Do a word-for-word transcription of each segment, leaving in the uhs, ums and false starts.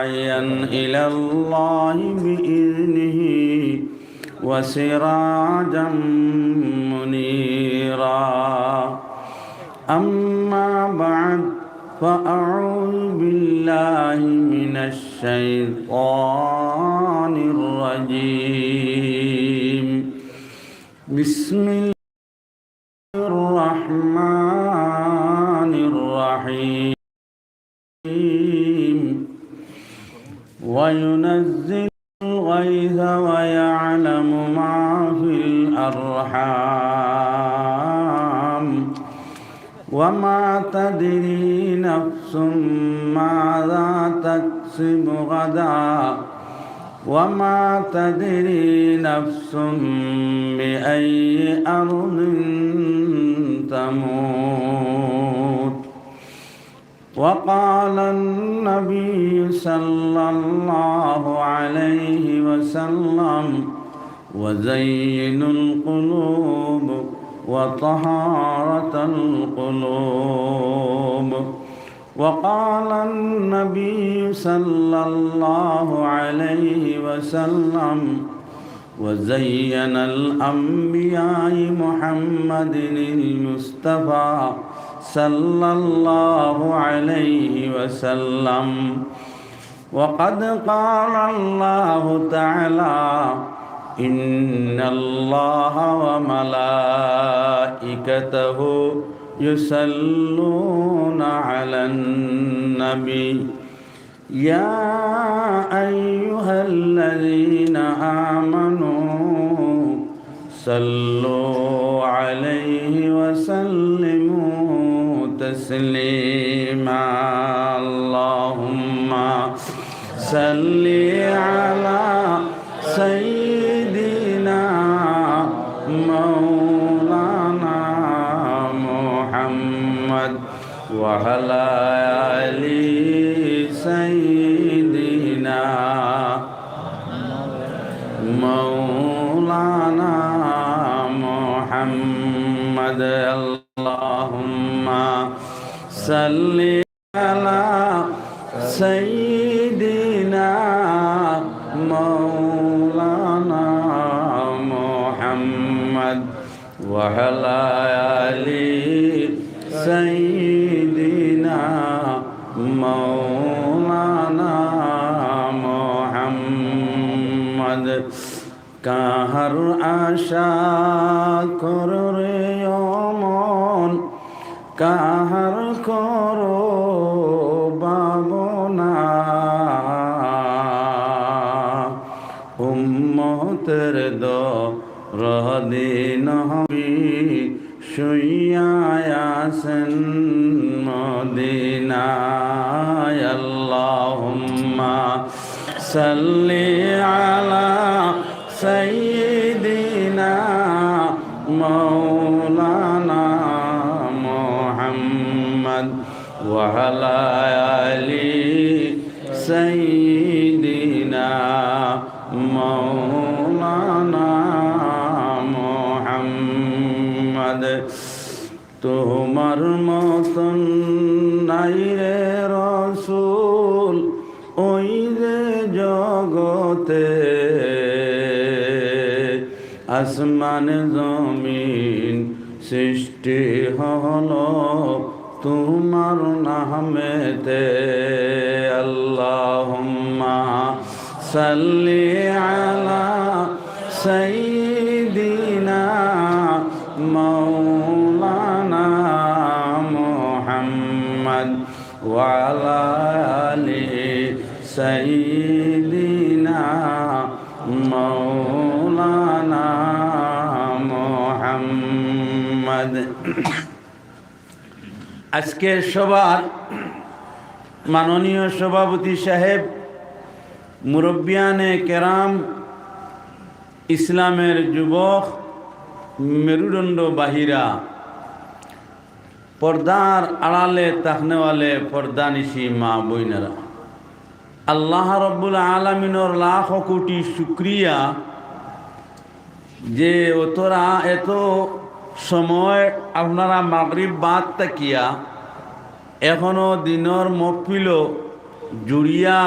داعيا إلى الله بإذنه وسراجا منيرا. أما بعد، فأعوذ بالله من الشيطان الرجيم. بسم الله الرحمن الرحيم. وينزل الغيث ويعلم ما في الأرحام. وما تدري نفس ماذا تكسب غدا. وما تدري نفس بأي أرض تموت. وقال النبي صلى الله عليه وسلم: وزين القلوب وطهارة القلوب. وقال النبي صلى الله عليه وسلم: وزين الأنبياء محمد المصطفى صلى الله عليه وسلم. وقد قال الله تعالى: إن الله وملائكته يصلون على النبي. يا أيها الذين آمنوا صلوا عليه وسلموا تسليما. اللهم صل على سيدنا مولانا محمد وعلى آل سيدنا مولانا محمد. اللهم صل على سيدنا مولانا محمد وعلى آل سيدنا مولانا محمد. কাহার আশা করো রে ও মন, কাহার করো ভাবনা। উম্মতের দরদি নবী শুইয়া আছেন মদিনায়। আল্লাহুম্মা সাল্লি আলা সাইয়্যিদিনা মাওলানা মুহাম্মদ ওয়া আলা আলি সাইয়্যিদিনা মাওলানা মুহাম্মদ। তোমার মতন নাই রে রসুল, ওই যে জগতে আসমান জমিন সৃষ্টি হলো তোমার নামেতে। আল্লাহুম্মা সাল্লি আলা সাইয়্যিদিনা মাওলানা মুহাম্মদ ওয়া আলা আলি সাইয়্যিদিনা মাওলানা মুহাম্মদ। আজকের সভার মাননীয় সভাপতি সাহেব, মুরব্বিয়ানে কেরাম, ইসলামের যুবক, মেরুদণ্ড বাহিরা, পর্দার আড়ালে থাকনেওয়ালে পর্দানিশি মা বইনেরা, আল্লাহ রব্বুল আলামিনর লাখ কোটি শুকরিয়া যে অতরা এত সময় আপনারা মাগরিব বাদ থাকিয়া এখনো দিনর মহফিলো জুড়িয়া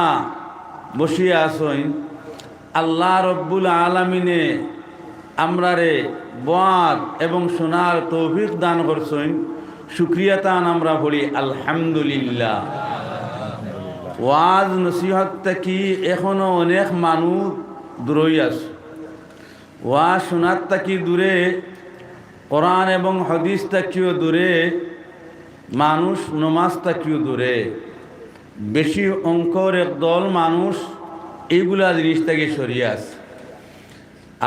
বসিয়া আছইন, আল্লাহ রব্বুল আলামিনে আমরারে বওয়ার এবং শোনার তৌফিক দান করছইন, শুকরিয়া তান আমরা পড়ি আলহামদুলিল্লাহ। ওয়াজ নসিহত থাকি এখনো অনেক মানুষ দূরই আছে, ওয়াজ শোনার থাকি দূরে, কোরআন এবং হাদিস থাকিও দূরে, মানুষ নমাজ থাকিও দূরে। বেশি অঙ্কর একদল মানুষ এইগুলা জিনিস থাকি সরিয়া আছে।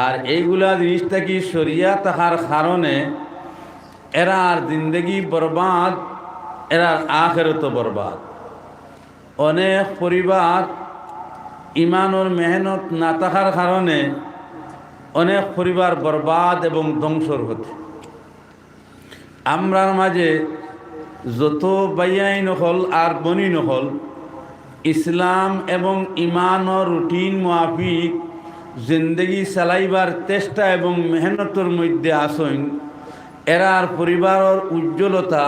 আর এইগুলা জিনিস থাকি সরিয়া থাকার কারণে এরার জিন্দেগি বরবাদ, এরার আখেরাতও বরবাদ। অনেক পরিবার ইমানর মেহনত না থাকার কারণে অনেক পরিবার বরবাদ এবং ধ্বংসর পথে। আমরার মাঝে যত ভাইয়াইন অকল আর বইনাইন অকল ইসলাম এবং ইমানর রুটিন মুআফিক জিন্দেগি চালাইবার চেষ্টা এবং মেহনতর মধ্যে আছইন, এরার পরিবারর উজ্জ্বলতা,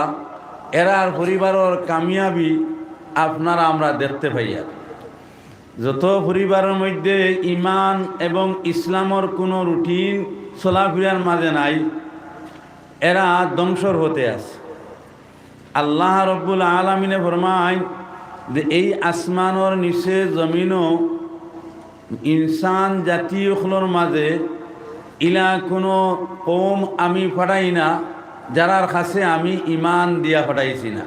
এরার পরিবারর কামিয়াবি আপনারা আমরা দেখতে পাইয়ার। যত পরিবারর মধ্যে ইমান এবং ইসলামর কোনো রুটিন চলাফিরার মাঝে নাই, এরা ধ্বংসর পথে আছে। আল্লাহ রব্বুল আলামিনে ফরমাইন যে এই আসমানর নিচে জমিনো ইনসান জাতি অকলর মাঝে ইলা কোনো কওম আমি পাঠাই না, যারার কাছে আমি ইমান দিয়া পাঠাইছি না।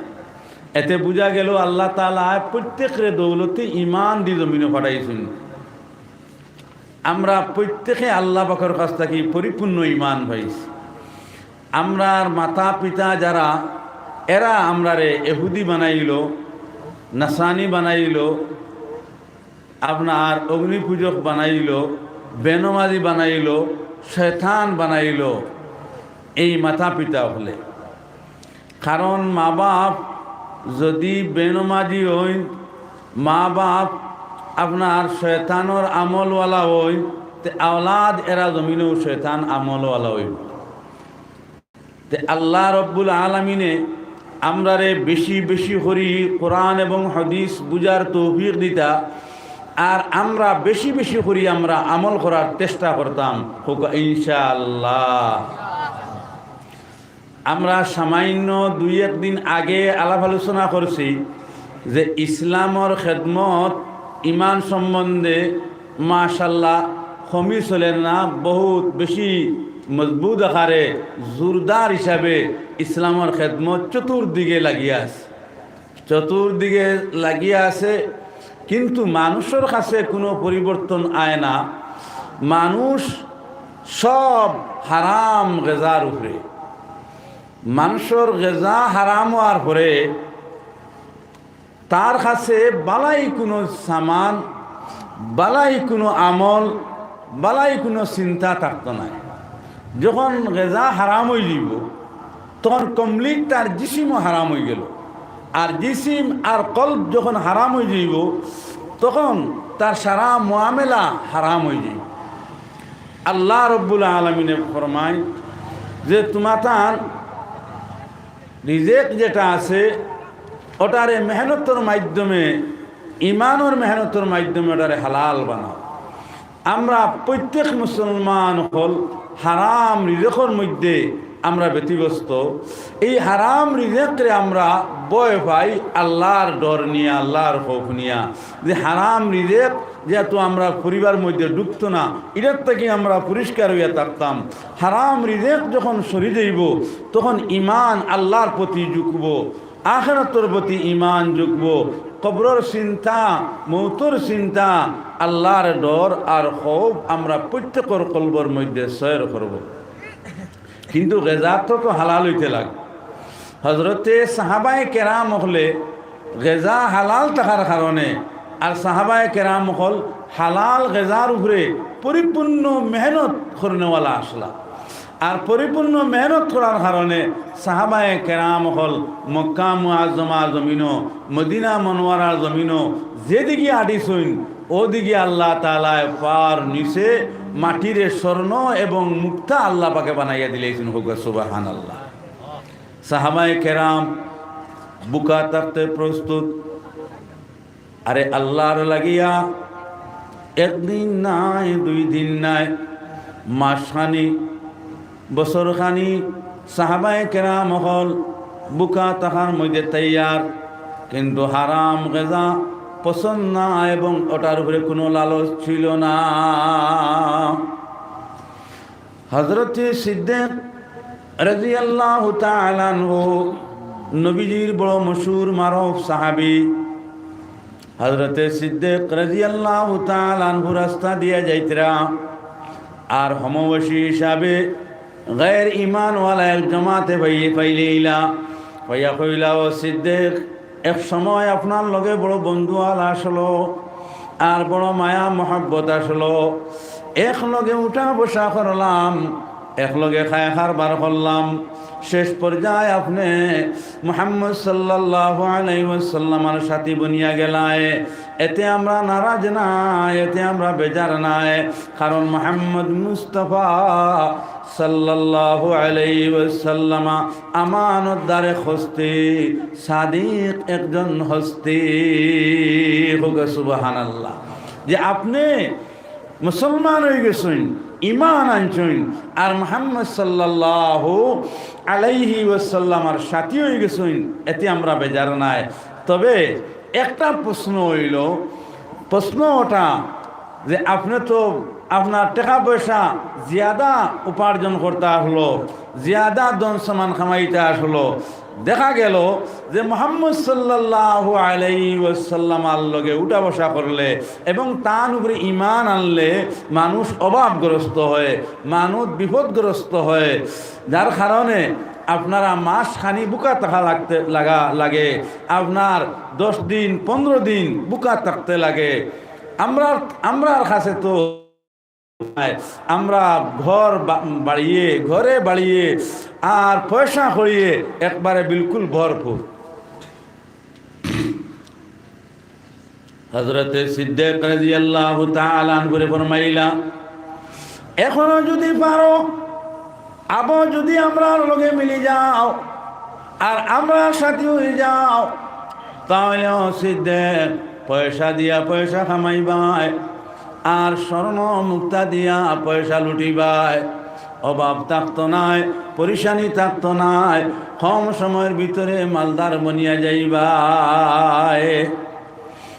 এতে বুঝা গেল আল্লাহ তাআলায় প্রত্যেকরে দৌলতে ইমান দি জমিনো পাঠাইছইন। আমরা প্রত্যেকে আল্লাহ পাকর কাছ থাকি পরিপূর্ণ ইমান পাইছি। আমরার মাতা পিতা যারা, এরা আমরারে এহুদি বানাইল, নাসানি বানাইল, আপনার অগ্নিপূজক বানাইল, বেনমাজি বানাইল, শয়তান বানাইল, এই মাতা পিতা অকলে। কারণ মা বাপ যদি বেনমাজি অইন, মা বাপ আপনার শয়তানর আমলওয়ালা অইন, তে আওলাদ এরা জমিনও শয়তান আমলওয়ালা অইব। তে আল্লাহ রব্বুল আলামিনে আমরারে বেশি বেশি করি কোরআন এবং হাদিস বুঝার তৌফিক দিতা, আর আমরা বেশি বেশি করি আমরা আমল করার চেষ্টা করতাম, কউক্কা ইনশাআল্লাহ। আমরা সামান্য দুই এক দিন আগে আলাপ আলোচনা করছি যে ইসলামর খেদমত ইমান সম্বন্ধে মাশাআল্লাহ কমি চলের না, বহুত বেশি মজবুত আকারে জোরদার হিসাবে ইসলামর খেদমত চতুর্দিকে লাগিয়া আছে, চতুর্দিকে লাগিয়া আছে। কিন্তু মানুষর কাছে কোনো পরিবর্তন আয় না। মানুষ সব হারাম গেজার উপরে। মানুষর গেজা হারাম অওয়ার পরে তার কাছে বালাই কোনো সামান, বালাই কোনো আমল, বালাই কোনো চিন্তা থাকতো নায়। যখন গেজা হারাম অই যাইব, তখন complete তার জিসিমও হারাম অই গেল। আর জিসিম আর কলব যখন হারাম অই যাইব, তখন তার সারা মুআমেলা হারাম অই যাইব। আল্লাহ রব্বুল আলামিনে ফরমায় যে তুমাতান রিজেক যেটা আছে, ওটারে মেহনতর মাধ্যমে, ইমানর মেহনতর মাধ্যমে ওটারে হালাল বানাও। আমরা প্রত্যেক মুসলমান অকল হারাম রিজেকর মধ্যে আমরা ব্যতিব্যস্ত। এই হারাম রিজেকরে আমরা ভয় পাই আল্লাহর ডর নিয়া, আল্লাহর খৌফ নিয়া, যে হারাম রিজেক যেহেতু আমরা পরিবার মধ্যে ঢুকতো না, এটার থাকি আমরা পরিষ্কার অইয়া থাকতাম। হারাম রিজেক যখন সরি যাইব, তখন ইমান আল্লাহর প্রতি ঝুঁকব, আখেরাতর প্রতি ইমান ঝুঁকব, কবরর চিন্তা, মৌতর চিন্তা, আল্লাহর ডর আর খৌফ আমরা প্রত্যেকর কলবর মধ্যে সয়র করব। কিন্তু গেজা তো, তো হালাল অইতে লাগে। হজরতে সাহাবায়ে কেরাম অকলে গেজা হালাল থাকার কারণে আর সাহাবায়ে কেরাম অকল হালাল গেজার উপরে পরিপূর্ণ মেহনত করনেওয়ালা আছলা। আর পরিপূর্ণ মেহনত করার কারণে সাহাবায়ে কেরাম অকল মক্কা মুআজ্জমার জমিনো, মদিনা মনোয়ারার জমিনো যেদিকে আটিছইন, ওদিকে আল্লাহ তাআলায় পার নিচে মাটিরে স্বর্ণ এবং মুক্তা আল্লাহ পাকে বানাইয়া দিলাইছইন। কউক্কা সুবহানাল্লাহ। সাহাবায়ে কেরাম বুকা থাকতে প্রস্তুত। আরে আল্লাহর লাগিয়া একদিন নায়, দুই দিন নায়, মাসখানি, বছরখানি সাহাবায়ে কেরাম অকল ভুকা থাকার মধ্যে তৈয়ার, কিন্তু হারাম গেজা পছন্দ না এবং ওটার উপরে কোনো লালচ ছিল না। হযরতে সিদ্দিক রাদিয়াল্লাহু তাআলা আনহু নবীজির বড় মশহুর মারুফ সাহাবী। হযরতে সিদ্দিক রাদিয়াল্লাহু তাআলা আনহু রাস্তা দিয়া যাইতরা, আর সমবয়সী হিসাবে গায়ের ইমানওয়ালা এক জমাতে পাইলে, পাইলে ইলা, পাইয়া কইলা, "ও সিদ্দিক, এক সময় আপনার লগে বড় বন্ধুয়ালা আসলো, আর বড় মায়া মহব্বত আসলো, এক লগে উঠা বসা করলাম, এক লগে খায় কারবার করলাম, শেষ পর্যায়ে আপনে মুহাম্মদ সাল্লাল্লাহু আলাইহি ওয়াসাল্লামর সাথী বনিয়া গেলায়, এতে আমরা নারাজ নায়, এতে আমরা বেজার নায়, কারণ মুহাম্মদ মুস্তাফা সাল্লাল্লাহু আলাইহি ওয়াসাল্লাম আমানতদারে হস্তি, সাদিক একজন হস্তি।" কউক্কা সুবহানাল্লাহ। যে আপনে মুসলমান অইগেছইন, ইমান আনছইন, আর মুহাম্মদ সাল্লাল্লাহু আলাইহি ওয়াসাল্লামর সাথী অইগেছইন, এতে আমরা বেজার নায়। তবে একটা প্রশ্ন অইলো, প্রশ্ন ওটা যে আপনে তো আপনার টেকা পয়সা জিয়াদা উপার্জন করতা আসলো, জিয়াদা ধন সামান কামাইতা আসলো, দেখা গেল যে মুহাম্মদ সাল্লাল্লাহু আলাইহি ওয়াসাল্লামর লগে উঠা বসা করলে এবং তান উপরে ইমান আনলে মানুষ অভাবগ্রস্ত হয়, মানুষ বিপদগ্রস্ত হয়, যার কারণে আপনারা মাস খানি ভুকা থাকা লাগতে লাগা লাগে, আপনার দশ দিন পনেরো দিন ভুকা থাকতে লাগে। আমরা, আমরার কাছে তো আমরা ঘর বা-, বাড়িয়ে, ঘরে বাড়িয়ে আর পয়সা করিয়ে একবারে বিলকুল ভরপুর। হযরতে সিদ্দিক রাদিয়াল্লাহু তাআলা আনহুরে ফরমাইলা, "এখনো যদি পারো, আবো যদি আমরার লগে মিলি যাও, আর আমরার সাথী অই যাও, তাহলে ও সিদ্দিক পয়সা দিয়া পয়সা কামাইবায়, আর স্বর্ণ মুক্তা দিয়া পয়সা লুটিবায়, অভাব থাকতো নায়, পরেশানি থাকতো নায়, কম সময়র ভিতরে মালদার বনিয়া যাইবায়।"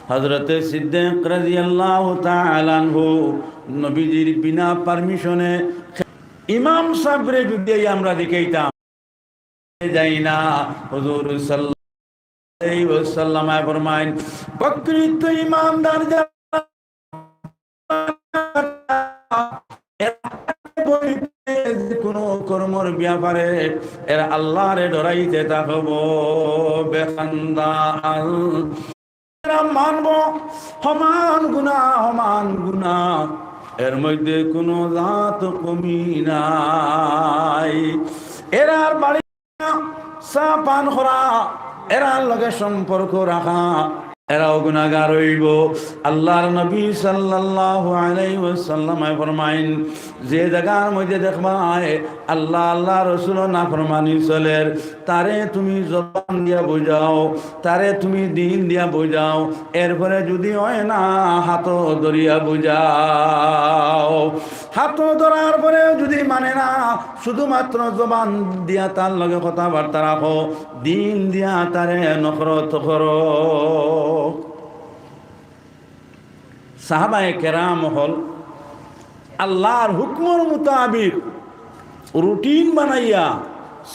হযরতে সিদ্দিক রাদিয়াল্লাহু তাআলা আনহু নবীজির বিনা পারমিশনে ইমাম সাবরে যদি আমরা দেখাইতাম, যাই না। হুজুর সাল্লাল্লাহু আলাইহি ওয়াসাল্লাম ফরমাইন, প্রকৃত ইমানদার যারা, এরা যে কোনো কর্মর ব্যাপারে এরা আল্লাহরে ডরাইতে থাকবো। বেখান্দা আল এরা মানবো সমান গুনা, সমান গুনা, এর মধ্যে কোনো জাত কমি নাই। এরার বাড়ি চা পান করা, এরার লগে সম্পর্ক রাখা, এরাও গুনাগার অইবো। আল্লাহর নবী সাল্লাল্লাহু আলাইহি ওয়াসাল্লামে ফরমাইন, যে জাগার মধ্যে দেখবায় আল্লাহ, আল্লাহ রসুলর নাফরমানি চলের, তারে তুমি জবান দিয়া বুঝাও, তারে তুমি দিল দিয়া বুঝাও, এরপরে যদি অয় না, হাতো ধরিয়া বুঝাও। হাতো ধরার পরেও যদি মানে না, শুধুমাত্র জবান দিয়া তার লগে কথাবার্তা রাখো, দিল দিয়া তারে নফরত করো। সাহাবায়ে কেরাম অকল আল্লাহর হুকুমর মোতাবিক রুটিন বানাইয়া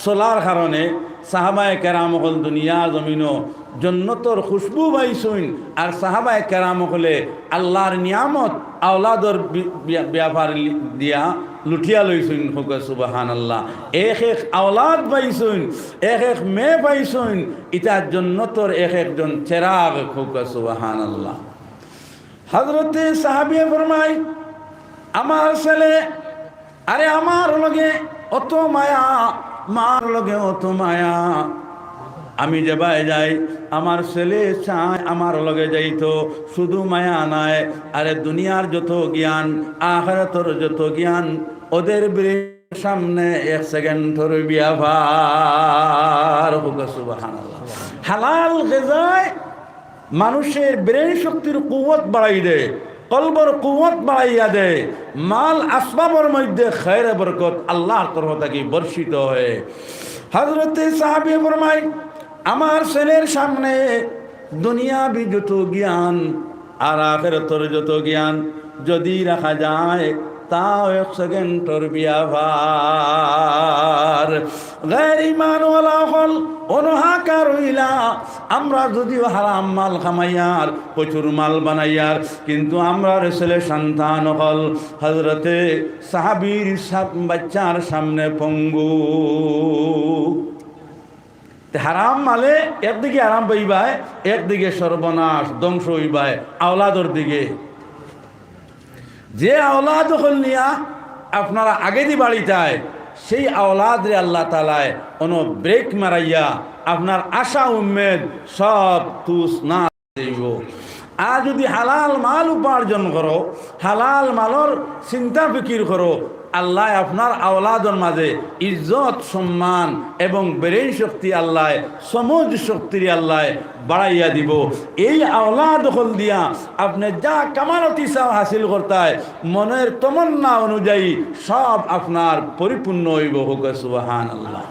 চলার কারণে সাহাবায়ে কেরাম অকল দুনিয়া জমিনো জন্নতর খুশবু পাইছইন। আর সাহাবায়ে কেরাম অকলে আল্লাহর নিয়ামত আওলাদর বি-, বি-, ব্যাপার লি-, দিয়া লুটিয়া লইছইন। কউক্কা সুবহানাল্লাহ। এক এক আওলাদ পাইছইন, এক এক মেয়ে পাইছইন, ইতা জন্নতর এক একজন চেরাগ। কউক্কা সুবহানাল্লাহ। হযরতে সাহাবিয়ে ফরমাই, আমার ছেলে, আরে আমার লগে অত মায়া, মার লগে অত মায়া, আমি যেবায় যাই, আমার ছেলে চায় আমার লগে যাইতো, শুধু মায়া নায়, আরে দুনিয়ার যত জ্ঞান, আখিরাতর যত জ্ঞান, ওদের ব্রেন সামনে এক সেকেন্ডর ব্যাপার। কউক্কা সুবহানাল্লাহ। হালাল গেজায় মানুষের ব্রেন শক্তির কুওয়াত বাড়াই দেয়। কলবর কুওয়াত বাড়াইয়া দেয়, মাল আসবাবর মধ্যে খয়রে বরকত আল্লাহর তরফ থাকি বর্ষিত হয়। হযরতে সাহাবী ফরমায়, আমার ছেলের সামনে দুনিয়াবি যত জ্ঞান আর আখেরাতর যত জ্ঞান যদি রাখা যায়, তাও এক সেকেন্ডর ব্যাপার। গায়র ইমানওয়ালা অকল অনহাকার অইলা, আমরা যদিও হারাম মাল কামাইয়ার, প্রচুর মাল বানাইয়ার, কিন্তু আমরার ছেলে সন্তান অকল হযরতে সাহাবীর সা-, বাচ্চার সামনে পঙ্গু। তে হারাম মালে একদিকে আরাম পাইবায়, একদিকে সর্বনাশ, ধ্বংস অইবায় আওলাদর দিকে। যে আওলাদ অকল নিয়া আপনারা আগেদি বাড়িতায়, সেই আওলাদরে আল্লাহ তাআলায় অনো ব্রেক মারাইয়া আপনার আশা উম্মেদ সব তুস না যাইবো। আর যদি হালাল মাল উপার্জন করো, হালাল মালর চিন্তা ফিকির করো, আল্লায় আপনার আওলাদর মাঝে ইজ্জত, সম্মান এবং ব্রেইন শক্তি আল্লায়, সমঝ শক্তিরে আল্লায় বাড়াইয়া দিবো। এই আওলাদ অকল দিয়া আপনে যা কামালতি চাও হাসিল করতায়, মনের তমন্না অনুযায়ী সব আপনার পরিপূর্ণ অইবো। কউক্কা সুবহানাল্লাহ।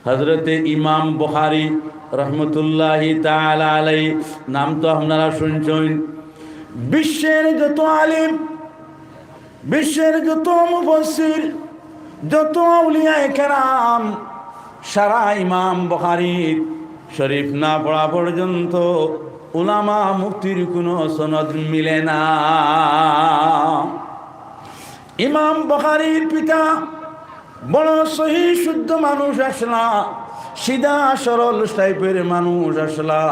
হযরতে ইমাম বুখারী রহমতুল্লাহি তাআলা আলাইহি, নাম তো আপনারা শুনছইন। বিশ্বের যত আলিম, বিশ্বের যত মুফাসসির, যত আউলিয়ায়ে কেরাম, সারা ইমাম বুখারীর শরীফ না পড়া পর্যন্ত উলামা মুফতির কুনু সনদ মিলে না। ইমাম বুখারীর পিতা বড় সহি শুদ্ধ মানুষ আছলা, সিধা সরল টাইপের মানুষ আছলা।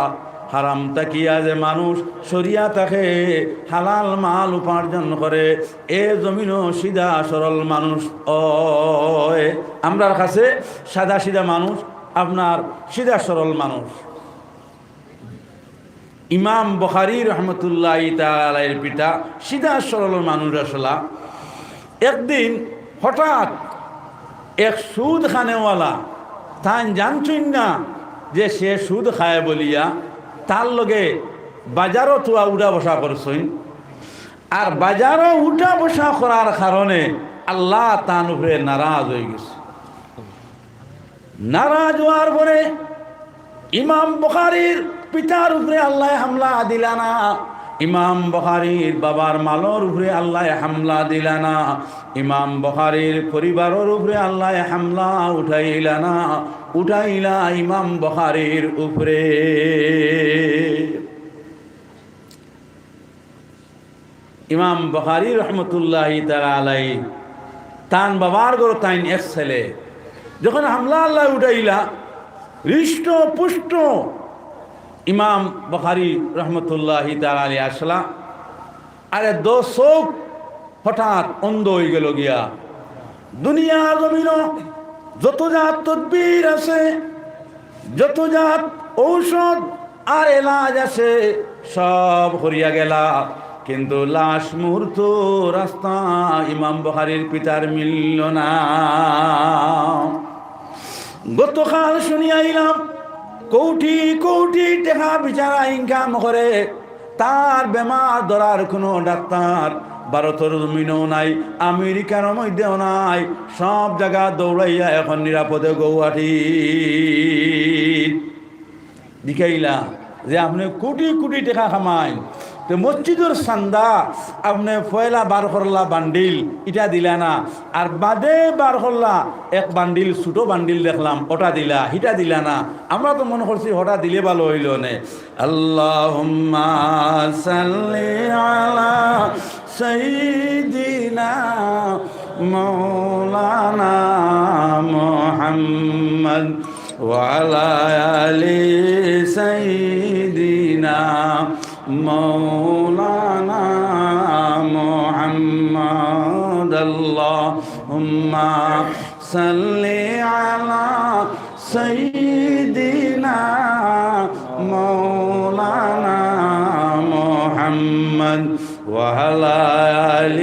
হারাম থাকিয়া যে মানুষ সরিয়া থাকে, হালাল মাল উপার্জন করে, এ জমিনো সিধা সরল মানুষ অয়। আমরার কাছে সাদা সিধা মানুষ, আপনার সিধা সরল মানুষ। ইমাম বুখারী রহমতুল্লাহি তাআলা আলাইহির পিতা সিধা সরল মানুষ আছলা। একদিন হঠাৎ এক সুদ খানেওয়ালা, তাইন জানছইন না যে সে সুদ খায় বলিয়া, তার লগে বাজারো তুয়া উঠা বসা করছইন। আর বাজারো উঠা বসা করার কারণে আল্লাহ তান উপরে নারাজ অইগেছে। নারাজ অওয়ার পরে ইমাম বুখারীর পিতার উপরে আল্লায় হামলা দিলা না, ইমাম বুখারীর বাবার মালর উপরে আল্লায় হামলা দিলা না, ইমাম বুখারীর পরিবারর উপরে আল্লায় হামলা উঠাইলা না, উঠাইলা ইমাম বুখারীর উপরে। ইমাম বুখারী রহমতুল্লাহি তাআলা আলাইহি, তান বাবার ঘরো তাইন এক ছেলে, যখন হামলা আল্লায় উঠাইলা, হৃষ্ট পুষ্ট ইমাম বুখারী রহমতুল্লাহি তাআলা আলাইহি আছলা, আরে দো চউখ হঠাৎ অন্ধ অইগেলো গিয়া। দুনিয়ার জমিনো যত জাত তদবির আছে, যত জাত ঔষধ আর এলাজ আছে, সব করিয়া গেলা, কিন্তু লাশ মুহূর্ত রাস্তা ইমাম বুখারীর পিতার মিলল না। গতকাল শুনিয়া আইলাম, কোটি কোটি টেকা বেচারা ইনকাম করে, তার বেমার ধরার কুনু ডাক্তার ভারতর জমিনও নাই, আমেরিকার মধ্যেও নাই, সব জাগা দৌড়াইয়া এখন নিরাপদে গৌহাটি। দেখাইলা যে আপনে কোটি কোটি টেকা কামাইন, তে মসজিদর চান্দা আপনে পয়লা বার করলা বান্ডিল, ইটা দিলা না, আর বাদে বার করলা এক বান্ডিল, ছোট বান্ডিল দেখলাম, ওটা দিলা, হিটা দিলা না। আমরা তো মনে করছি ওটা দিলে ভালো অইলো নে। اللهم صل على سيدنا مولانا محمد وعلى آل سيدنا مولانا محمد. اللهم صل على سيدنا مولانا محمد وعلى آل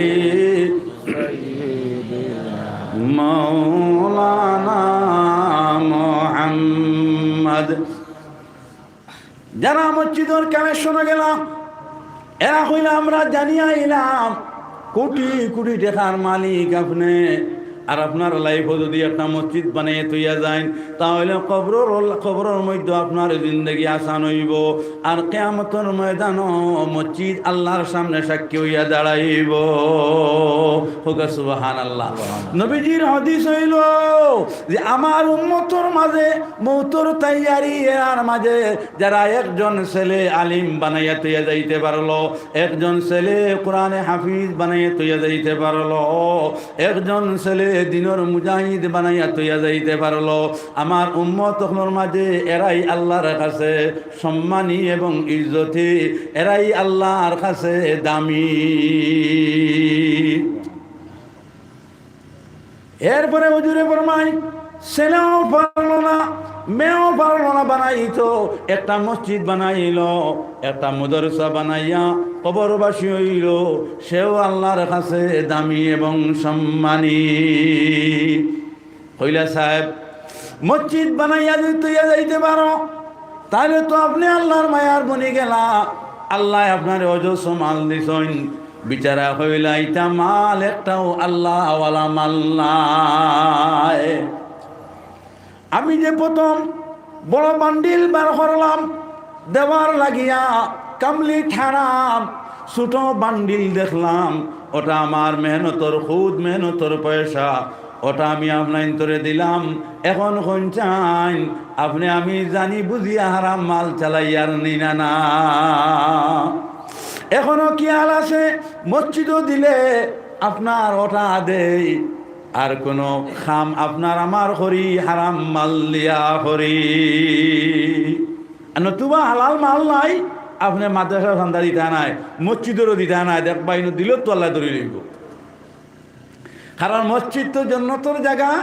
مولانا محمد. যারা মসজিদর কানেকশনো গেলা, এরা কইলা, "আমরা জানিয়া আইলাম কোটি কোটি টেকার মালিক আপনে, আর আপনার লাইফো যদি একটা মসজিদ বানাইয়া থইয়া যাইন, তাহলে কবরর, কবরর মধ্যে আপনার জিন্দেগি আসান অইবো, আর কিয়ামতর ময়দানো মসজিদ আল্লাহর সামনে সাক্ষী অইয়া দাঁড়াইবো।" কউক্কা সুবহানাল্লাহ। নবীজির হাদিস অইলো যে আমার উম্মতর মাঝে মউতর তৈয়ারি এরার মাঝে যারা একজন ছেলে আলিম বানাইয়া থইয়া যাইতে পারলো, একজন ছেলে কোরআনে হাফিজ বানাইয়া থইয়া যাইতে পারলো, একজন ছেলে দ্বীনর মুজাহিদ বানাইয়া থইয়া যাইতে পারলো, আমার উম্মত অকলর মাঝে এরাই আল্লাহর কাছে সম্মানী এবং ইজ্জতি, এরাই আল্লাহর কাছে দামি। এরপরে হুজুরে ফরমায়, ছেলেও পারলো না, মেয়েও পারলো না বানাইতো, একটা মসজিদ বানাইলো, একটা মাদ্রাসা বানাইয়া কবরবাসী অইলো, সেও আল্লাহর কাছে দামি এবং সম্মানী। কইলা, "সাহেব, মসজিদ বানাইয়া যদি থইয়া যাইতে পারো, তাইলে তো আপনে আল্লাহর মায়ার বনি গেলা, আল্লায় আপনারে অজস্র মাল দিছইন।" বেচারা কইলা, "ইতা মাল একটাও আল্লাহওয়ালা মাল নায়। আমি যে প্রথম বড় বান্ডিল বার করলাম দেওয়ার লাগিয়া, complete হারাম, ছোট বান্ডিল দেখলাম, ওটা আমার মেহনতর, খুদ মেহনতর পয়সা, ওটা আমি আপনাইন্তরে দিলাম। এখন কইন চাইন, আপনে আমি জানি বুঝিয়া হারাম মাল চালাইয়ার নি না না? এখনো খেয়াল আছে, মসজিদও দিলে আপনার ওটা দেই, আর কোনো কাম আপনার আমার করি, হারাম মাল দিয়া করি। আর নতুবা হালাল মাল নাই, আপনে মাদ্রাসার চান্দা দিতা নায়, মসজিদরও দিতা নায়, দেখবা ইনো দিলেও তো আল্লায় ধরি লইবো।" কারণ মসজিদ তো জন্নতর জাগা,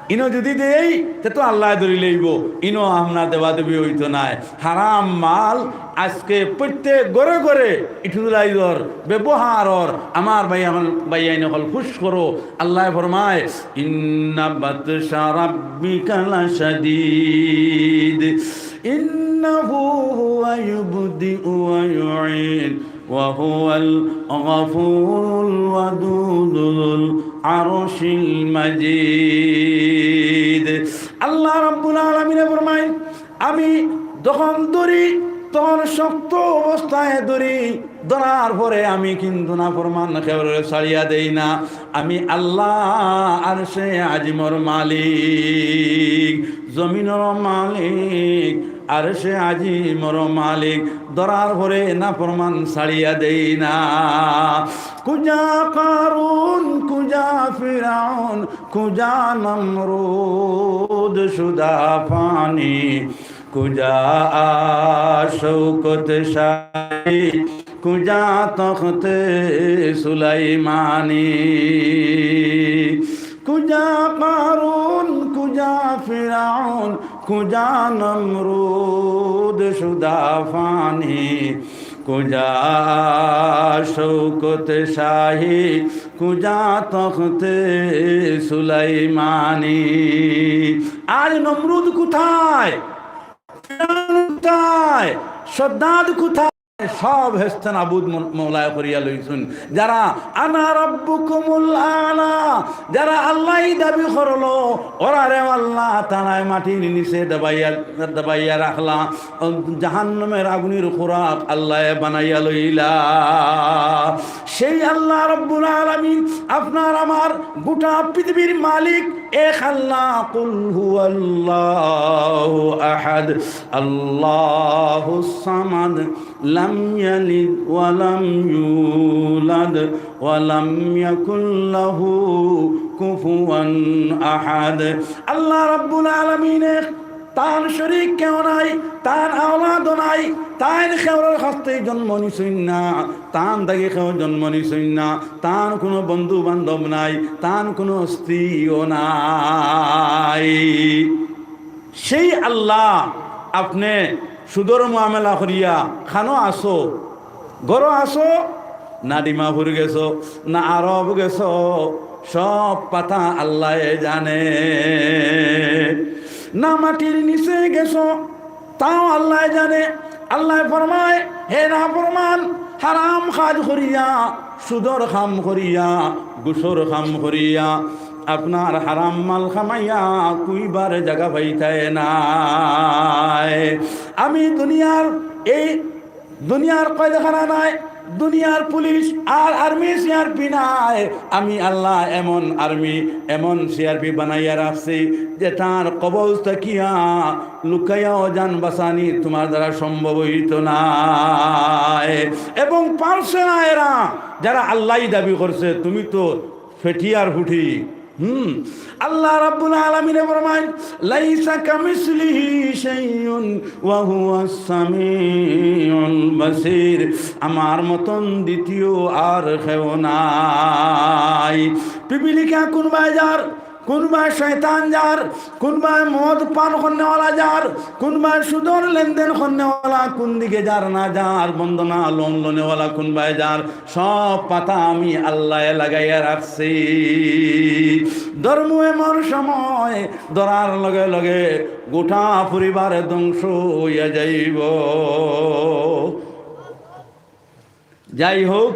ইনো যদি দেই, তে তো আল্লায় ধরি লইবো, ইনো আপনার দেওয়া দেবি অইতো নায়। হারাম মাল আজকে প্রত্যেক ঘরে ঘরে ইটুলাইজর ব্যবহারর। আমার ভাই, আমার ভাইয়াইন অকল, হুশ করো। আল্লায় ফরমায়, "ইন্না বাতশা রাব্বিকা লাশাদীদ, ইন্নাহু হুয়া ইউবদিউ ওয়া ইউঈদ।" ওয়া হুয়াল গাফুরুল ওয়াদুদুল আরশিল মাজিদ। আল্লাহ রাব্বুল আলামিনে ফরমাইন, "আমি যখন ধরি, তখন শক্ত অবস্থায় ধরি, ধরার পরে আমি কিন্তু নাফরমান কেউরে ছাড়িয়া দেই না। আমি আল্লাহ আরশে আজিমর মালিক, জমিনর মালিক, আরশে আজিমর মালিক, ধরার পরে নাফরমান ছাড়িয়া দেই না।" কুজা কারুন, কুজা ফিরাউন, কুজা নমরুদ, সুদা ফানি, কুজা আ শৌকত শাহী, কুজা তখতে সুলাইমানি। কুজা কারুন, কুজা ফিরাউন, কুজা নমরুদ, সুদা ফানি, কুজা শৌকত শাহী, কুজা তখতে সুলাইমানি। আজ নমরুদ কোথায়? ফিরাউন কোথায়? সাদ্দাদ কোথায়? সব হেস্তে নাবুদ মন-, মৌলায় করিয়া লইছুন। যারা আনা রাব্বুকুমুল আলা, যারা আল্লাহ দাবি করলো, ওরারে আল্লাহ তাআলায় মাটির নিচে দবাইয়া, দবাইয়া রাখলা। জাহান্নামের আগুনের খোরাক আল্লায় বানাইয়া লইলা। সেই আল্লাহ রাব্বুল আলামিন, আপনার আমার গোটা পৃথিবীর মালিক এক আল্লাহ। কুল হুয়াল্লাহু আহাদ, আল্লাহুস সামাদ, লাম ইয়ালিদ ওয়া লাম ইউলাদ ওয়া লাম ইয়াকুল লাহু কুফুয়ান আহাদ। আল্লাহ রাব্বুল আলামিন এক, তান শরীক কেউ নাই, তান আওলাদ নাই, তাইন কেউর হস্তে জন্ম নিছইন না, তান দাগে কেউ জন্ম নিছইন না, তান কোনো বন্ধু বান্ধব নাই, তান কোনো স্ত্রীও নাই। সেই আল্লাহ, আপনে সুদর মামলা করিয়া খানো আছো, ঘরো আছো, না ডিমাপুর গেছো, না আরব গেছো, সব পাতা আল্লায় জানে। না মাটির নিচে গেছো, তাও আল্লায় জানে। আল্লায় ফরমায়, হে নাফরমান, হারাম কাজ করিয়া, সুদর কাম করিয়া, ঘুষর কাম করিয়া, আপনার হারাম মাল কামাইয়া কুইবার জাগা পাইতায় নায়। আমি দুনিয়ার এই দুনিয়ার কয়েদখানা নাই, দুনিয়ার পুলিশ আর আর্মি সিআরপি নাই। আমি আল্লায় এমন আর্মি, এমন সিআরপি বানাইয়া রাখছি, যেটার কবজ থাকিয়া লুকাইয়াও জান বাঁচানি তুমার দ্বারা সম্ভব অইতো নায়। এবং পারছে না এরা, যারা আল্লায় দাবি করছে। তুমি তো ফেটি আর ফুটি। হুম, আল্লাহ রাব্বুল আলামিনে ফরমাইন, "লাইসা কামিসলিহি শাইউন ওয়া হুয়াস সামিউল বাসীর।" আমার মতন দ্বিতীয় আর কেউ নাই। পিপিলিকা কুনবায় যার, কুনবায় শয়তান যার, কুনবায় মদ পান করনেওয়ালা যার, কুনবায় সুদর লেনদেন করনেওয়ালা, কুন দিকে যার না যার, বন্দনা লোন লনেওয়ালা কুনবায় যার, সব পাতা আমি আল্লায় লাগাইয়া রাখছি। ধর্ম এমন সময় ধরার লগে লগে গোটা পরিবার ধ্বংস অইয়া যাইবো। যাই হোক,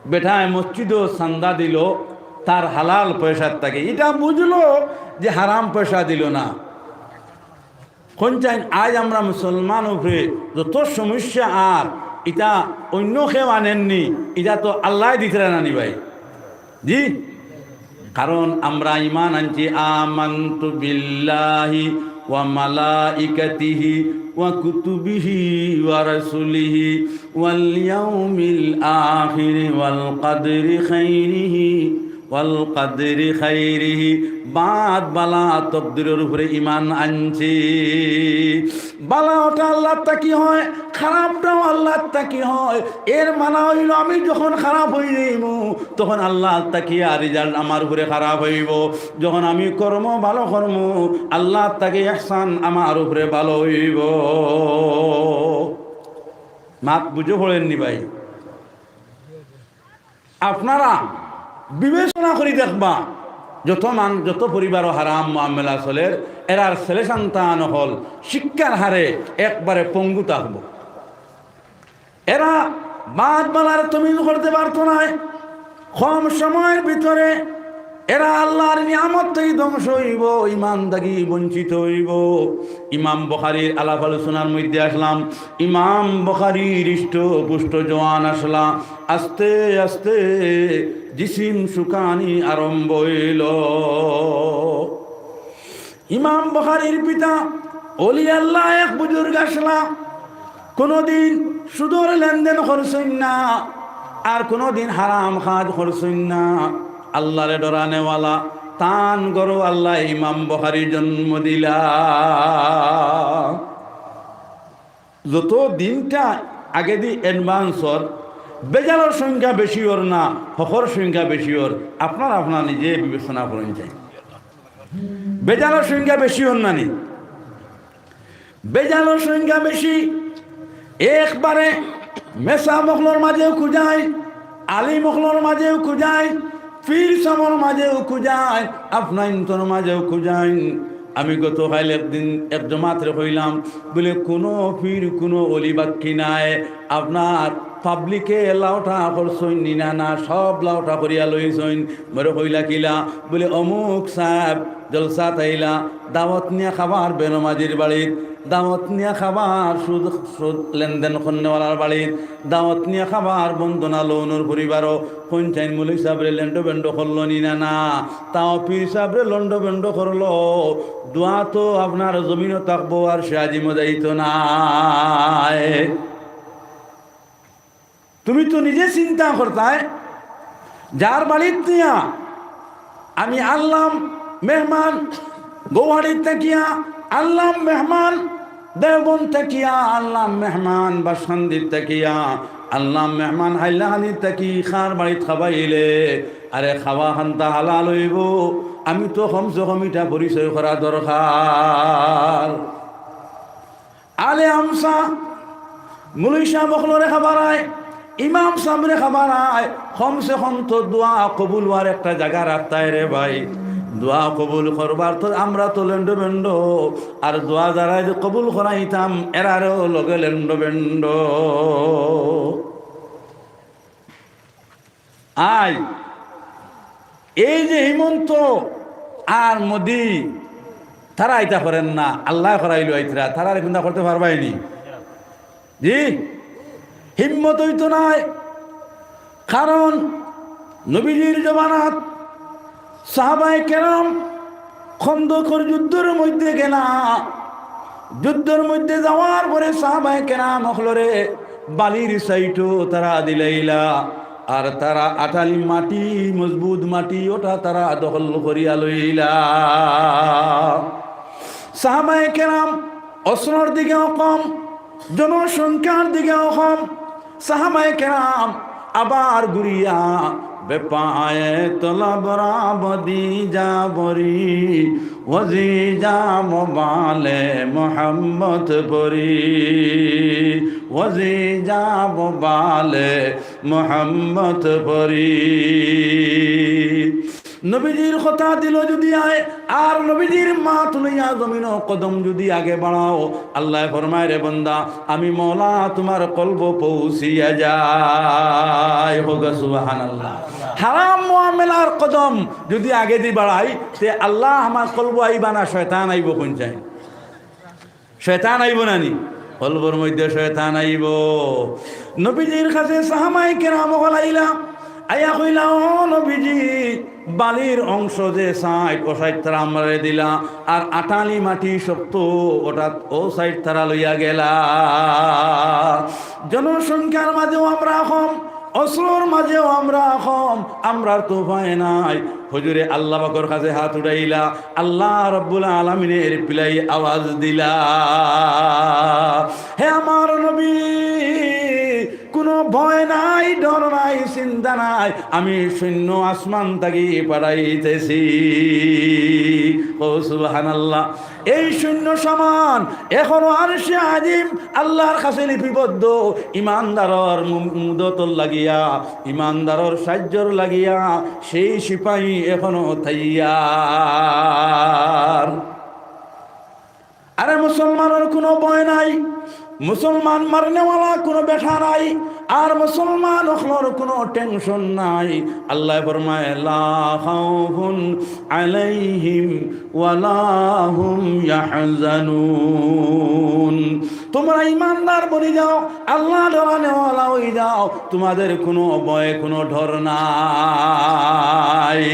বেটায় মসজিদো চান্দা দিলো তার হালাল পয়সার থাকি, ইটা বুঝলো যে হারাম পয়সা দিলো না। কইন চাইন, আইজ আমরা মুসলমান উপরে যত সমস্যা, আর ইটা অইন্য কেউ আনের নি, ইটা তো আল্লায় দিতরা নানি ভাই। জি, কারণ আমরা ঈমান আনছি, আমানতু বিল্লাহি ওয়া মালাইকাতিহি ওয়া কুতুবিহি ওয়া রাসুলিহি ওয়াল ইয়াউমিল আখিরি ওয়াল কদরি খাইরিহি ওয়াল কদরি খাইরিহি, বাদ বালা তকদিরর উপরে ঈমান আনছি। বালা ওটা আল্লার থাকি হয়, খারাপটাও আল্লার থাকি হয়। এর মানে অইলো, আমি যখন খারাপ অইযিমু, তখন আল্লার থাকি আর রেজাল্ট আমার উপরে খারাপ অইবো। যখন আমি করমু, ভালা করমু, আল্লার থাকি ইহসান আমার উপরে ভালা অইবো। মাত বুঝো পড়ের নি ভাই? আপনারা বিবেচনা করি দেখবা, যত মান-, যত পরিবারো হারাম মুআমালা চলের, এরার ছেলে সন্তান অকল শিক্ষার হারে একবারে পঙ্গু থাকবো। এরা বাদ বালার তমিজ করতে পারতো নায়। কম সময়র ভিতরে এরা আল্লার নিয়ামত থাকি ধ্বংস অইবো, ঈমান থাকি বঞ্চিত অইবো। ইমাম বুখারীর আলাপ আলোচনার মধ্যে আসলাম, ইমাম বুখারীর হৃষ্ট পুষ্ট জওয়ান আছলা, আস্তে আস্তে জিসিম শুকানি আরম্ভ অইলো। ইমাম বুখারীর পিতা অলি আল্লাহ এক বুজুর্গ আছলা, কুনুদিন সুদর লেনদেন করছইন না, আর কুনুদিন হারাম কাজ করছইন না। আল্লারে ডরানেওয়ালা, তান ঘরো আল্লায় ইমাম বুখারী জন্ম দিলা। যত দিনটা আগেদি advance অর, বেজালর সংখ্যা বেশি অর না, হকর সংখ্যা বেশি অর, আপনারা আপনারা নিজে বিবেচনা করইন চাই। বেজালর সংখ্যা বেশি অর না নি? বেজালর সংখ্যা বেশি। একবারে মেসাব অকলর মাঝেও খুজাইন, আলিম অকলর মাঝেও খুজাইন, পীর সাবর মাঝেও খুজাইন, আপনাইন্তর মাঝেও খুজাইন। আমি গতকাইল একদিন এক জমাতরে কইলাম, বুলে, "কুনু পীর, কুনু অলি বাক্কি নাই, আপনার পাবলিকে লাউটা করছইন নি না?" "না, সব লাউটা করিয়া লইছইন।" মোরে কইলা, "কিলা?" বুলে, "অমুক সাব জলসাত আইলা, দাওয়াত নিয়া খাবার বেনমাজির বাড়িত, দাওয়াত নিয়া খাবার সুদ, সুদ লেনদেন করনেওয়ালার বাড়িত, দাওয়াত নিয়া খাবার বন্দনা লওনর পরিবারো।" কইন চাইন, মৌলভী সাবরে লেন্ডো বেন্ডো করলো নি না? না, তাও পীর সাবরে লন্ডো বেন্ডো করলো। দোয়া তো আপনার জমিনো থাকবো, আর সে আজিমো যাইতো নায়। তুমি তো নিজে চিন্তা করতায়, যার বাড়িত নিয়া আমি আনলাম মেহমান, গৌহাটির থাকিয়া আনলাম মেহমান, দেওবন্দ থাকিয়া আনলাম মেহমান, বাসকান্দির থাকিয়া আনলাম মেহমান, হাইলাকান্দির থাকি কার বাড়িত খাবাইলে, আরে খাওয়া খান্তা হালাল অইবো। আমি তো কমসে কম ইটা পরিচয় করা দরকার। আলে আমসা, মৌলভী সাব অকলরে খাবারায়, ইমাম সাবরে খাবারায়, কমসে কম তো দোয়া কবুল অওয়ার একটা জাগা রাখতায় রে ভাই। দোয়া কবুল করবার তো আমরা তো লেন্ডো বেন্ডো, আর দোয়া যারায় কবুল করাইতাম, এরারেও লগে লেন্ডো বেন্ডো। আই, এই যে হিমন্ত আর মোদি, তারা ইতা করের না, আল্লায় করাইলো ইতরা, তারা আর কুন্তা করতে পারবায়নি। জি, হিম্মত অইতো নায়। কারণ নবীজির জমানাত সাহাবায়ে কেরাম খন্দকর যুদ্ধর মধ্যে গেলা, যুদ্ধর মধ্যে যাওয়ার পরে সাহাবায়ে কেরাম অকলরে বালির সাইটও তারা দিলাইলা, আর তারা আটালি মাটি, মজবুত মাটি, ওটা তারা দখল করিয়া লইলা। সাহাবায়ে কেরাম অস্ত্রর দিকেও কম, জনসংখ্যার দিকেও কম। সাহাবায়ে কেরাম আবার ঘুরিয়া বেপায়ে তলব রাব দি যা বরি, ওজি যা মোবালে মোহাম্মদ পরি, ওজি যা মোবালে মোহাম্মদ পরি। নবীজির কথা দিলো যুদি আয়, আর নবীজির মাত লইয়া জমিনো কদম যুদি আগে বাড়াও, আল্লায় ফরমায়, "রে বান্দা, আমি মওলা তুমার কলবো পৌঁছিয়া যাই।" কউক্কা সুবহানাল্লাহ। হারাম মুআমেলার কদম যুদি আগেদি বাড়াই, তে আল্লাহ আমার কলবো আইবা না, শয়তান আইবো কুন চাই? শয়তান আইবো না নি? কলবর মধ্যে শয়তান আইবো। নবীজির কাছে সাহাবায়ে কেরাম অকল আইলা, আইয়া কইলা, "ও নবীজি, বালির অংশ যে সাইট, ও সাইট তারা আমরারে দিলা, আর আটালি মাটি শক্ত, ওটা ও সাইট তারা লইয়া গেলা।" জনসংখ্যার মাঝেও আমরা কম, অস্ত্রর মাঝেও আমরা কম, আমরার তো উপায় নাই। হুজুরে আল্লাহ পাকর কাছে হাত উঠাইলা, আল্লাহ রাব্বুল আলামিনে এর পিলাই আওয়াজ দিলা, "হে আমার নবী, কোনো ভয় নাই, ডর নাই, চিন্তা নাই, আমি সৈন্য আসমান থাকি পাঠাইতেছি।" ও সুবহানাল্লাহ। এই সৈন্য সমান এখনো আরশে আজিম আল্লাহর কাছে লিপিবদ্ধ। ইমানদারর মু-, মুদতর লাগিয়া, ইমানদারর সাহায্যর লাগিয়া সেই সিপাহী এখনো তৈয়ার। আরে মুসলমানর কোনো ভয় নাই, মুসলমান মারনেওয়ালা কোনো বেটা নাই, আর মুসলমান অকলর কোনো টেনশন নাই। আল্লায় ফরমায়, "লা খাউফুন আলাইহিম ওয়ালা হুম ইয়াহজানুন।" তোমরা ইমানদার বনি যাও, আল্লাহ ডরানেওয়ালা অই যাও, তোমাদের কোনো ভয়, কোনো ডর নাই।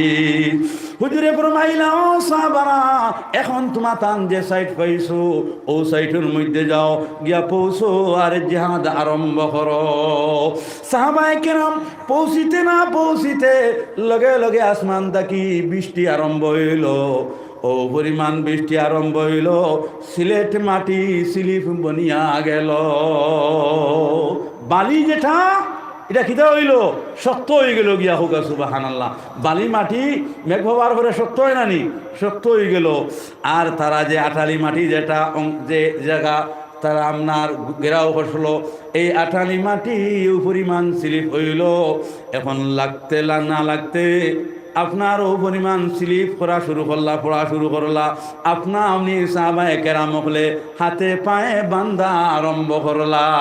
হুজুরে ফরমাইলা, "ও সাহাবারা, এখন তুমাতান যে সাইট পাইছো, ও সাইটর মধ্যে যাও, গিয়া পৌঁছো আর জিহাদ আরম্ভ করো।" সাহাবায়ে কেরাম পৌঁছিতে না পৌঁছিতে লগে লগে আসমান থাকি বৃষ্টি আরম্ভ অইলো। ও পরিমাণ বৃষ্টি আরম্ভ অইলো, সিলেট মাটি স্লিপ বনিয়া গেলো। বালি যেটা, ইটা কিতা অইলো? শক্ত অইগেলো গিয়া, কউক্কা সুবহানাল্লাহ। বালি মাটি মেঘ হওয়ার পরে শক্ত অয় না নি? শক্ত অইগেলো। আর তারা যে আটালি মাটি যেটা অং-, যে জাগা তারা আপনার ঘেরাও করছিল, এই আটালি মাটি ও পরিমাণ স্লিপ অইলো। এখন লাগতে লা-, না লাগতে আপনার ও পরিমাণ স্লিপ করা শুরু করলা, পড়া শুরু করলা। আপনা আপনি সাহাবায়ে কেরাম অকলে হাতে পায়ে বান্ধা আরম্ভ করলা,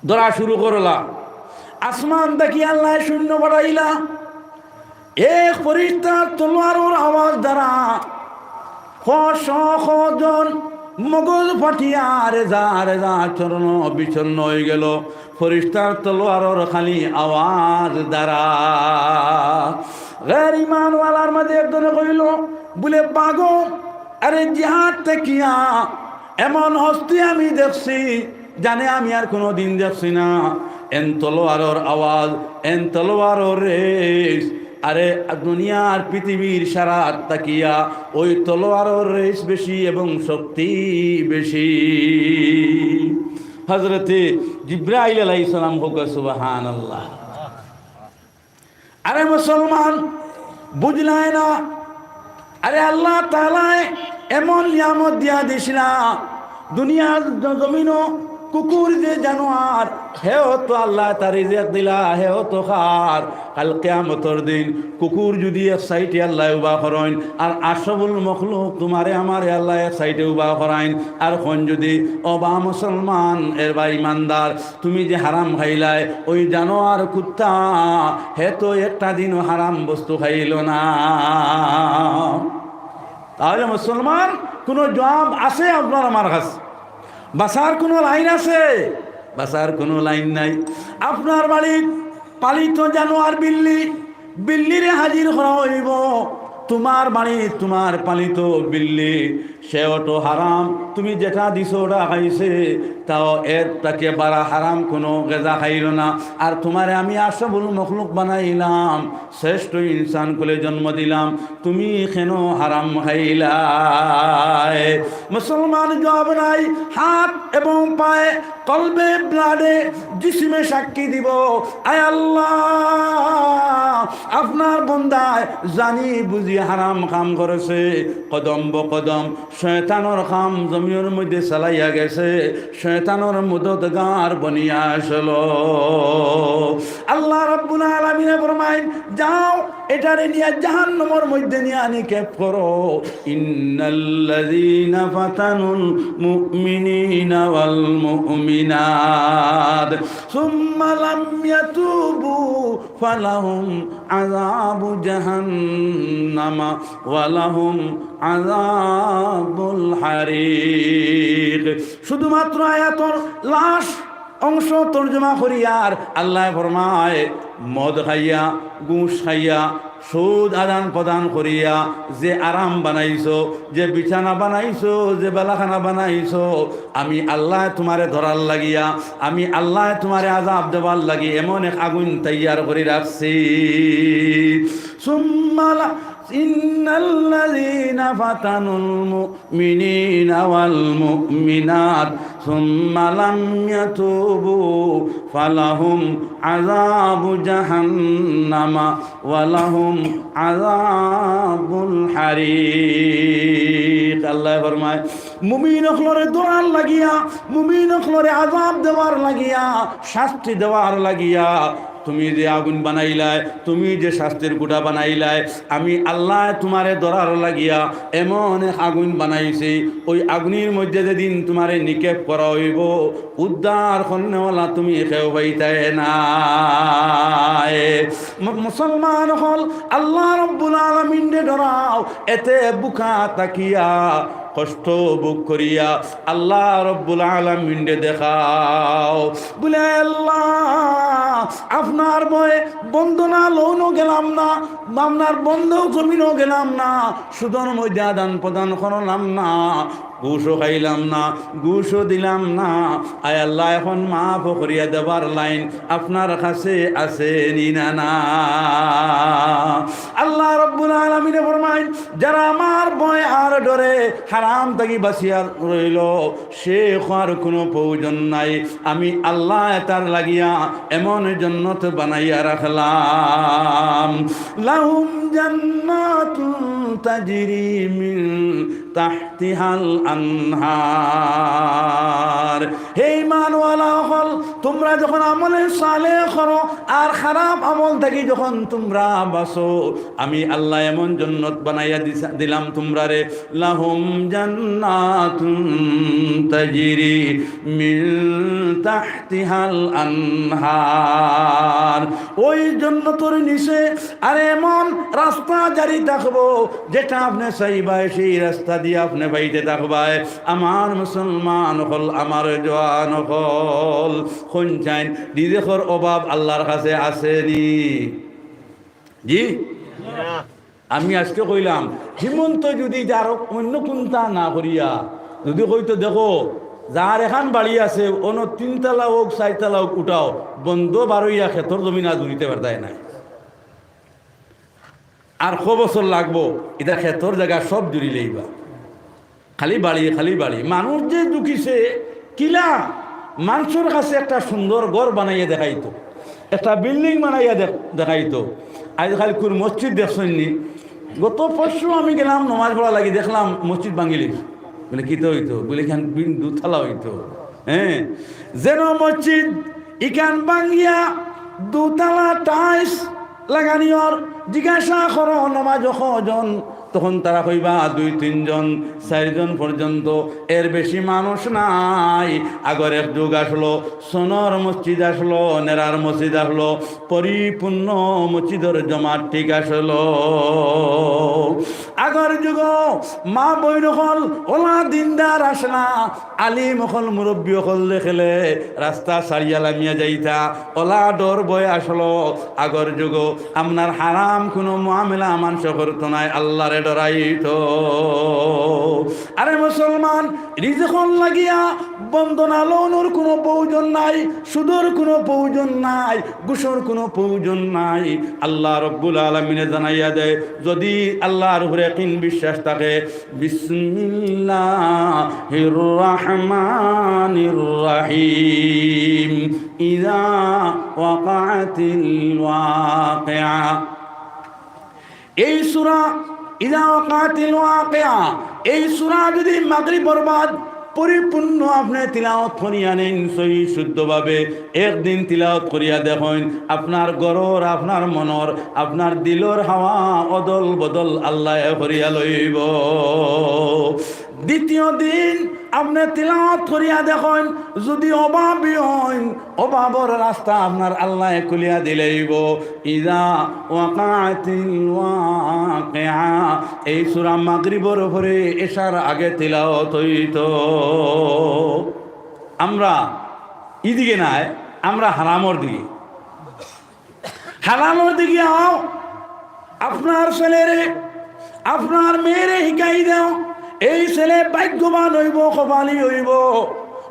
ধরা শুরু করলা। আসমান থাকি আল্লায় সৈন্য পাঠাইলা। এক ফিরিস্তার তলোয়ারর আওয়াজ দ্বারা শ শ জন মগজ ফাটিয়া রেজা রেজা চূর্ণ বিচূর্ণ অইগেলো। ফিরিস্তার তলোয়ারর খালি আওয়াজ দ্বারা। গের ইমানওয়ালার মাঝে একজনে কইলো, বুলে, "বাগো, আরে জিহাদ থাকিয়া এমন হস্তি আমি দেখছি, জানে আমি আর কুনুদিন দেখছি না। এন তলোয়ারর আওয়াজ, এন তলোয়ারর রেশ, আরে দুনিয়ার পৃথিবীর সারা থাকিয়া ওই তলোয়ারর রেশ বেশি এবং শক্তি বেশি।" হযরতে জিব্রাইল আলাইহিস সালাম, কউক্কা সুবহানাল্লাহ। আরে মুসলমান, বুঝলায় না? আরে আল্লাহ তাআলায় এমন নিয়ামত দিয়া দিছিলা, দুনিয়ার জ-, জমিনো কুকুর যে জানোয়ার, হেও তো আল্লায় তার রিজিক দিলা, হেও তো খার। কাল কিয়ামতর দিন কুকুর যুদি এক সাইডে আল্লায় উবা করইন, আর আশরাফুল মখলুক তুমারে আমারে আল্লায় এক সাইডে উবা করাইন, আর কইন যুদি, "ও বা মুসলমান, এরে বা ইমানদার, তুমি যে হারাম খাইলায়, ওই জানোয়ার কুত্তা, হে তো একটা দিনও হারাম বস্তু খাইলো না।" তাইলে মুসলমান, কুনু জুয়াব আছে আপনার আমার কাছে? বাঁচার কুনু লাইন আছে? বাঁচার কুনু লাইন নাই। আপনার বাড়িত পালিত জানোয়ার বিল্লি, বিল্লিরে হাজির করা অইবো। তুমার বাড়িত তুমার পালিত বিল্লি, সেও তো হারাম, তুমি যেটা দিছো ওটা খাইছে, তাও এর থাকি বাড়া হারাম কুনু গেজা খাইলো না। আর তুমারে আমি আশরাফুল মখলুক বানাইলাম, শ্রেষ্ঠ ইনসান কুলে জন্ম দিলাম, তুমি কেনে হারাম খাইলায়? মুসলমান জুয়াব নাই, হাত এবং পায়ে, কলবে, ব্লাডে, জিসিমে সাক্ষী দিবো, "আয় আল্লাহ, আপনার বন্দায় জানি বুঝি হারাম কাম করছে, কদম বকদম শয়তানর কাম জমিনর মধ্যে চালাইয়া গেছে, শয়তানর মদতগার বনিয়া আসলো।" আল্লাহ রাব্বুল আলামিনে ফরমাইন, "যাও, এটারে নিয়া জাহান্নামর মধ্যে নিয়া নিক্ষেপ করো।" ইন্নাল্লাযীনা ফাতানুল মুমিনিনা ওয়াল মুমিনাত সুম্মা লাম ইয়াতুবু ফালাহুম আযাবু জাহান্নামা ওয়া লাহুম আযাবুল হারিক। শুধুমাত্র আয়াতর লাস্ট অংশ তর্জমা করিয়ার আল্লায় ফরমায়, মদ খাইয়া, ঘুষ খাইয়া, সুদ আদান প্রদান করিয়া যে আরাম বানাইছো, যে বিছানা বানাইছো, যে বেলাখানা বানাইছো, আমি আল্লায় তুমারে ধরার লাগিয়া, আমি আল্লায় তুমারে আযাব দেবার লাগি এমন এক আগুন তৈয়ার করি রাখছি। সুম্মা লা-, ইন্নাল্লাযীনা ফাতানুল মুমিনিনা ওয়াল মুমিনাত সুম্মা লাম ইয়াতুবু ফালাহুম আযাবু জাহান্নামা ওয়া লাহুম আযাবুল হারিক। আল্লায় ফরমায়, মুমিন অকলরে ধরার লাগিয়া, মুমিন অকলরে আযাব দেওয়ার লাগিয়া, শাস্তি দেওয়ার লাগিয়া, তুমি যে আগুন বানাইলায়, তুমি যে শাস্তির গুটা বানাইলায়, আমি আল্লায় তুমারে ধরার লাগিয়া এমন এক আগুন বানাইছি, ওই আগুনর মধ্যে যেদিন তুমারে নিক্ষেপ করা অইবো, উদ্ধার করনেওয়ালা তুমি কেউ পাইতায় নায়। মু-, মুসলমান অকল, আল্লাহ রাব্বুল আলামিনরে ডরাও, এতে বুকা থাকিয়া কষ্ট ভোগ করিয়া আল্লাহ রাব্বুল আলামিনরে দেখাও। বুলে, "আল্লাহ, আপনার ভয়ে বন্দনা লওনও গেলাম না, আপনার বন্দও জমিনও গেলাম না, সুদর মধ্যে আদান প্রদান করলাম না, ঘুষও খাইলাম না, ঘুষও দিলাম না। আয় আল্লাহ, এখন মাফ করিয়া দেবার লাইন আপনার কাছে আছে নি না না?" আল্লাহ রাব্বুল আলামিনে ফরমাইন, যারা আমার ভয় আর ডরে হারাম থাকি বাঁচিয়া রইলো, সে আর কুনু প্রয়োজন নাই। আমি আল্লায় তার লাগিয়া এমন জন্নত বানাইয়া রাখলাম। লাহুম জান্নাতুন তাজরি মিন তাহতিহাল আনহার। হে ঈমানওয়ালা অকল, তুমরা যখন আমলে সালেহ করো আর খারাপ আমল থাকি যখন তুমরা বাঁচো, আমি আল্লায় এমন জন্নত বানাইয়া দিছা-, দিলাম তুমরারে, লাহুম জান্নাতুন তাজরি মিন তাহতিহাল আনহার। ওই জন্নতর নিচে আর এমন রাস্তা জারি থাকবো, যেটা আপনে চাইবায় সেই রাস্তা দিয়া আপনে বাইতে থাকবায়। আমার মুসলমান অকল, আমার জোয়ান অকল, কইন চাইন, রিজিকর অভাব আল্লার কাছে আছে নি? জি? আমি আজকে কইলাম, হিমন্ত যুদি যার অইন্য কুন্তা না করিয়া যুদি কইতো, "দেখো, যার এখান বাড়ি আছে, অনো তিনতলা অউক, চাইরতলা অউক, উঠাও, বন্দো বারইয়া খেতর জমিন আজ উড়িতে পারতায় নায়।" আর কয় বছর লাগবো, ইতা খেতর জাগা সব জুড়ি লইবা। খালি বাড়ি, খালি বাড়ি। মানুষ যে দুখিছে, কিলা মানষর কাছে একটা সুন্দর ঘর বানাইয়া দেখাইতো, একটা বিল্ডিং বানাইয়া দেখ-, দেখাইতো। আইজ কাইলকুর মসজিদ দেখছইন নি? গত পরশু আমি গেলাম নমাজ পড়া লাগি, দেখলাম মসজিদ ভাঙ্গিলিছে। বুলে, "কিতা অইতো?" বুলে, "ইখান বিন দুতলা অইতো।" হ্যাঁ, যেন মসজিদ ইখান ভাঙ্গিয়া দুতলা টাইলস লাগানিওর। জিজ্ঞাসা করো নমাজো কয়জন, তখন তারা কইবা দুই তিনজন, চাইরজন পর্যন্ত, এর বেশি মানুষ নাই। আগর এক যুগ আছলো, সোনর মসজিদ আছলো, নেরার মসজিদ আছলো, পরিপূর্ণ মসজিদর জমাত ঠিক আছলো। আগর যুগো মা বইন অকল অলা দিনদার আছলা, আলিম অকল, মুরব্বি অকল দেখলে রাস্তা ছাড়িয়া লামিয়া যাইতা, অলা ডর ভয় আছলো। আগর যুগো আপনার হারাম কুনু মুআমেলা মানষে করতো নায়, আল্লারে ডরাইতো। আরে মুসলমান, রিজিকর লাগিয়া বন্দনা লওনর কুনু প্রয়োজন নাই, সুদর কুনু প্রয়োজন নাই, ঘুষর কুনু প্রয়োজন নাই। আল্লাহ রব্বুল আলামিনে জানাইয়া দেয়, যদি আল্লাহর উপরে ইয়াকিন বিশ্বাস থাকে, বিসমিল্লাহির রহমানির রহিম। ইযা ওয়াকাতিল ওয়াকিআ। এই সূরা ইযা ওয়াকাতিল ওয়াকিআ, এই সূরা যদি মাগরিবর বাদ পরিপূর্ণ আপনে তিলাওয়াত করিয়া নেইন সহি শুদ্ধভাবে, একদিন তিলাওয়াত করিয়া দেখইন, আপনার ঘরর, আপনার মনর, আপনার দিলর হাওয়া অদল বদল আল্লায় করিয়া লইবো। দ্বিতীয় দিন আপনে তিলাওয়াত করিয়া দেখইন, যদি অভাবী অইন, অভাবর রাস্তা আপনার আল্লায় খুলিয়া দিলাইবো। ইযা ওয়াকাতিল ওয়াকিআ, এই সূরা মাগরিবর পরে এশার আগে তিলাওয়াত অইতো। আমরা ইদিকে নায়, আমরা হারামর দিকে। হালালর দিকে আও। আপনার ছেলেরে, আপনার মেয়েরে হিকাই দেও। এই ছেলে ভাগ্যবান অইবো, কপালি অইবো,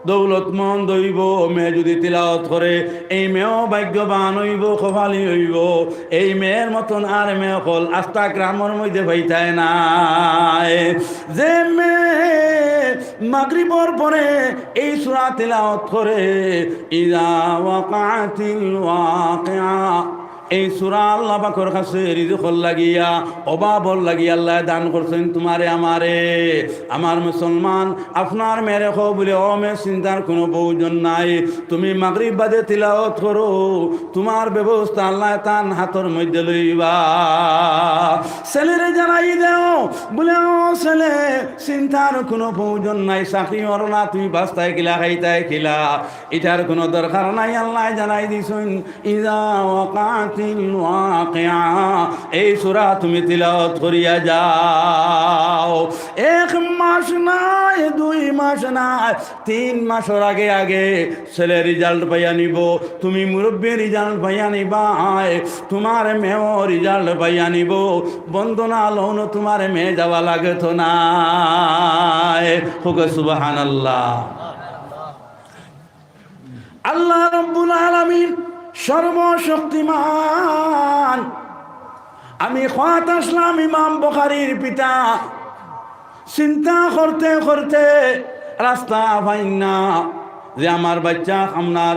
দৌলতমন্দ অইবো। মেয়ে যদি তিলাওয়াত করে, এই মেয়েও ভাগ্যবান অইবো, কপালি অইবো। এই মেয়ের মতন আর মেয়ে অকল আস্তা গ্রামর মধ্যে পাইতায় নায়। যে মেয়ে মাগরিবর পরে এই সূরা তিলাওয়াত করে, ইযা ওয়াকাতিল ওয়াকিআ, এই সূরা আল্লাহ পাকর কাছে রিজিকর লাগিয়া, অভাবর লাগিয়া আল্লায় দান করছইন তুমারে আমারে। আমার মুসলমান, আপনার মেয়েরে কও বুলে, "ও মেয়ে, চিন্তার কুনু প্রয়োজন নাই, তুমি মাগরিব বাদে তিলাওয়াত করো, তুমার ব্যবস্থা আল্লায় তান হাতর মধ্যে লইবা।" ছেলেরে জানাই দেও বুলে, "ও ছেলে, চিন্তার কুনু প্রয়োজন নাই, চাকরি অর না, তুমি বাঁচতায় কিলা, খাইতায় কিলা, ইটার কুনু দরকার নাই।" আল্লায় জানাই দিছইন, ইযা ওয়াকাতিল ওয়াকিআ, এই সূরা তুমি তিলাওয়াত করিয়া যাও। এক মাস নায়, দুই মাস নায়, তিন মাসর আগে আগে ছেলে result পাইয়া নিবো, তুমি মুরব্বি result পাইয়া নিবায়, তুমার মেয়েও result পাইয়া নিবো। বন্দনা লওনো তুমার মেয়ে যাওয়া লাগতো নায়। কউক্কা সুবহানাল্লাহ। আল্লাহ রব্বুল আলামিন সর্বশক্তিমান। আমি কওয়াত আছলাম ইমাম বুখারীর পিতা চিন্তা করতে করতে রাস্তা পাইন না যে আমার বাইচ্চা আপনার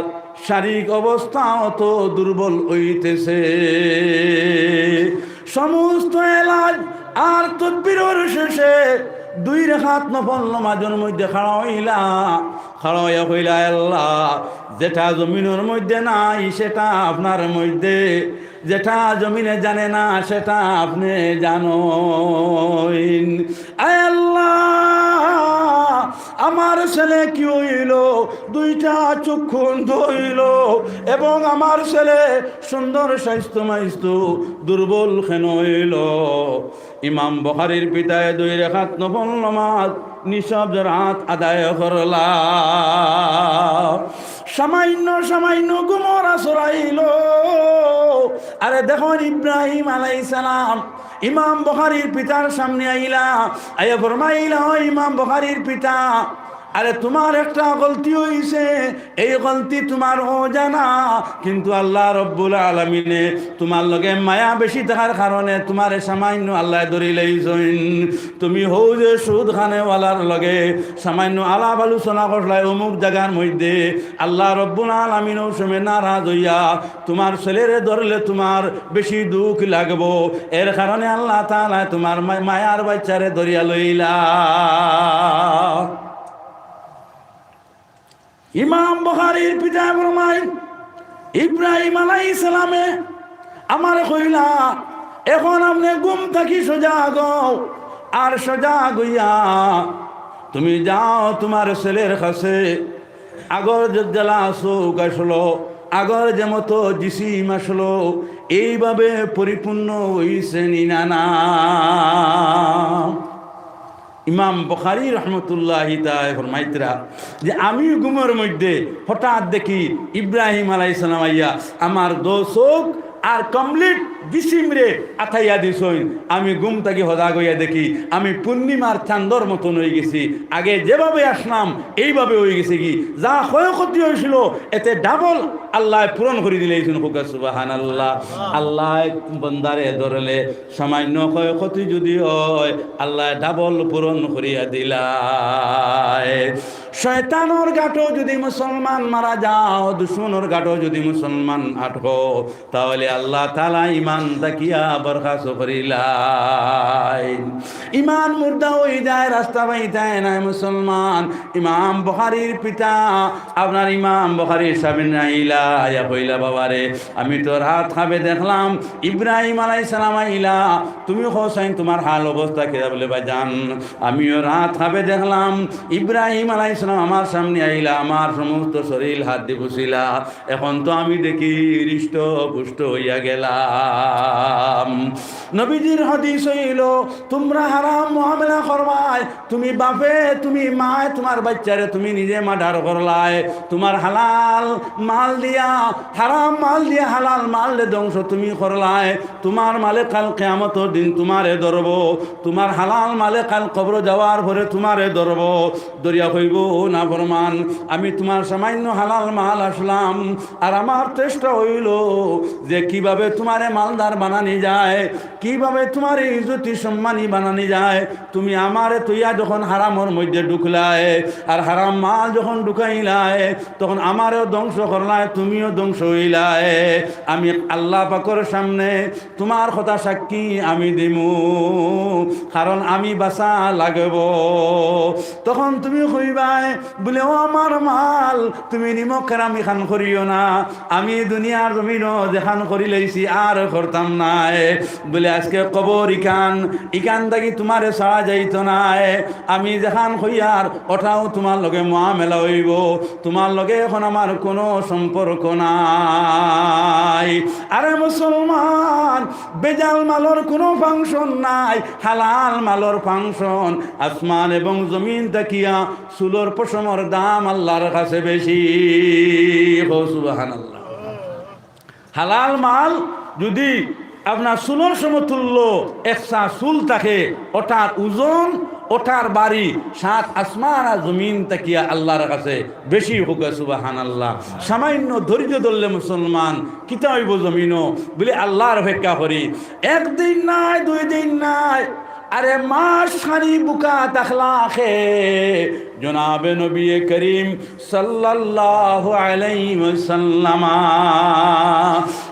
শারীরিক অবস্থা অত দুর্বল অইতেছে। সমস্ত এলাজ আর তদবিরর শেষে দুই রাকাত নফল নমাজর মধ্যে খাড়া অইলা, খাড়া অইয়া কইলা, "আল্লাহ, যেটা জমিনর মধ্যে নাই সেটা আপনার মধ্যে, যেটা জমিনে জানে না সেটা আপনে জানইন।" আয় আল্লাহ, আমার ছেলে কি অইলো? দুইটা চক্ষু অন্ধ অইলো এবং আমার ছেলে সুন্দর স্বাস্থ্য মাইস্থ দুর্বল কেনে অইলো? ইমাম বুখারীর পিতায় দুই রাকাত নফল নমাজ নিশব রাত আদায় করলা। সামান্য সামান্য ঘুমর আসর আইলো। আরে দেখইন, ইব্রাহিম আলাইহিস সালাম ইমাম বুখারীর পিতার সামনে আইলা, আইয়া ফরমাইলা, "ও ইমাম বুখারীর পিতা, আরে তুমার একটা গলতি অইছে, এই গলতি তুমার অজানা, কিন্তু আল্লাহ রব্বুল আলামিনে তুমার লগে মায়া বেশি থাকার কারণে তুমারে সামান্য আল্লায় ধরি লইছইন। তুমি হউ যে সুদ খানেওয়ালার লগে সামান্য আলাপ আলোচনা করলায় অমুক জাগার মধ্যে, আল্লাহ রব্বুল আলামিন অউ সময় নারাজ অইয়া তুমার ছেলেরে ধরলে তুমার বেশি দুখ লাগবো, এর কারণে আল্লাহ তাআলায় তুমার মা-, মায়ার বাইচ্চারে ধরিয়া লইলা।" ইমাম বুখারীর পিতায় ফরমাইন, ইব্রাহিম আলাইহিস সালামে আমারে কইলা, "এখন আপনে ঘুম থাকি সজাগ অও, আর সজাগ অইয়া তুমি যাও তুমার ছেলের কাছে, আগর যে যেলা চউখ আছলো, আগর যে মতো জিসিম আছলো, এইভাবে পরিপূর্ণ অইছে নি না না?" ইমাম বুখারী রহমতুল্লাহি তাআলায় ফরমাইতরা যে আমি ঘুমর মধ্যে হঠাৎ দেখি ইব্রাহিম আলাইহিস সালাম আইয়া আমার দো চউখ আর complete জিসিমরে আতাইয়া দিছইন। আমি ঘুম থাকি হজাগ অইয়া দেখি আমি পূর্ণিমার চান্দর মতন অইগেছি। আগে যেভাবে আছলাম এইভাবে অইগেছিগি। যা ক্ষয়ক্ষতি অইছিল এতে double আল্লায় পূরণ করি দিলাইছইন। কউক্কা সুবহানাল্লাহ। আল্লায় বন্দারে ধরলে সামান্য ক্ষয়ক্ষতি যুদি অয়, আল্লায় double পূরণ করিয়া দিলায়। শয়তানর গাটো যুদি মুসলমান মারা যাও, দুশমনর গাটো যুদি মুসলমান আটকো, তাহলে আল্লাহ তাআলা ইমান থাকিয়া বরখাস্ত করিলায়। ইমান মুর্দা অই যায়, রাস্তা পাইতায় নায় মুসলমান। ইমাম বুখারীর পিতা, আপনার ইমাম বুখারী সাবে আইলা, ইয়া কইলা, "বাবারে, আমি তো রাত খাবে দেখলাম, ইব্রাহিম আলাইহিস সালাম আইলা, তুমি কও চাইন তুমার হাল অবস্থা কিতা?" বলে, "ভাইজান, আমিও রাত খাবে দেখলাম, ইব্রাহিম আলাইহিস সালাম আমার সামনে আইলা, আমার সমস্ত শরীল হাত দি পুছিলা, এখন তো আমি দেখি হৃষ্ট পুষ্ট অইয়া গেলাম।" নবীজির হাদিস অইলো, তুমরা হারাম মুআমালা করবায়, তুমি বাপে, তুমি মায়, তুমার বাইচ্চারে তুমি নিজে murder করলায়, তুমার হালাল মাল দিয়া হারাম মাল দিয়া হালাল মালরে ধ্বংস তুমি করলায়, তুমার মালে কাল কিয়ামতর দিন তুমারে ধরবো, তুমার হালাল মালে কাল কবরো যাওয়ার পরে তুমারে ধরবো, ধরিয়া কইবো, "নাফরমান, আমি তুমার সামান্য হালাল মাল আছলাম, আর আমার চেষ্টা অইলো যে কিভাবে তুমারে মালদার বানানি যায়, কিভাবে তুমারে ইজ্জতি সম্মানী বানানি যায়। তুমি আমারে থইয়া যখন হারামর মধ্যে ঢুকলায়, আর হারাম মাল যখন ঢুকাইলায়, তখন আমারেও ধ্বংস করলায়, তুমিও ধ্বংস অইলায়। আমি আল্লাহ পাকর সামনে তুমার কথা সাক্ষী আমি দিমু, কারণ আমি বাঁচা লাগবো।" তখন তুমি কইবায়, বলে, "ও আমার মাল, তুমি নিমক কেরাম ইখান করিও না, আমি দুনিয়ার জমিনো যেখান করিলাইছি আর করতাম নায়।" বলে, "আজকে কবর ইখান, ইখান থাকি তুমারে ছাড়া যাইতো নায়। আমি যেখান কইয়ার ওটাও তুমার লগে মুআমালা অইবো, তুমার লগে এখন আমার কোনো সম্পর্ক নাই।" আরে মুসলমান, ভেজাল মালর কোনো function নাই, হালাল মালর function। আসমান এবং জমিন থাকিয়া চুলর পশমর দাম আল্লাহর কাছে বেশি। কও সুবহানাল্লাহ। হালাল মাল যুদি আপনার চুলর সমতুল্য একসা চুল থাকে, ওটার ওজন, ওটার বাড়ি সাত আসমান আর জমিন থাকিয়া আল্লাহর কাছে বেশি। কউক্কা সুবহানাল্লাহ। সামান্য ধৈর্য ধরলে মুসলমান, কিতা অইবো জমিনো? বলে, আল্লাহর অপেক্ষা করি। একদিন নায়, দুই দিন নায়, আরে মাস খানি বুকা থাকলা খে জনাবে নবী করিম সাল্লাল্লাহু আলাইহি ওয়াসাল্লাম।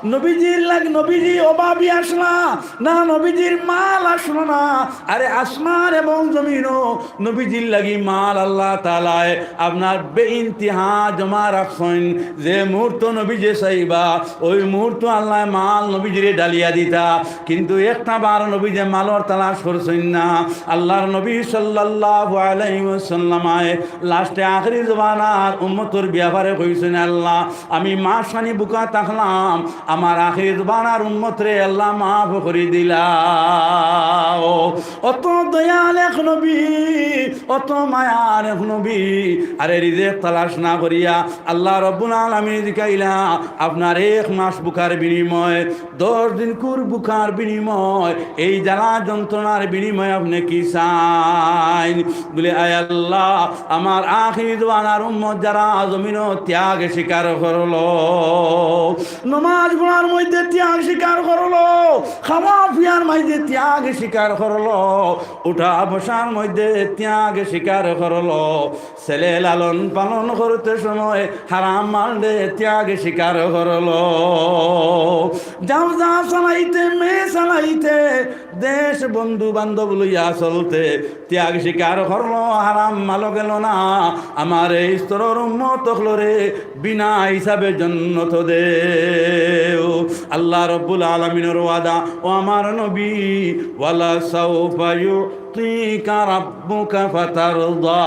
নবীজির লাগ-, নবীজি অভাবী আছলা না, নবীজির মাল আছলো না। আরে আসমান এবং জমিনো নবীজির লাগি মাল আল্লাহ তাআলায় আপনার বেইন্তিহা জমা রাখছইন। যে মুহূর্ত নবীজিয়ে চাইবা, ওই মুহূর্ত আল্লায় মাল নবীজিরে ডালিয়া দিতা। কিন্তু একটা বার নবীজিয়ে মালর তালাশ করছইন না। আল্লাহর নবী সাল্লাল্লাহু আলাইহি ওয়াসাল্লামায় লাস্টে আখেরি জমানার উম্মতর ব্যাপারে কইছইন, "আল্লাহ, আমি মাস খানি বুকা থাকলাম, আমার আখেরি জমানার উম্মতরে আল্লাহ মাফ করি দিলাও।" অত দয়াল এক নবী, অত মায়ার এক নবী, আরে রিজেক তালাশ না করিয়া আল্লাহ রব্বুল আলামিন জিকাইলা, "আপনার এক মাস বুকার বিনিময়ে, দশ দিনকুর বুকার বিনিময়ে, এই জ্বালা যন্ত্রণার বিনিময়ে আপনে কি চাইন?" বলে, "আয় আল্লাহ, আমার আখেরি জমানার উম্মত যারা জমিনো ত্যাগ স্বীকার করলো, নমাজ পড়ার মধ্যে ত্যাগ স্বীকার করলো, খাওয়া পিয়ার মধ্যে ত্যাগ স্বীকার করলো, উঠা বসার মধ্যে ত্যাগ স্বীকার করলো, ছেলে লালন পালন করতে সময় হারাম মালরে ত্যাগ স্বীকার করলো, ব্যবসা চালাইতে, মেয়ে চালাইতে, দেশ বন্ধু বান্ধব লইয়া চলতে ত্যাগ স্বীকার করলো, হারাম মালো গেল না। আমার এই স্তরর উম্মত অকলরে বিনা হিসাবে জন্নত দেও। আল্লাহ রব্বুল আলামিনর ওয়াদা, ও আমার নবী, ওয়ালা সাউফা ইউতিকা রাব্বুকা ফাতারদা।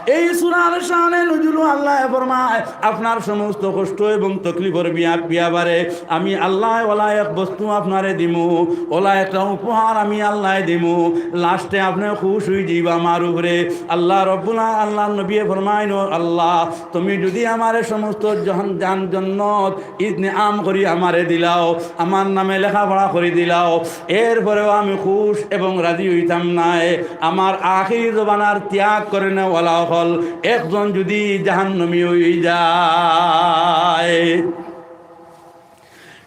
এই সূরার শানে নুজুল আল্লায় ফরমায়, আপনার সমস্ত কষ্ট এবং তকলিফর বিয়া-, বিয়াবারে আমি আল্লায় ওলা এক বস্তু আপনারে দিমু, ওলা একটা উপহার আমি আল্লায় দিমু। লাস্টে আপনে খুশ অইযিবা আমার উপরে। আল্লাহ রব্বুল আ-, আল্লাহর নবীয়ে ফরমাইন, ও আল্লাহ, তুমি যুদি আমারে সমস্ত জাহান-, জান জন্নত ইতনিআম করি আমারে দিলাও, আমার নামে লেখাপড়া করি দিলাও, এরপরেও আমি খুশ এবং রাজি অইতাম নায়। আমার আখিরি জমানার ত্যাগ করেনেওয়ালা অকল একজন যুদি জাহান্নামী অইযায়,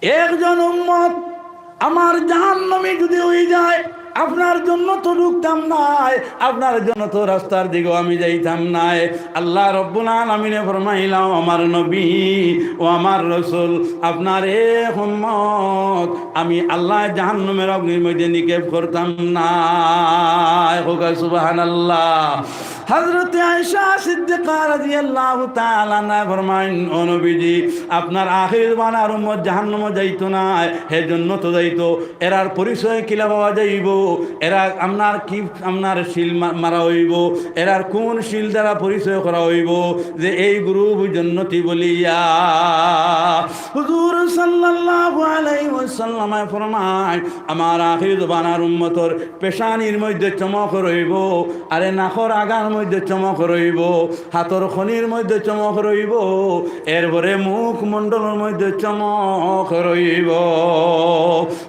একজন উম্মত আমার জাহান্নামী যুদি অইযায়, আপনার জন্নতো ঢুকতাম নায়, আপনার জন্নতর রাস্তার দিকেও আমি যাইতাম নায়। আল্লাহ রব্বুল আলামিনে ফরমাইলা, ও আমার নবী, ও আমার রসুল, আপনার এক উম্মত আমি আল্লায় জাহান্নামের অগ্নির মধ্যে নিক্ষেপ করতাম নায়। কউক্কা সুবহানাল্লাহ। হযরতে আয়েশা সিদ্দিকা রাদিয়াল্লাহু তাআলা আনহা ফরমাইন, ও নবীজি, আপনার আখিরি জমানার উম্মত জাহান্নামো যাইতো নায়, হে জন্নতো যাইতো। এরার পরিচয় কিলা পাওয়া যাইবো? এরা আপনার কি, আপনার সিল মা-, মারা অইবো? এরার কুন সিল দ্বারা পরিচয় করা অইবো যে এই গ্রুপ জন্নতি বলিয়া? হুজুর সাল্লাল্লাহু আলাইহি ওয়াসাল্লামে ফরমায়, আমার আখিরি জমানার উম্মতর পেশানির মধ্যে চমক রইবো, আরে নাকর আগার মধ্যে চমক রইবো, হাতর খনির মধ্যে চমক রইবো, এরপরে মুখমণ্ডলর মধ্যে চমক রইবো,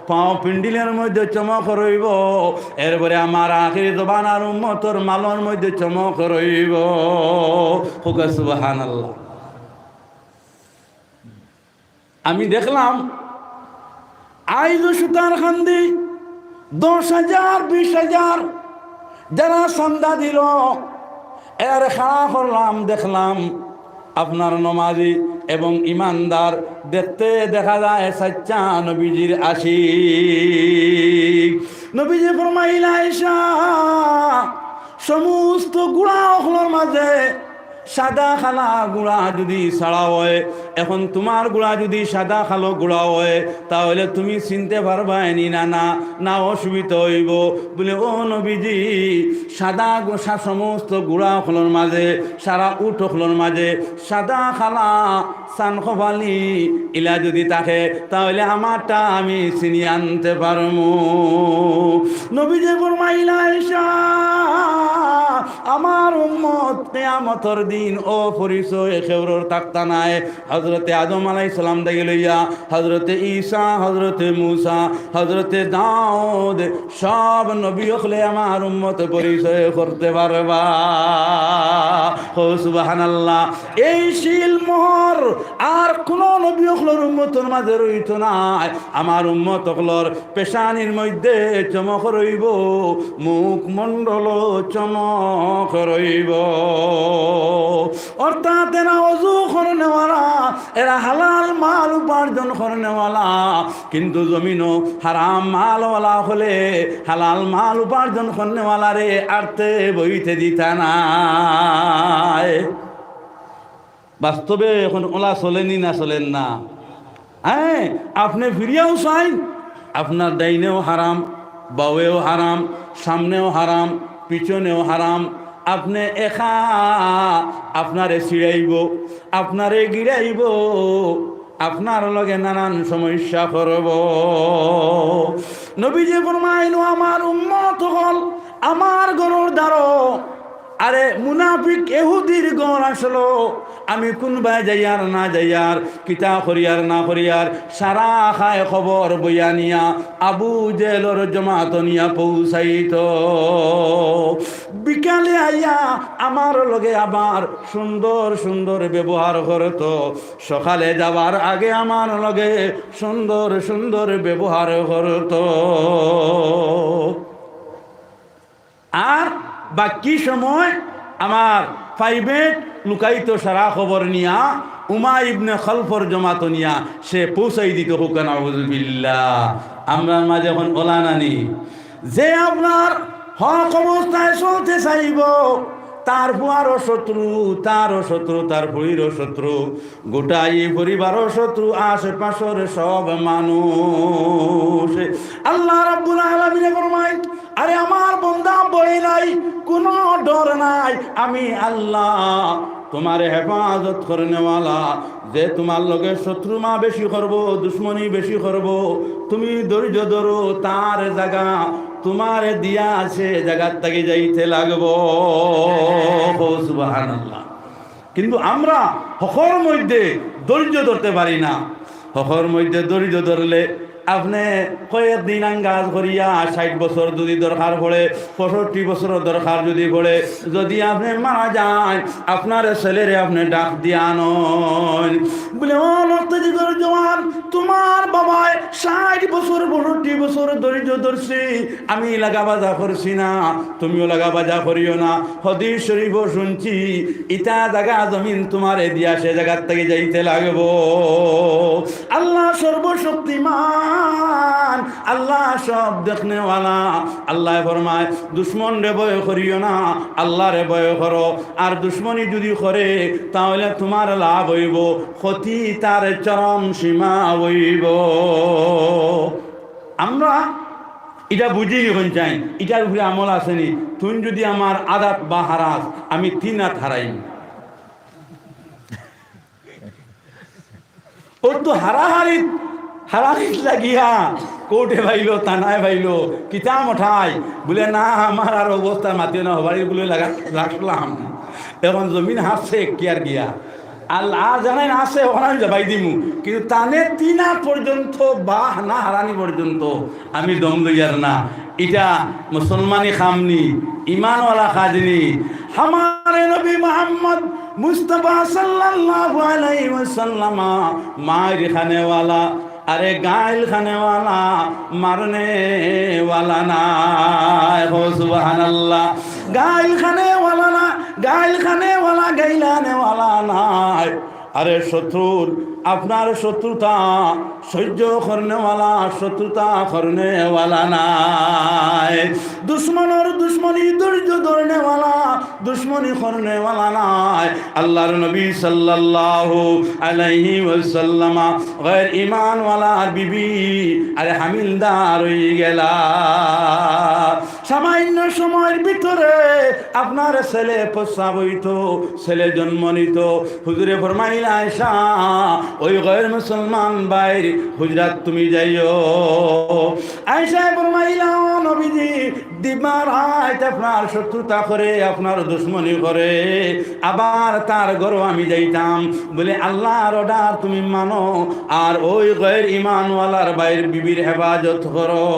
পাও পিন্ডিলর মধ্যে চমক রইবো, এরপরে আমার আখিরি জমানার উম্মতর মালর মধ্যে চমক রইবো। কউক্কা সুবহানাল্লাহ। আমি দেখলাম, আইজ সুতারকান্দি দশ হাজার, বিশ হাজার যারা চান্দা দিলো, এরারে খাড়া করলাম, দেখলাম আপনার নমাজি এবং ইমানদার, দেখতে দেখা যায় সাচ্চা নবীজির আশিক। নবীজি ফরমাইলা, আয়েশা, সমস্ত গুড়া অকলর মাঝে সাদা কালা গুড়া যুদি ছাড়া অয়, এখন তুমার গুড়া যুদি সাদা কালো গুড়া অয়, তাহলে তুমি চিনতে পারবায় নি না? না, না, অসুবিধা অইবো। বলে, ও নবীজি, সাদা গো-, সা-, সমস্ত গুড়া অকলর মাঝে, সারা উট অকলর মাঝে সাদা কালা চান কপালি ইলা যুদি থাকে, তাহলে আমারটা আমি চিনি আনতে পারমু। নবীজি ফরমাইলা, আয়েশা, আমার উম্মত কিয়ামতর দিন অপরিচয় কেউরর থাকতা নায়। হযরতে আদম আলাইহিস সালাম থাকি লইয়া হযরতে ঈসা, হযরতে মুসা, হযরতে দাউদ, সব নবী অকলে আমার উম্মত পরিচয় করতে পারবা। কও সুবহানাল্লাহ। এই সিল মোহর আর কুনু নবী অকলর উম্মতর মাঝে রইতো নায়। আমার উম্মত অকলর পেশানির মধ্যে চমক রইবো, মুখমণ্ডল চমক রইবো। অর্থাৎ এরা অজু করনেওয়ালা, এরা হালাল মাল উপার্জন করনেওয়ালা, কিন্তু জমিনো হারাম মালওয়ালা অকলে হালাল মাল উপার্জন করনেওয়ালারে আটতে বইতে দিতা নায়। বাস্তবে এখন অলা চলেনি না চলের না? হ্যাঁ, আপনে ফিরিয়াও চাইন, আপনার ডাইনেও হারাম, বাউয়েও হারাম, সামনেও হারাম, পিছনেও হারাম। আপনে একা আপনারে ছিড়াইবো, আপনারে গিড়াইবো, আপনার লগে নানান সমস্যা করবো। নবীজি ফরমাইন, ও আমার উম্মত অকল, আমার ঘরর দ্বারো আরে মুনাফিক এহুদির ঘর আসলো, আমি কুনবায় যাইয়ার না যাইয়ার, কিতা করিয়ার না করিয়ার, সারা খায় খবর বইয়া নিয়া আবু জেলর জমাত নিয়া পৌঁছাইতো। বিকালে আইয়া আমার লগে আবার সুন্দর সুন্দর ব্যবহার করতো। সকালে যাবার আগে আমার লগে সুন্দর সুন্দর ব্যবহার করতো। আর বাকি সময় আমার প্রাইভেট লুকাইতো সারা খবর নিয়া, উমাই ইবনে খলফর জমাত নিয়া সে পৌঁছাই দিত। কউক্কা নাউজুবিল্লাহ। আমরার মাঝে অখন অলা নানি, যে আপনার হক অবস্থায় চলতে চাইবো, তার ফুয়ারও শত্রু, তারও শত্রু, তার ফুড়িরও শত্রু, গোটা ই পরিবারও শত্রু, আশেপাশর সব মানুষ। আল্লাহ রাব্বুল আলামিনে ফরমায়, আরে আমার বন্দা, ভয় নাই, কুনু ডর নাই, আমি আল্লাহ তুমারে হেফাজত করনেওয়ালা। যে তুমার লগে শত্রুতা বেশি করবো, দুশমনি বেশি করবো, তুমি ধৈর্য ধরো, তার জাগা তুমারে দিয়া আছে, জাগাত থাকি যাইতে লাগবো। ও সুবহানাল্লাহ। কিন্তু আমরা হকর মধ্যে ধৈর্য ধরতে পারি না। হকর মধ্যে ধৈর্য ধরলে আপনে কয়েকদিন আঙ্গাজ করিয়া, ষাইট বছর যদি দরকার পড়ে, পঁয়ষট্টি বছর দরকার যদি পড়ে, যদি আপনে মারা যাইন, আপনার ছেলেরে আপনে ডাক দিয়া আনইন, বলে, "ও মুক্তিযুদ্ধর জওয়ান, তুমার বাবায় ষাইট বছর, পঁয়ষট্টি বছর ধৈর্য ধরছি, আমি লাগা বাজা করছি না, তুমিও লাগা বাজা করিও না।" হাদিস শরীফও শুনছি, ইটা জাগা জমিন তুমারে দিয়া সে জাগাত থাকি যাইতে লাগবো। আল্লাহ সর্বশক্তিমান, আল্লাহ সব দেখনেওয়ালা। আল্লায় ফরমায়, দুশমনরে ভয় করিও না, আল্লারে ভয় করো। আর দুশমনি যদি করে, তাহলে তুমার লাভ অইবো, ক্ষতি তার চরম সীমা অইবো। আমরা ইটা বুঝি নি, অখন চাই, ইটার উপরে আমল আছে নি? তুই যদি আমার আদাত বা হারাস, আমি তিন আত হারাইমু। অউ তো হারাহারি, হারাহারি লাগিয়া কোর্টে পাইলো, থানায় পাইলো, কিতা মঠাই, বলে, "না, আমার আর অবস্থা মাতিও না, হবারি বলে লাগা-, রাখলাম।" অখন জমিন হাসছে, কিয়ার গিয়া। আল্লাহ জানাইন আছে, অখন আমি জবাই দিমু। কিন্তু তানে তিন আত পর্যন্ত বা না হারানি পর্যন্ত আমি দম লইয়ার না। ইটা মুসলমানি কাম নি, ইমানওয়ালা কাজ নি। হামারে নবী মুহাম্মদ মুস্তাফা সাল্লাল্লাহু আলাইহি ওয়াসাল্লাম মাইর খানেওয়ালা, আরে গাইল খানেওয়ালা, মারনেওয়ালা নায়। কও সুবহানাল্লাহ। গাইল খানেওয়ালা না, গাইল খানেওয়ালা, গাইলানেওয়ালা নায়। আরে শত্রুর, আপনার শত্রুতা সহ্য করনেওয়ালা, শত্রুতা করনেওয়ালা নায়। দুশমনর দুশমনি ধৈর্য ধরনেওয়ালা, দুশমনি করনেওয়ালা নায়। আল্লাহর নবী সাল্লাল্লাহু আলাইহি ওয়াসাল্লাম গয়র ইমানওয়ালার বিবি, আরে হামিলদার অইগেলা। সামান্য সময়র ভিতরে আপনার ছেলে প্রস্রাব অইতো, ছেলে জন্ম নিতো। হুজুরে ফরমাইলা, "আয়েশা, ওই গয়র মুসলমান ভাইর হুজরাত তুমি যাইও।" আয়েশায় ফরমাইলা, "ও নবীজি, দিবা রাইত আপনার শত্রুতা করে, আপনার দুশমনি করে, আবার তার ঘরো আমি যাইতাম?" বলে, "আল্লাহর অর্ডার তুমি মানো, আর ওই গয়র ইমানওয়ালার ভাইর বিবির হেফাজত করো।"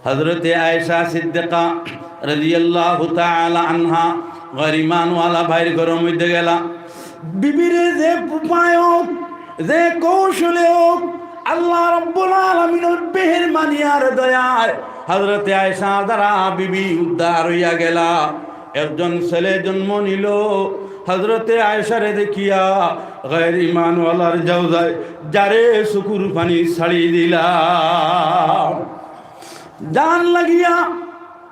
হযরতে আয়েশা সিদ্দিকা রাদিয়াল্লাহু তাআলা আনহা গয়র ইমানওয়ালা ভাইর ঘরর মধ্যে গেলা। বিবিরে যে উপায় হোক, যে কৌশলে হোক, আল্লাহ রাব্বুল আলামিনর মেহেরবানি আর দয়ায় হযরতে আয়েশা দ্বারা বিবি উদ্ধার অইয়া গেলা। একজন ছেলে জন্ম নিল। হযরতে আয়েশারে দেখিয়া গয়র ইমানওয়ালার জাওজায় জারে চকুর পানি ছাড়ি দিলা। জান লাগিয়া,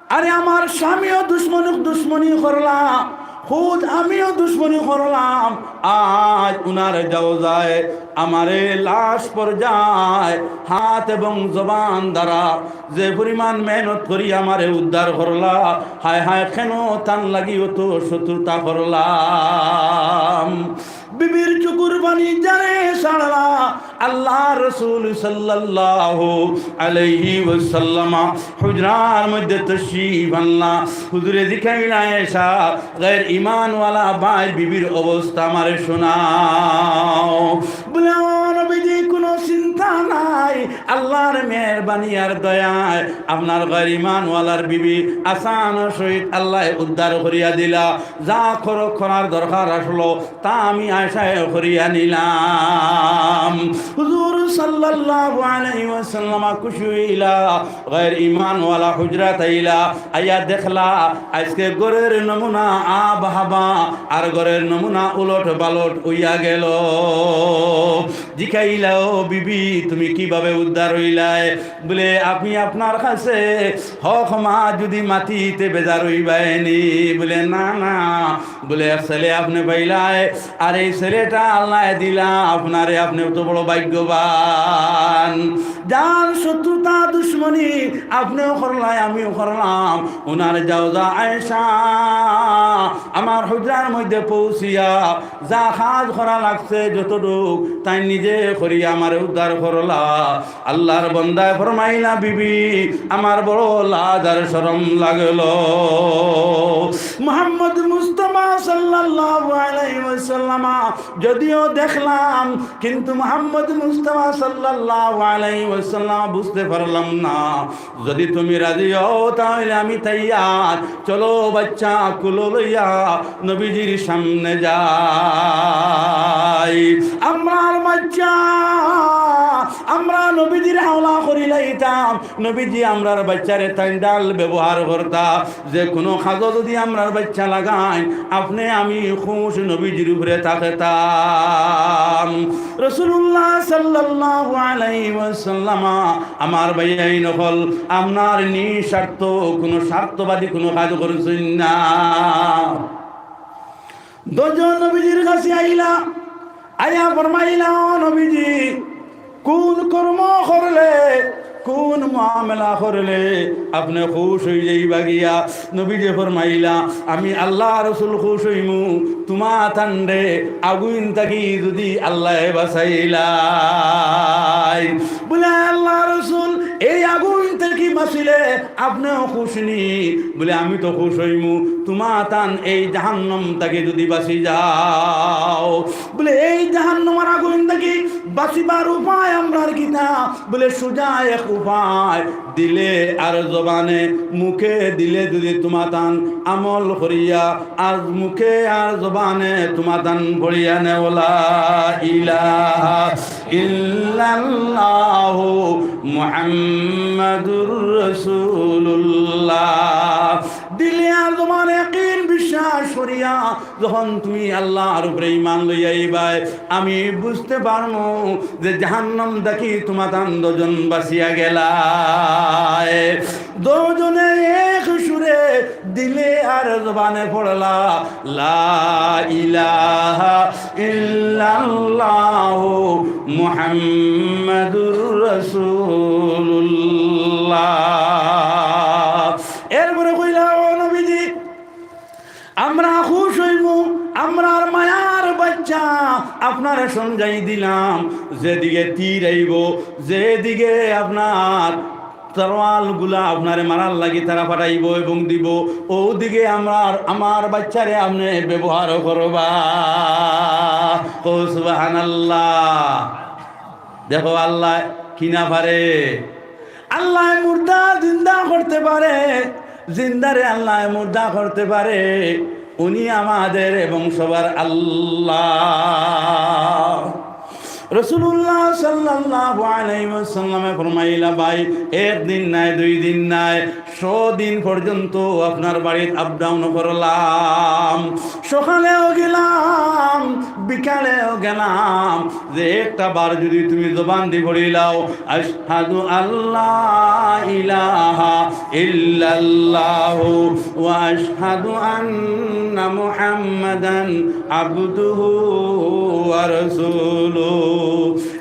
আরে আমার স্বামীও দুশমনি, দুশমনি করলা, খুদ আমিও দুশমনি করলাম। আজ উনার জাওজায় আমারে লাশ পর্যায় হাত এবং জবান দ্বারা যে পরিমাণ মেহনত করি আমারে উদ্ধার করলা, হায় হায়, কেন তান লাগি অত শত্রুতা করলাম? বিবির চকুর পানি জারে ছাড়লা। আল্লাহর রাসূল সাল্লাল্লাহু আলাইহি ওয়াসাল্লাম হুজরার মধ্যে তশরিফ আনলা। হুজুরে জিকাইলা, আয়েশা, গের ইমানওয়ালা ভাইর বিবির অবস্থা আমারে শোনাও। বলে, "ও নবীজি, কোনো চিন্তা নাই, আল্লাহর মেহেরবানি আর দয়ায় আপনার গের ইমানওয়ালার বিবি আসান সহিত আল্লাহ উদ্ধার করিয়া দিলা। যা করো, করার দরকার আসলো, তা আমি আয়েশায় করিয়া নিলাম।" হুজুর সাল্লাল্লাহু আলাইহি ওয়াসাল্লাম খুশি হইলা, গের ইমানওয়ালা হুজরাত আইলা, আইয়া দেখলা, আজকে ঘরের নমুনা আব হাবা আর ঘরের নমুনা উলট পালট হইয়া গেল। জিকাইলা, "ও বিবি, তুমি কিভাবে উদ্ধার হইলায়?" বলে, "আমি আপনার কাছে হক মা যদি মাতিতে বেজার হইবায়নি।" বলে, "না, না।" বলে, "এক ছেলে আপনে পাইলায়, আর এই ছেলেটা আল্লাহ দিলা আপনারে, আপনে তো বড় ভাগ্যবান। যার শত্রুতা দুশমনি আপনেও করলায়, আমিও করলাম, ওনার জাওজা আয়েশা আমার হুজরার মধ্যে পৌঁছিয়া যা কাজ করা লাগছে যতটুক, তাই নিজে করিয়া আমারে উদ্ধার করলা।" আল্লাহর বন্দায় ফরমাইলা, "বিবি, আমার বড় লাজ আর শরম লাগলো।" মুহাম্মদ মুস্তাফা সাল্লাল্লাহু আলাইহি ওয়াসাল্লাম যদিও দেখলাম, কিন্তু মুহাম্মদ মুস্তাফা সাল্লাল্লাহু আলাইহি ওয়াসাল্লাম বুঝতে পারলাম না। যদি তুমি রাজি হও, তাহলে আমি তৈয়ার। চলো, বাচ্চা কুলো লইয়া নবীজির সামনে যাই। আমরার বাচ্চা, আমরা নবীজির হাওলা করি লাইতাম। নবীজি আমরার বাচ্চারে তাইন ডাল ব্যবহার করতা। যে কোনো কাজো যদি আমরার বাচ্চা লাগাইন, আপনে আমি খুশ নবীজির উপরে থাকতাম। রাসূলুল্লাহ সাল্লাল্লাহু আলাইহি ওয়াসাল্লাম, আমার ভাইয়াইন অকল, আপনার নিঃস্বার্থ, কোনো স্বার্থবাদী কোনো কাজ করছইন না। দুইজন নবীজির কাছে আইলা, আইয়া ফরমাইলা, "ও নবীজি, কোন কর্ম করলে, কোন মামলা করলে আপনে খুশ হই যাইবা গিয়া?" নবীজি ফরমাইলা, "আমি আল্লাহ রাসূল খুশ হইমু, তুমাতানরে আগুইন থাকি যদি আল্লায় বাঁচাইলায়।" বলে, "আল্লাহ রাসূল, এই আগুইন থাকি বাঁচিলে আপনেও খুশ নি?" বলে, "আমি তো খুশ হইমু, তুমাতান এই জাহান্নাম থাকি যদি বাঁচি যাও।" বলে, "এই জাহান্নামর আগুইন থাকি বাঁচিবার উপায় আমরার কিতা?" বলে, "সুজা এক উপায়, দিলে আর জবানে, মুখে দিলে যদি তুমাতান আমল করিয়া আর মুখে আর জবানে তুমাতান পড়িয়া নেও লা ইলাহা ইল্লাল্লাহু মুহাম্মাদুর রাসূলুল্লাহ। দিলে আর জবানে ইয়াকিন বিশ্বাস করিয়া যখন তুমি আল্লাহর উপরে ঈমান লইয়া আইবায়, আমি বুঝতে পারমু যে জাহান্নাম থাকি তুমাতান দুইজন বাঁচিয়া গেলায়।" দুইজনে এক সুরে দিলে আর জবানে পড়লা, "লা ইলাহা ইল্লাল্লাহু মুহাম্মাদুর রাসূলুল্লাহ।" এরপরে কইলা, "ও নবীজি, আমরা খুশ হইমু, আমরার মায়ার বাচ্চা আপনারে সমঝাই দিলাম, যেদিকে তীর আইবো, যেদিকে আপনার তরোয়ালগুলা আপনারে মারার লাগি তারা পাঠাইবো এবং দিবো, ওদিকে আমরার, আমার বাচ্চারে আপনে ব্যবহার করবা।" কও সুবহানাল্লাহ। দেখো আল্লাহ কি না পারে। আল্লাহ মুর্দা জিন্দা করতে পারে, জিন্দারে আল্লাহ মুর্দা করতে পারে। উনি আমাদের এবং সবার আল্লাহ। রাসূলুল্লাহ সাল্লাল্লাহু আলাইহি ওয়াসাল্লামে ফরমাইলা, ভাই, একদিন নাই, দুই দিন নাই, শো দিন পর্যন্ত আপনার বাড়িত আপ ডাউন করলাম, সকালেও গেলাম, বিকালেও গেলাম, যে একটা বার যদি তুমি জবান দি পড়িলাও, "আশহাদু আল্লা ইলাহা ইল্লাল্লাহু ওয়া আশহাদু আন্না মুহাম্মাদান আবদুহু ওয়া রাসূলুহু।"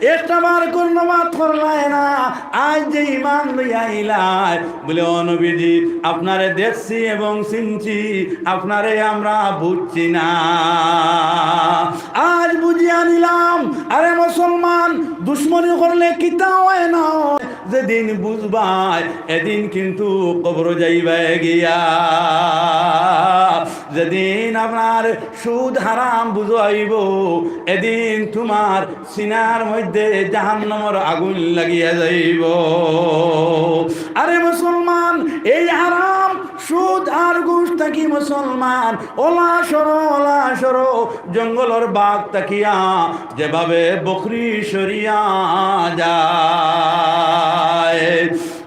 একটা বার কর্ণপাত করলায় না, আজ যে ইমান লইয়া আইলায়, বলে, "ও নবীজি, আপনারে দেখছি এবং চিনছি, আপনারে আমরা বুঝছি না, আজ বুঝিয়া নিলাম।" আরে মুসলমান, দুশমনি করলে কিতা অয় না অয়, যেদিন বুঝবায়, এদিন কিন্তু কবরো যাইবায় গিয়া। যেদিন আপনার সুদ হারাম বুঝাইবো, এদিন তুমার সিনার মধ্যে জাহান্নামর আগুন লাগিয়া যাইবো। আরে মুসলমান, এই হারাম সুদ আর ঘুষ থাকি মুসলমান অলা সরো, অলা সরো, জঙ্গলর বাঘ থাকিয়া যেভাবে বকরি সরিয়া যায়।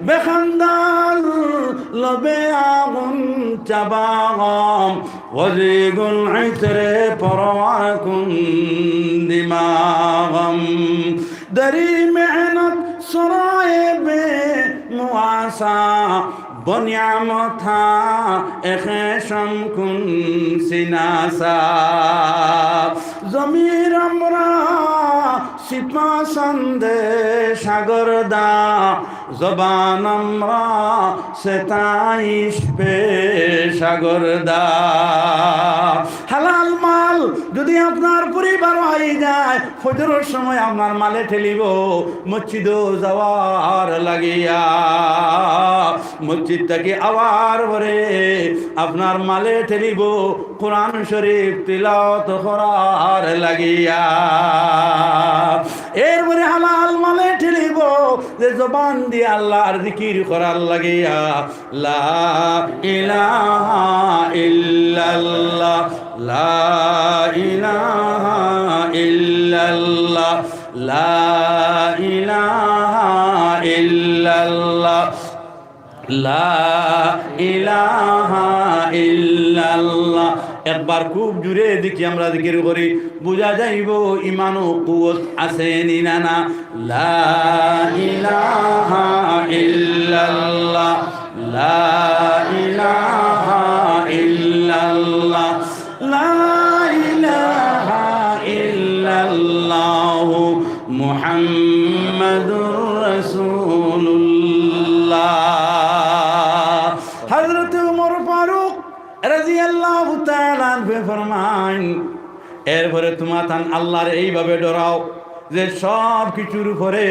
বেখান্দাল লবে আগুন চাবাগম, ওজিগুল ইতরে পরওয়ার কুন দিমাগম। দরি মেহনত সরায়ে বে মুআসা, বনিয়ামত হা এখে শমকুন সিনাসা। জমির আমরা সিপা সন্দে সাগর দা, জবান আমরা সেতাইশ পে সাগর দা। হালাল মাল যদি আপনার পরিবার অই যায়, ফজরর সময় আপনার মালে ঠেলিবো মসজিদো যাওয়ার লাগিয়া। মসজিদ থাকি আওয়ার পরে আপনার মালে ঠেলিবো কোরআন শরীফ তিলাওয়াত করার লাগিয়া। এরপরে হালাল মালে ঠেলিবো যে জবান দিয়া আল্লাহর জিকির করার লাগিয়া। লা ইলাহা ইল্লাল্লাহ, লা ইলাহা ইল্লাল্লাহ, লা ইলাহা ইল্লাল্লাহ, লা ইলাহা ইল্লাল্লাহ। একবার খুব জোরে দেখি আমরা জিকির করি, বুঝা যাইবো ইমানো কুওত আছে নি না না। লা ইলাহা ইল্লাল্লাহ, লা ইলাহা ইল্লাল্লাহ, লা ইলাহা ইল্লাল্লাহু মুহাম্মাদুর রাসূলুল্লাহ। হযরত উমর ফারুক রাদিয়াল্লাহু তাআলা আনহু ফরমাইন, এরপরে তুমরা তান আল্লাহর এইভাবে ডরাও যে সব কিছুর উপরে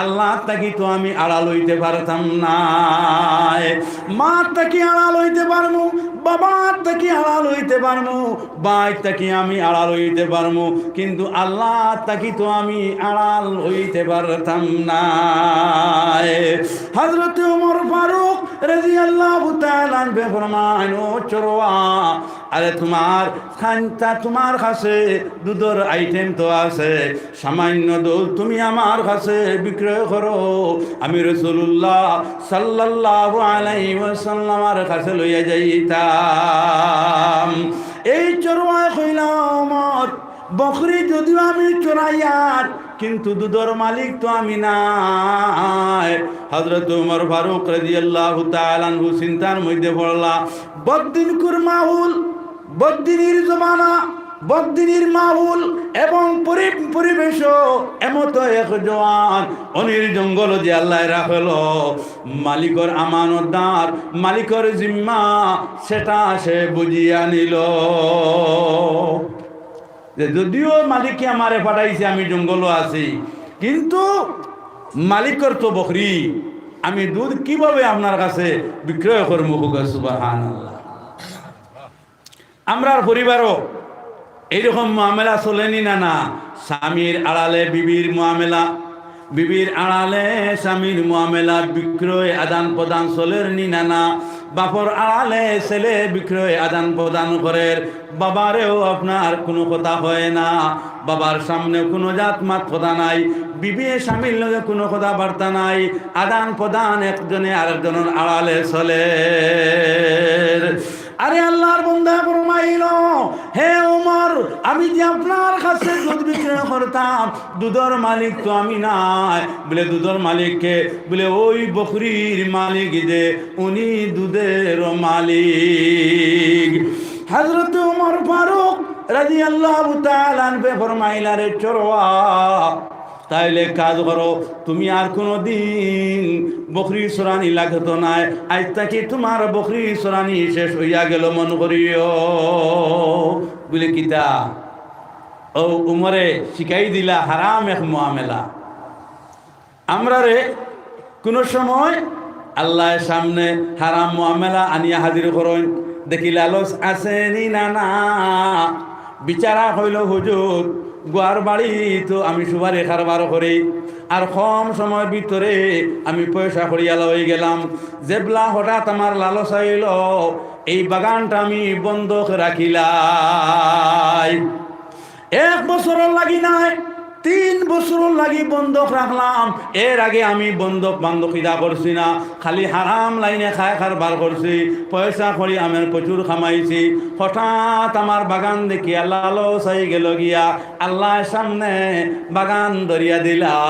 আল্লাহ থাকি তো আমি আড়াল অইতে পারতাম নায়। মা থাকি আড়াল অইতে পারমু, বাবা থাকি আড়াল অইতে পারমু, ভাই থাকি আমি আড়াল অইতে পারমু, কিন্তু আল্লাহ থাকি তো আমি আড়াল অইতে পারতাম নায়। হযরত উমর ফারুক রাদিয়াল্লাহু তাআলা আনহু ফরমাইন, ও চরওয়া, আরে তুমার খান্তা, তুমার কাছে দুধর আইটেম তো আছে, সামান্য দুধ তুমি আমার কাছে বিক্রয় করো, আমি রাসূলুল্লাহ সাল্লাল্লাহু আলাইহি ওয়াসাল্লামর কাছে লইয়া যাইতাম। এই চরওয়ায় কইলা, উমর, বকরি যদিও আমি চরাইয়ার, কিন্তু দুধর মালিক তো আমি নায়। হযরত উমর ফারুক রাদিয়াল্লাহু তাআলা আনহু চিন্তার মধ্যে পড়লা। বদিনকুর মাহুল, বদিনির জমানা, বদিনির মাহুল এবং পরি-, পরিবেশও এমতো এক জোয়ান অনির জঙ্গল যে আল্লাহ রাখলো, মালিকর আমানতদার, মালিকর জিম্মা, সেটা সে বুঝিয়া নিল। যে যদিও মালিকে আমারে পাঠাইছে, আমি জঙ্গলো আছি, কিন্তু মালিকর তো বকরি, আমি দুধ কিভাবে আপনার কাছে বিক্রয় করমু? কউক্কা সুবহানাল্লাহ। আমরার পরিবারও এইরকম মামলা চলেনি না? না, স্বামীর আড়ালে বিবির মামলা, বিবির আড়ালে স্বামীর মামলা, বিক্রয় আদান প্রদান চলের নি না? না, বাপর আড়ালে ছেলে বিক্রয় আদান প্রদান করের, বাবারেও আপনার কোনো কথা হয় না, বাবার সামনে কোনো জাত মাত কথা নাই, বিবিয়ে স্বামীর লগে কোনো কথাবার্তা নাই, আদান প্রদান একজনে আরেকজনের আড়ালে চলের। আরে আল্লাহর বন্দা ফরমাইল, হে উমর, আমি যে আপনার কাছে দুধ বিক্রয় করতাম, দুধর মালিক তো আমি নায়। বলে, দুধর মালিক কে? বলে, ওই বকরির মালিক যে, উনি দুধের মালিক। হযরত উমর ফারুক রাদিয়াল্লাহু তাআলা আনহু ফরমাইলা, রে চরওয়া, তাইলে কাজ করো, তুমি আর কোনো দিন বকরি চরানি লাগতো নায়। আইজ থাকি তুমার বকরি চরানি শেষ অইয়া গেল, মনো করিও। বলে, কিতা? ও উমরে শিখাই দিলা হারাম এক মামলা। আমরারে কুনু সময় আল্লার সামনে হারাম মুআমালা আনিয়া হাজির করইন, দেখি লালচ আছে নি না, না। বেচারা কইলো, "হুজুর, ঘর বাড়ি তো আমি সুপারি কারবার করি, আর কম সময়র ভিতরে আমি পয়সা করিয়ালা অইগেলাম। যেবলা হঠাৎ আমার লালচ আইলো, এই বাগানটা আমি বন্ধক রাখিলাই।" এক বছরর লাগি নায়, তিন বছরর লাগি বন্ধক রাখলাম। এর আগে আমি বন্ধক বান্ধক কিতা করছি না, খালি হারাম লাইনে খায় কারবার করছি, পয়সা করি আমি প্রচুর কামাইছি। হঠাৎ আমার বাগান দেখিয়া লালচ আইগেলো গিয়া, আল্লার সামনে বাগান ধরিয়া দিলা।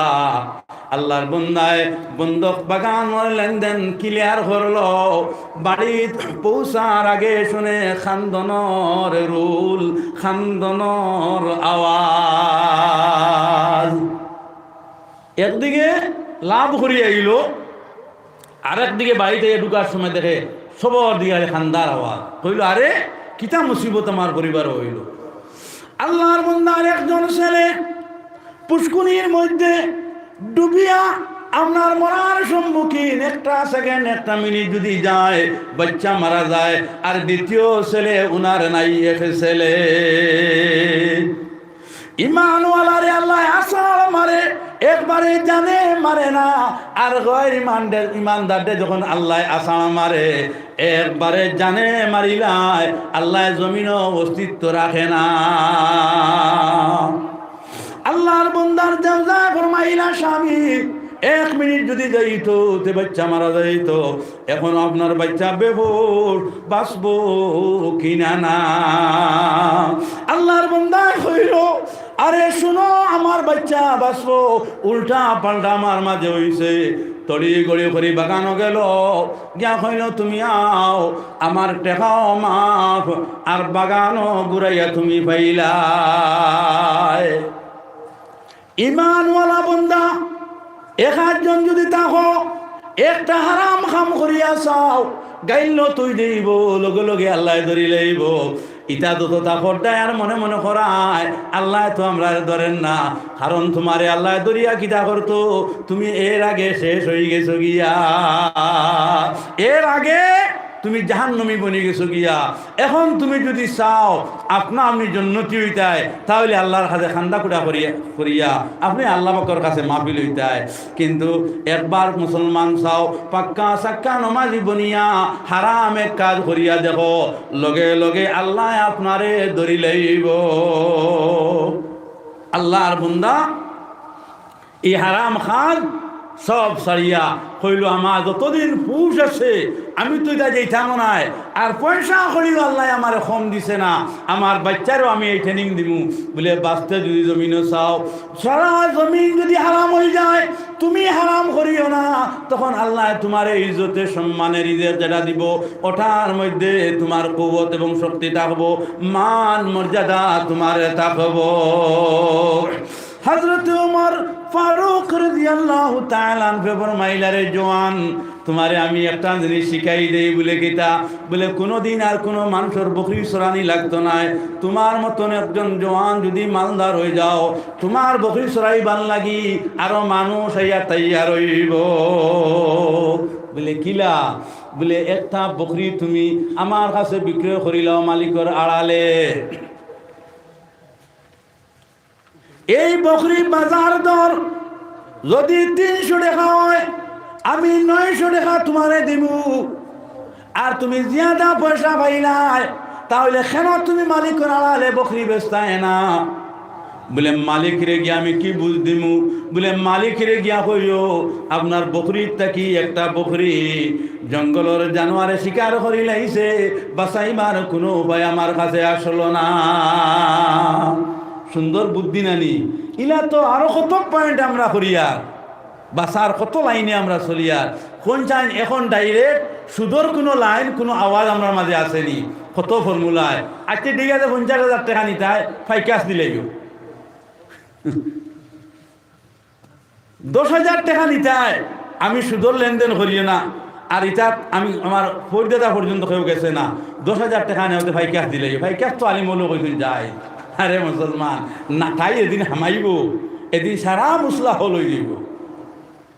আল্লার বন্দায় বন্ধক বাগানর লেনদেন clear করলো। বাড়িত পৌঁছার আগে শুনে কান্দনর রোল, কান্দনর আওয়াজ। একদিকে লাভ করি আইলো, আরেকদিকে বাড়িত ঢুকার সময় দেখে সবর দিকে কান্দার আওয়াজ। কইলো, "আরে, কিতা মুসিবত আমার পরিবারো অইলো?" আল্লার বন্দার একজন ছেলে পুষ্কুনির মধ্যে ডুবিয়া আপনার মরার সম্মুখীন, একটা second, একটা মিনিট যদি যায়, বাচ্চা মারা যায়, আর দ্বিতীয় ছেলে উনার নাই, এক ছেলে। ইমানওয়ালারে আল্লায় আছাড় মারে, একবারে জানে মারে না। আর গয়র ইমানদার, ইমানদাররে যখন আল্লায় আছাড় মারে, একবারে জানে মারিলায়, আল্লায় জমিনো অস্তিত্ব রাখে না। আল্লার বন্দার জানাজা ফরমাইলা স্বামী, এক মিনিট যদি যাইতো, তে বাচ্চা মারা যাইতো। এখন আপনার বাচ্চা বেহুশ, বাঁচবো কি না, না। আল্লার বন্দায় কইলো, "আরে শুনো, আমার বাচ্চা বাঁচবো।" উল্টা পাল্টা আমার মাঝে অইছে। তড়িঘড়ি করি বাগানো গেলো, গিয়া কইলো, "তুমি আও, আমার টেকাও মাফ, আর বাগানও ঘুরাইয়া তুমি পাইলায়।" ইমানওয়ালা বন্দা, এক আধজন যদি থাকো, একটা হারাম কাম করিয়া চাও, গাইল্লো তুই দেইবো, লগে লগে আল্লায় ধরি লইবো। ইতা যত তা পর্দায় আর মনে মনে করায়, আল্লায় তো আমরারে ধরের না, কারণ তুমারে আল্লায় ধরিয়া কিতা করতো, তুমি এর আগে শেষ অইগেছো গিয়া, এর আগে তুমি জাহান্নামী বনি গেছো গিয়া। এখন তুমি যদি চাও আপনা আপনি জন্নতি অইতায়, তাইলে আল্লার কাছে কান্দা কুটা করিয়া, করিয়া আপনি আল্লা পাকর কাছে মাফি লইতায়। কিন্তু একবার মুসলমান চাও, পাক্কা সাক্কা নমাজি বনিয়া হারাম এক কাজ করিয়া দেখো, লগে লগে আল্লায় আপনারে ধরি লইবো। আল্লার বন্দা ই হারাম কাজ সব ছাড়িয়া কইলো, "আমার যতদিন হুশ আছে, আমি তো ইতা যাইতাম নায়। আর পয়সা করিও আল্লায় আমারে কম দিছে না, আমার বাচ্চারেও আমি এই training দিমু।" বুলে, "বাঁচতে যদি জমিনো চাও, সারা জমিন যদি হারাম অইযায়, তুমি হারাম করিও না, তখন আল্লায় তুমারে ইজ্জতে সম্মানে রিজিক যেটা দিবো, ওটার মধ্যে তুমার কুওয়াত এবং শক্তি থাকবো, মান মর্যাদা তুমার থাকবো।" হযরত উমর ফারুক রাদিয়াল্লাহু তাআলা আনহু ফরমাইলা, "রে জোয়ান, তুমারে আমি একটা জিনিস শিখাই দেই।" বুলে, "কিতা?" বুলে, "কুনুদিন আর কুনু মানষর বকরি চরানি লাগতো নায়। তুমার মতন একজন জোয়ান যদি মালদার অইযাও, তুমার বকরি চরাইবার লাগি আরো মানুষ আইয়া তৈয়ার অইবো।" বুলে, "কিলা?" বুলে, "একটা বকরি তুমি আমার কাছে বিক্রয় করিলাও মালিকর আড়ালে।" এই বকরি বাজার দর যদি তিনশো টেকা অয়, আমি নয়শো টেকা তুমারে দিমু। আর তুমি জিয়াদা পয়সা পাইলায়, তাইলে কেনে তুমি মালিকর আড়ালে বকরি বেচতায় না? বুলে, "মালিকরে গিয়া আমি কি বুঝ দিমু?" বুলে, "মালিকরে গিয়া কইও, আপনার বকরির থাকি একটা বকরি জঙ্গলর জানোয়ারে শিকার করিলাইছে, বাঁচাইবার কুনু উপায় আমার কাছে আসলো না।" সুন্দর বুদ্ধি নানি? ইলা তো আরো কত point আমরা করিয়ার, বাঁচার কত লাইনে আমরা চলিয়ার। কোন চাইন এখন direct সুদর কুনু লাইন, কুনু আওয়াজ আমরার মাঝে আছে নি? কত formula। আচ্ছা, ঠিক আছে, পঞ্চাশ হাজার টেকা নিতায়, ফাইকাস দিলাইও। দশ হাজার টেকা নিতায়, আমি সুদর লেনদেন করিও না, আর ইতাত আমি আমার পরদাদা পর্যন্ত কেউ গেছে না, দশ হাজার টেকা নেওয়াতে ফাইকাস দিলাইও। ফাইকাস তো আলিম অকলে কইছইন যায়। আরে মুসলমান, না তাই এদিন হামাইবো, এদিন সারা মুসলা হল অইযিবো।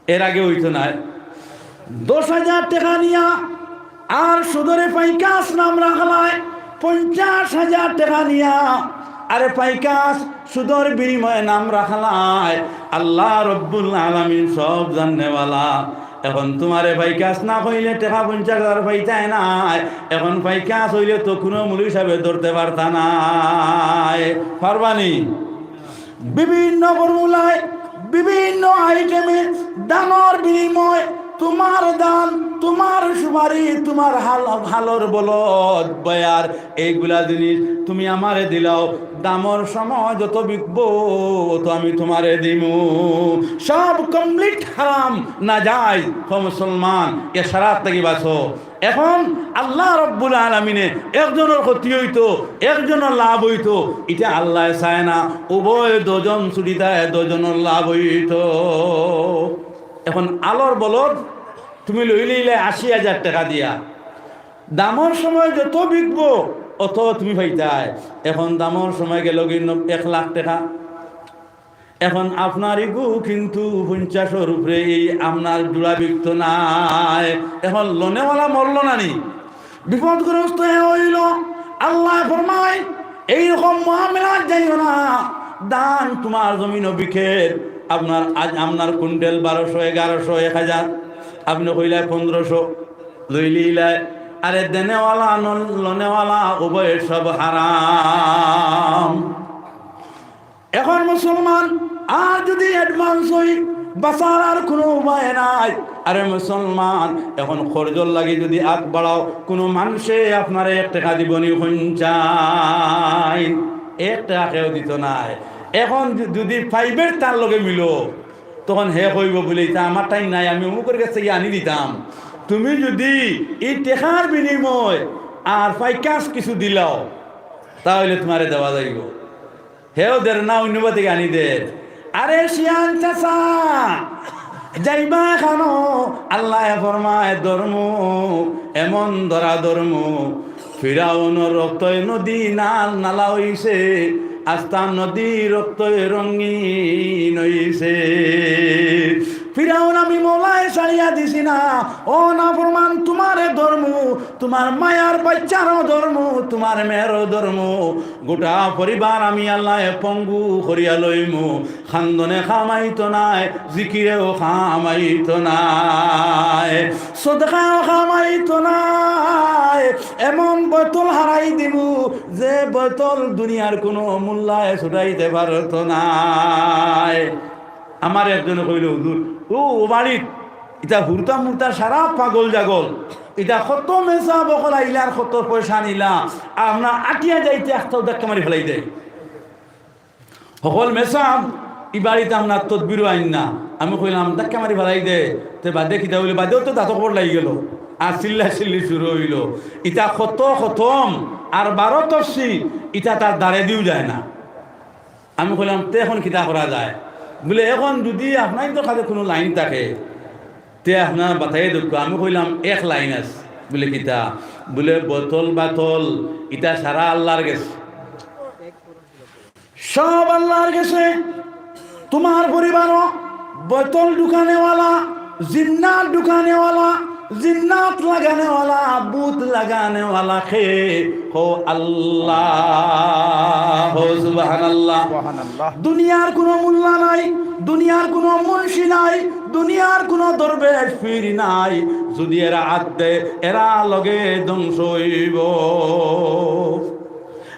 এর আগে অইতো নায়। দশ হাজার টেকা নিয়া আর সুদরে পাইকাস নাম রাখলায় পঞ্চাশ হাজার টেকা নিয়া, আরে পাইকাস সুদর বিনিময়ে নাম রাখলায়। আল্লাহ রব্বুল আলামিন সব জাননেওয়ালা। এখন তুমারে পাইকাস না কইলে টেকা পঞ্চাশ হাজার পাইতায় নায়। এখন পাইকাস অইলে তো কুনু মৌলভী সাবে ধরতে পারতা নায়। পারবানি? বিভিন্ন ফর্মুলায়, বিভিন্ন আইটেমে দানর বিনিময় তুমার দান, তুমার সুপারি, তুমার হাল-, হালর বলদ, বয়ার, এইগুলা জিনিস তুমি আমারে দিলাও, দামর সময় যত বিকবো, অত আমি তুমারে দিমু। সব কমপ্লিট হারাম, নাজাইজ। ও মুসলমান, এ শরাত থাকি বাঁচো। এখন আল্লাহ রব্বুল আলামিনে একজনর ক্ষতি অইতো, একজনর লাভ অইতো, ইটা আল্লায় চায় না। উভয় দুইজন ছুটি দেয়, দুইজনর লাভ অইতো। এখন হালর বলদ তুমি লইলিলায় আশি হাজার টেকা দিয়া, দামর সময় যত বিকবো, অত তুমি পাইতায়। এখন দামর সময় গেলোগি ন-, এক লাখ টেকা। এখন আপনার ইগু কিন্তু পঞ্চাশর উপরে, এই আপনার জোড়া বিকতো নায়। এখন লনেওয়ালা মরলো না নি, বিপদগ্রস্ত হে অইলো। আল্লায় ফরমায়, এইরকম মামলাত যাইও না। ধান তুমার জমিনো বিকের, আপনার আজ আপনার কুইন্টাল বারোশো, এগারোশো, এক হাজার, আপনে কইলায় পনেরোশো, লইলিলায়। আরে দেনেওয়ালা, নন-, লনেওয়ালা, উভয় সব হারাম। এখন মুসলমান, আর যুদি অ্যাডভান্স অই, বাঁচার আর কুনু উপায় নাই। আরে মুসলমান, এখন কর্জর লাগি যুদি আত বাড়াও, কুনু মানষে আপনারে এক টেকা দিবো নি? কইন চাইন, এক টেকা কেউ দিতো নায়। এখন যু-, যুদি প্রাইভেট তার লগে মিলো, তখন হে কইবো বুলে, "ইতা আমার টাইম নাই, আমি অমুকর গেছ থাকি আনি দিতাম।" তুমি যুদি ই টেকার বিনিময় আর পাইকাস কিছু দিলাও, তা অইলে তুমারে দেওয়া যাইবো। হেও দের না, অইন্য বাতি গানি দের। আরে শিয়ান চাচা, যাইবা খানো? আল্লায় ফরমায়, ধরমু, এমন ধরা ধরমু, ফিরাউনর রক্তয় নদী নাল নালা অইছে, আস্তা নদী রক্তয় রঙিন অইছে। ফিরাউন আমি মওলায় ছাড়িয়া দিছি না। ও নাফরমান, তুমারে ধরমু, তুমার মায়ার বাইচ্চারও ধরমু, তুমার মেয়েরও ধরমু। গোটা পরিবার আমি আল্লায় পঙ্গু করিয়া লইমু। খান্দনে কামাইতো নায়, জিকিরেও কামাইতো নায়, সদকায়ও কামাইতো নায়। এমন বোতল হারাই দিমু, যে বোতল দুনিয়ার কুনু মুল্লায় ছুটাইতে পারতো নায়। আমারে একজনে কইলো, "হুজুর, ও, ও বাড়িত ইতা হুরুতা-মুরুতা সারা পাগল-জাগল, ইতা কত মেসাব অকল আইলা আর কত পয়সা নিলা, আপনার আটিয়া যাইতে একটাও ধাক্কা মারি ফালাই দেয়।" হকল মেসাব, ই বাড়িত আপনার তদবিরও আইন না। আমি কইলাম, "ধাক্কা মারি ফালাই দে।" তে বাদে কিতা অইলো? বাদেও তো দাঁত খবর লাগি গেলো, আর চিল্লা-চিল্লি শুরু অইলো। ইতা কত খতম আর বারো তফসির, ইতা তার দ্বারেদিও যায় না। আমি কইলাম, "তে এখন কিতা করা যায়?" বুলে, "এখন যুদি আপনাইন্তর কাছে কুনু লাইন থাকে, তে আপনারা বাতাইয়া দেউক্কা।" আমি কইলাম, "এক লাইন আছে।" বুলে, "কিতা?" বুলে, "বোতল-বাতল, ইতা সারা আল্লার গেছে, সব আল্লার গেছে। তুমার পরিবারও বোতল ঢুকানেওয়ালা, জিন্নাত ঢুকানেওয়ালা, জিন্নাত লাগানেওয়ালা, ভূত লাগানেওয়ালা কে? কও আল্লাহ।" কও সুবহানাল্লাহ। সুবহানাল্লাহ। দুনিয়ার কুনু মুল্লা নাই, দুনিয়ার কুনু মুন্সি নাই, দুনিয়ার কুনু দরবেশ পীর নাই। যুদি এরা আত দেয়, এরা লগে ধ্বংস অইবো।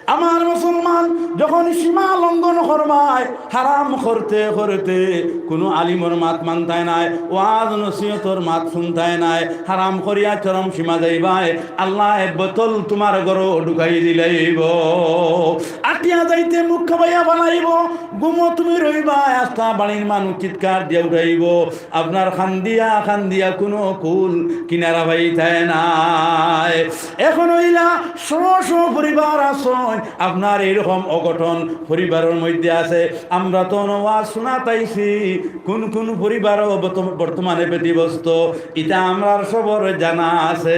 আমার মুসলমান যখন সীমা লঙ্ঘন করবায়, হারাম করতে করতে কুনু আলিমর মাত মানতায় নায়, ওয়াজ নসিহতর মাত শুনতায় নায়, হারাম করিয়া চরম সীমা যাইবায়, আল্লায় বোতল তুমার ঘরো ঢুকাই দিলাইবো। আটিয়া যাইতে মুখ খাবাইয়া ফালাইবো, ঘুমো তুমি রইবায়, আস্তা বাড়ির মানুষ চিৎকার দিয়া উঠাইবো। আপনার কান্দিয়া কান্দিয়া কুনু কুল কিনারা পাইতায় নায়। এখন অইলা শ শ পরিবার আছইন, আপনার এইরকম অঘটন পরিবারর মধ্যে আছে। আমরা তো ওয়াজ শুনাত আইছি, কুন কুন পরিবারও বর্ত-, বর্তমানে ব্যতিব্যস্ত, ইতা আমরার সবর জানা আছে।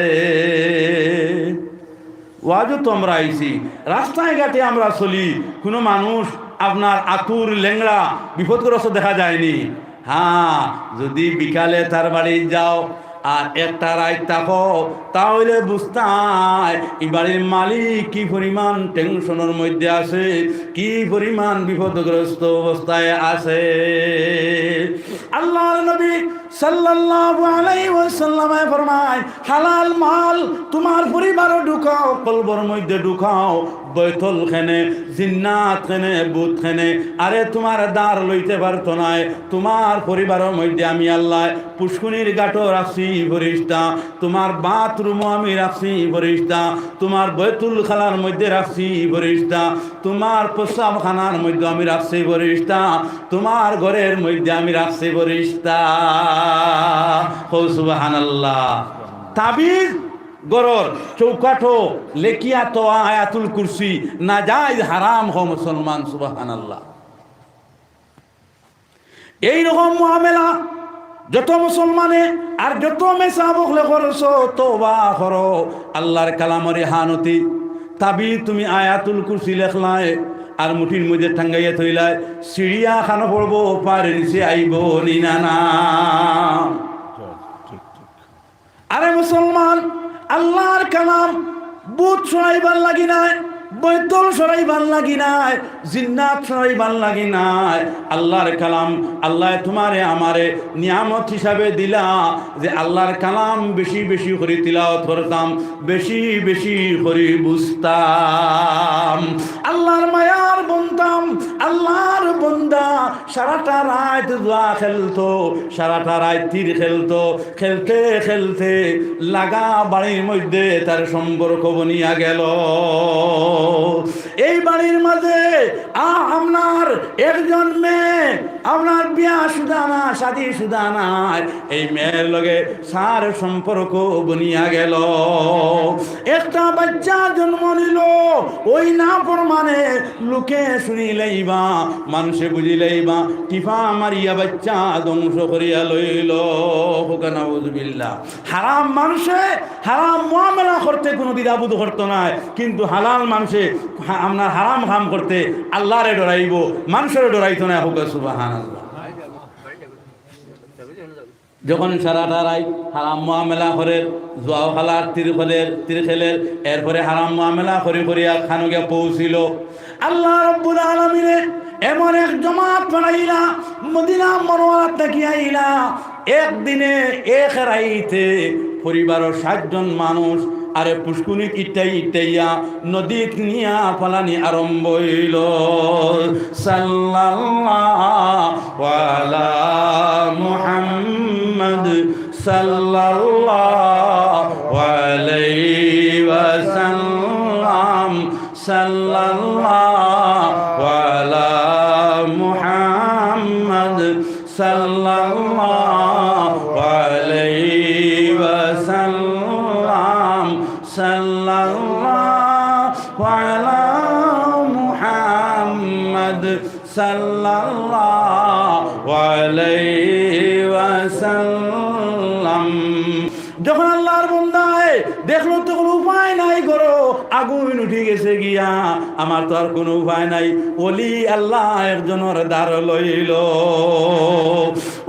ওয়াজও তো আমরা আইছি, রাস্তায় ঘাটে আমরা চলি, কুনু মানুষ আপনার আতুর লেংড়া বিপদগ্রস্ত দেখা যায়নি। হ্যাঁ, যদি বিকালে তার বাড়ি যাও আর একটা রাইত থাকো, তাহলে বুঝতায় ই বাড়ির মালিক কি পরিমাণ টেনশনর মধ্যে আছে, কি পরিমাণ বিপদগ্রস্ত অবস্থায় আছে। আল্লাহর নবী সাল্লাল্লাহু আলাইহি ওয়াসাল্লামে ফরমায়, হালাল মাল তুমার পরিবারো ঢুকাও, কলবর মধ্যে ঢুকাও, বয়তল খেনে, জিন্নাত খেনে, ভূত খেনে, আরে তুমার দার লইতে পারতো নায়, তুমার পরিবারর মধ্যে আমি আল্লায় পুষ্কুনির ঘাটো রাখছি ফিরিস্তা, তুমার বাথরুমো আমি রাখছি ফিরিস্তা, তুমার বয়তুল খালার মধ্যে রাখছি ফিরিস্তা, তুমার প্রস্রাবখানার মধ্যে আমি রাখছি ফিরিস্তা, তুমার ঘরর মধ্যে আমি রাখছি ফিরিস্তা। কও সুবহানাল্লাহ। তাবিজ ঘরর চৌকাঠো লেখিয়া থওয়া আয়াতুল কুরসি নাজায়েজ হারাম, কও মুসলমান, সুবহানাল্লাহ। এই রকম মুআমেলা যত মুসলমানে আর যত মেসাব অকলে করছো, তওবা করো। আল্লাহর কালামর ইহানতি তাবিজ তুমি আয়াতুল কুরসি লেখলায় আর মুঠির মধ্যে টাঙ্গাইয়া থইলায়, সিঁড়িয়া খানো পড়বো, পার নিচে আইবো নি না, না? আরে মুসলমান, আল্লাহর কালাম ভূত সরাইবার লাগি নায়, বয়তল সরাইবার লাগি নায়, জিন্নাত সরাইবার লাগি নায়। আল্লাহর কালাম, আল্লায় তুমারে আমারে নিয়ামত হিসাবে দিলা যে আল্লাহর কালাম বেশি বেশি করি তিলাওয়াত করতাম, বেশি বেশি করি বুঝতাম। আল্লাহর মায়ার বন্দাম, আল্লাহর বন্দা সারাটা রাইত জুয়া খেলতো, সারাটা রাইত তীর খেলতো, খেলতে খেলতে লাগা বাড়ির মধ্যে তার সম্পর্ক বনিয়া গেল। এই বাড়ির মাঝে আ-, আপনার একজন মেয়ে, আপনার বিয়া শুদা না, শাদি শুদা নাই, এই মেয়ের লগে তার সম্পর্ক বনিয়া গেল। একটা বাচ্চা জন্ম নিল, ওই নাফরমানে লোকে শুনিলাইবা, মানষে বুঝিলাইবা, টিফা মারিয়া বাচ্চা ধ্বংস করিয়া লইল। কউক্কা নাউজুবিল্লাহ। হারাম মানষে হারাম মুআমেলা করতে কুনু দ্বিধাবোধ করতো নায়, কিন্তু হালাল মানষে হা-, আপনার হারাম কাম করতে আল্লাহরে ডরাইবো, মানষরে ডরাইতো নায়। কউক্কা সুবহানাল্লাহ। যখন সারাটা রাইত হারাম মুআমেলা করের, জুয়াও খেলার, তীর খেলের, তীর খেলের, এরপরে হারাম মুআমেলা করি করি এক খানো গিয়া পৌঁছিল। আল্লাহ রাব্বুল আলামিনে এমন এক জমাত পাঠাইলা, মদিনা মুনাওয়ারাত থাকি আইলা। একদিনে, এক রাইতে পরিবারর ষাইট জন মানুষ আরে পুষ্কুনিত ইটাই ইটাইয়া নদীত নিয়া ফালানি আরম্ভ অইল। সাল্লাল্লাহু আলা মুহাম্মদ সাল্লাল্লাহু আলাইহি ওয়াসাল্লাম। সাল্লাল্লাহু আলা মুহাম্মদ সাল্লাল্লাহু আলাইহি ওয়াসাল্লাম। সাল্লাল্লাহু আলা মুহাম্মদ সাল্লাল্লাহু আলাইহি ওয়াসাল্লাম। যখন আল্লাহর বন্দায় দেখলো তো কুনু উপায় নাই, ঘরো আগুন উঠি গেছে গিয়া, আমার তো আর কুনু উপায় নাই, ওলি আল্লাহ একজনর দার লইল।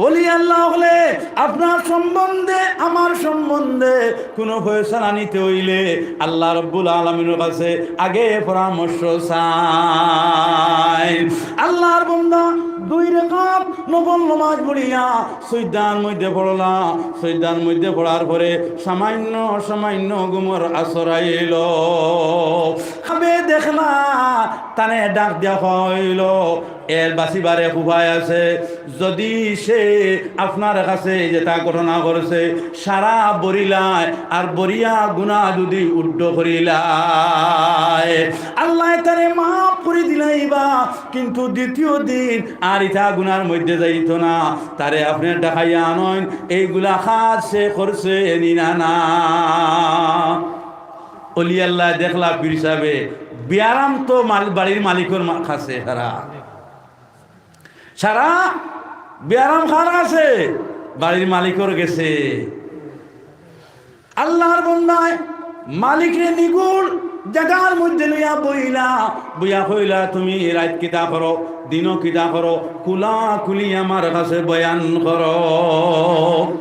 ওলি আল্লাহ অকলে আপনার সম্বন্ধে, আমার সম্বন্ধে কুনু ফয়সালা নিতে অইলে আল্লাহ রাব্বুল আলামিনর কাছে আগে পরামর্শ চাইন। আল্লাহর বন্দা দুই রাকাত নফল নামাজ পড়িয়া সইজদার মধ্যে পড়লা, সইজদার মধ্যে পড়ার পরে সামান্য সামান্য ঘুমর আসর আইল। খাবে দেখলা তানে ডাক দিয়া কইল, এর বাঁচিবার এক উপায় আছে। যদি সে আপনার কাছে যেটা ঘটনা ঘটছে, সারা বরিলায় আর বরিয়া গুনা যদি উড্ড করিলায়, আল্লায় তারে মাফ করি দিলাইবা, কিন্তু দ্বিতীয় দিন আর ইতা গুনার মধ্যে যাইতো না। তারে আপনে ডাকাইয়া আনইন, এইগুলা কাজ সে করছে নি না, না। অলি আল্লায় দেখলা পীর সাবে, বিয়ারাম তো মাল-, বাড়ির মালিকর মা-, কাছে সারা। সারা বিয়ারাম কার কাছে? বাড়ির মালিকর গেছে। আল্লাহর বন্দায় মালিকরে নিগুড় জাগার মধ্যে লইয়া বইলা, বইয়া কইলা, "তুমি রাইত কিতা করো, দিনো কিতা করো, কুলাকুলি আমার কাছে বয়ান করো।"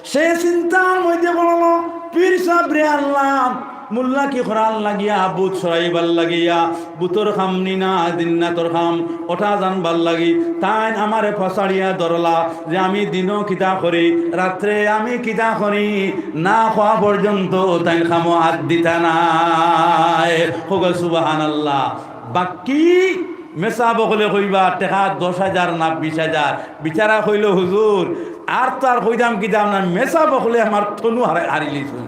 সে চিন্তার মধ্যে বলল, "পীর সাব রে আল্লাহ, মোল্লা কি করার লাগিয়া, ভূত সরাইবার লাগিয়া, ভূতর কাম নি না, জিন্নাতর কাম, ওটা জানবার লাগি তাইন আমারে ফসাড়িয়া ধরলা যে আমি দিনো কিতা করি, রাত্রে আমি কিতা করি, না কওয়া পর্যন্ত তাইন কামো আত দিতা নায়।" কউক্কা সুবহানাল্লাহ। বাকি মেসাব অকলে কইবা, "টেকা দশ হাজার না বিশ হাজার?" বেচারা কইলো, "হুজুর, আর তো আর কইতাম কিতা, আপনার মেসাব অকলে আমার তনু হারা-, হারিলিছইন।"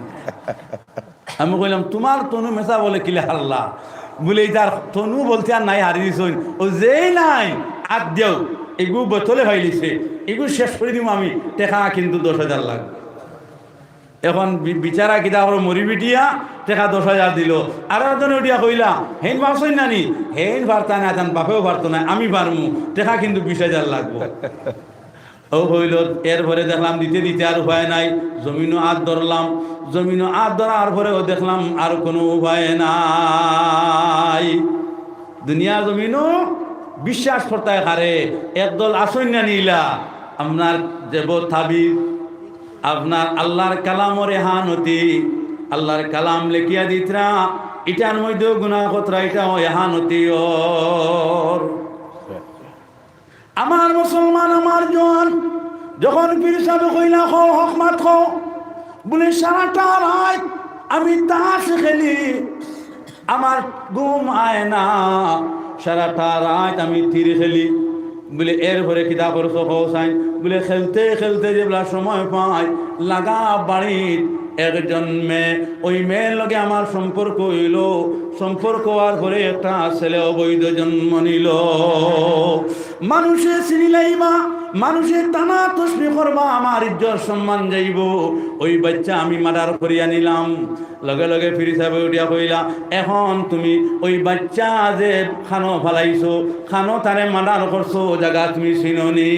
আমি কইলাম, "তুমার তনু মেসাব অকলে কিলা হারলা?" বুলে, "ইতার তনু বলতে আর নাই, হারিলিছইন। ও যেই নাই, আত দেও, এগু বোতলে ফাইলিছে, এগু শেষ করি দিমু আমি, টেকা কিন্তু দশ হাজার লাগবো।" এখন বি-, বেচারা কিতা করো, মরি বিটিয়া, টেকা দশ হাজার দিলো। আর একজনে উঠিয়া কইলা, "হেইন পারছইন না নি?" "হেইন পারতা না, তান বাপেও পারতো না, আমি পারমু, টেকা কিন্তু বিশ হাজার লাগবো।" ও কইলো, এরপরে দেখলাম দিতে দিতে আর উপায় নাই, জমিনো আত ধরলাম, জমিনো আত ধরার পরেও দেখলাম আর কোনো উপায় নাই। দুনিয়া জমিনো বিশ্বাস করতায় কারে, একদল আছইন না নি ইলা, আপনার জেবো তাবিজ, আপনার আল্লার কালামর এহানতি, আল্লার কালাম লেখিয়া দিতরা, ইটার মধ্যেও গুনা করতরা, ইটাও এহানতি অর। আমার মুসলমান, আমার জোয়ান, যখন পীর সাবে কইলা, "কও, হক মাত কও," বুলে, "সারাটা রাইত আমি তাস খেলি, আমার ঘুম আয় না, সারাটা রাইত আমি তীর খেলি।" বুলে, "এরপরে কিতা করছো কও চাইন?" বুলে, "খেলতে খেলতে যেবলা সময় পাই, লাগা বাড়িত একজন মেয়ে, ওই মেয়ের লগে আমার সম্পর্ক অইলো, সম্পর্ক অওয়ার পরে একটা ছেলে অবৈধ জন্ম নিলো।" মানুষে চিনিলাইবা, মানুষে তানা তসবি করবা, আমার ইজ্জত সম্মান যাইবো। ওই বাচ্চা আমি মার্ডার করিয়া নিলাম। লগে লগে পীর সাবে উঠিয়া কইলা, "এখন তুমি ওই বাচ্চা যে খানো ফালাইছো, খানো তারে মার্ডার করছো, জাগা তুমি চিনো নি?"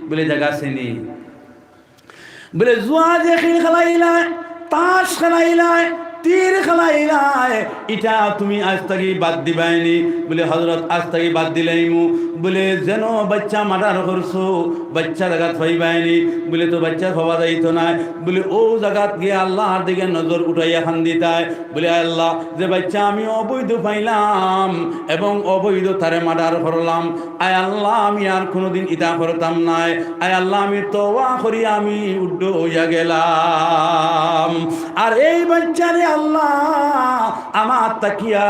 বুলে, "জাগা চিনি।" বুলে, "জুয়া যে খেল খেলাইলায়, তাস খেলাইলায়, তীর খেলাইলায়, ইটা তুমি আজ থাকি বাদ দিবায়নি?" বুলে, "হজরত, আজ থাকি বাদ দিলাইমু।" বুলে, "যেনো বাচ্চা মার্ডার করছো, বাচ্চা জাগাত পাইবায়নি?" বুলে, "তো বাচ্চা পাওয়া যাইতো নায়।" বুলে, "ও জাগাত গিয়া আল্লার দিকে নজর উঠাইয়া কান্দিতায়।" বুলে, "আয় আল্লাহ, যে বাচ্চা আমি অবৈধ পাইলাম এবং অবৈধ তারে মার্ডার করলাম, আয় আল্লাহ, আমি আর কোনোদিন ইতা করতাম নায়। আয় আল্লাহ, আমি তওবা করি আমি উড্ড অইয়া গেলাম। আর এই বাচ্চারে আল্লাহ আমার থাকিয়া,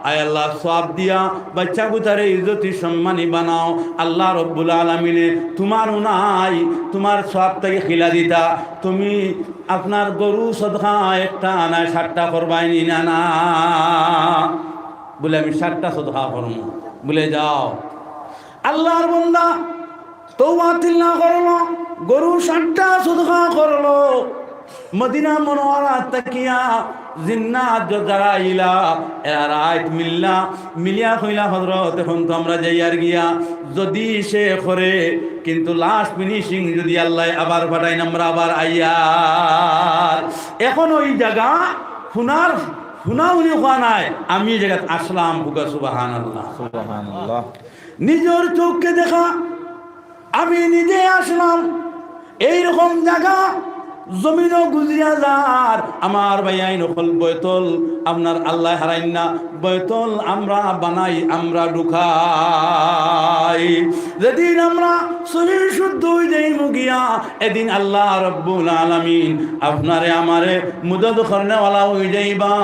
আয় আল্লাহ, সওয়াব দিয়া বাচ্চাগুতারে ইজ্জতি সম্মানী বানাও। আল্লাহ রব্বুল আলামিনে তুমার উনাই, তুমার সওয়াব থাকি খিলা দিতা। তুমি আপনার গরু সদকা একটা আনায় সাতটা করবায়নি না, না?" বুলে, "আমি সাতটা সদকা করমু।" বুলে, "যাও।" আল্লার বন্দা তওবা তিল্লা করলো, গরু সাতটা সদকা করলো। মদিনা মনোয়ারা থাকিয়া জিন্নাত য-, যারা আইলা, এরা রাইত মিললা, মিলিয়া কইলা, "হজরত, এখন তো আমরা যাইয়ার গিয়া, যদি সে করে, কিন্তু লাস্ট ফিনিশিং যদি আল্লায় আবার পাঠাইন, আমরা আবার আইয়ার।" এখন ওই জাগা হুনার, হুনা উনি হওয়া নাই, আমি এই জাগাত আসলাম, কউক্কা সুবহানাল্লাহ। সুবহানাল্লাহ। নিজর চউখে দেখা, আমি নিজে আসলাম। এইরকম জাগা জমিনো গুজরিয়া যার। আমার ভাইয়াইন অকল, বয়তল আপনার আল্লায় হারাইন না, বয়তল আমরা বানাই, আমরা ঢুকাই। যেদিন আমরা সহি শুদ্ধ অই যাইমু গিয়া, এদিন আল্লাহ রব্বুল আলামিন আপনারে আমারে মদদ করনেওয়ালা অই যাইবা।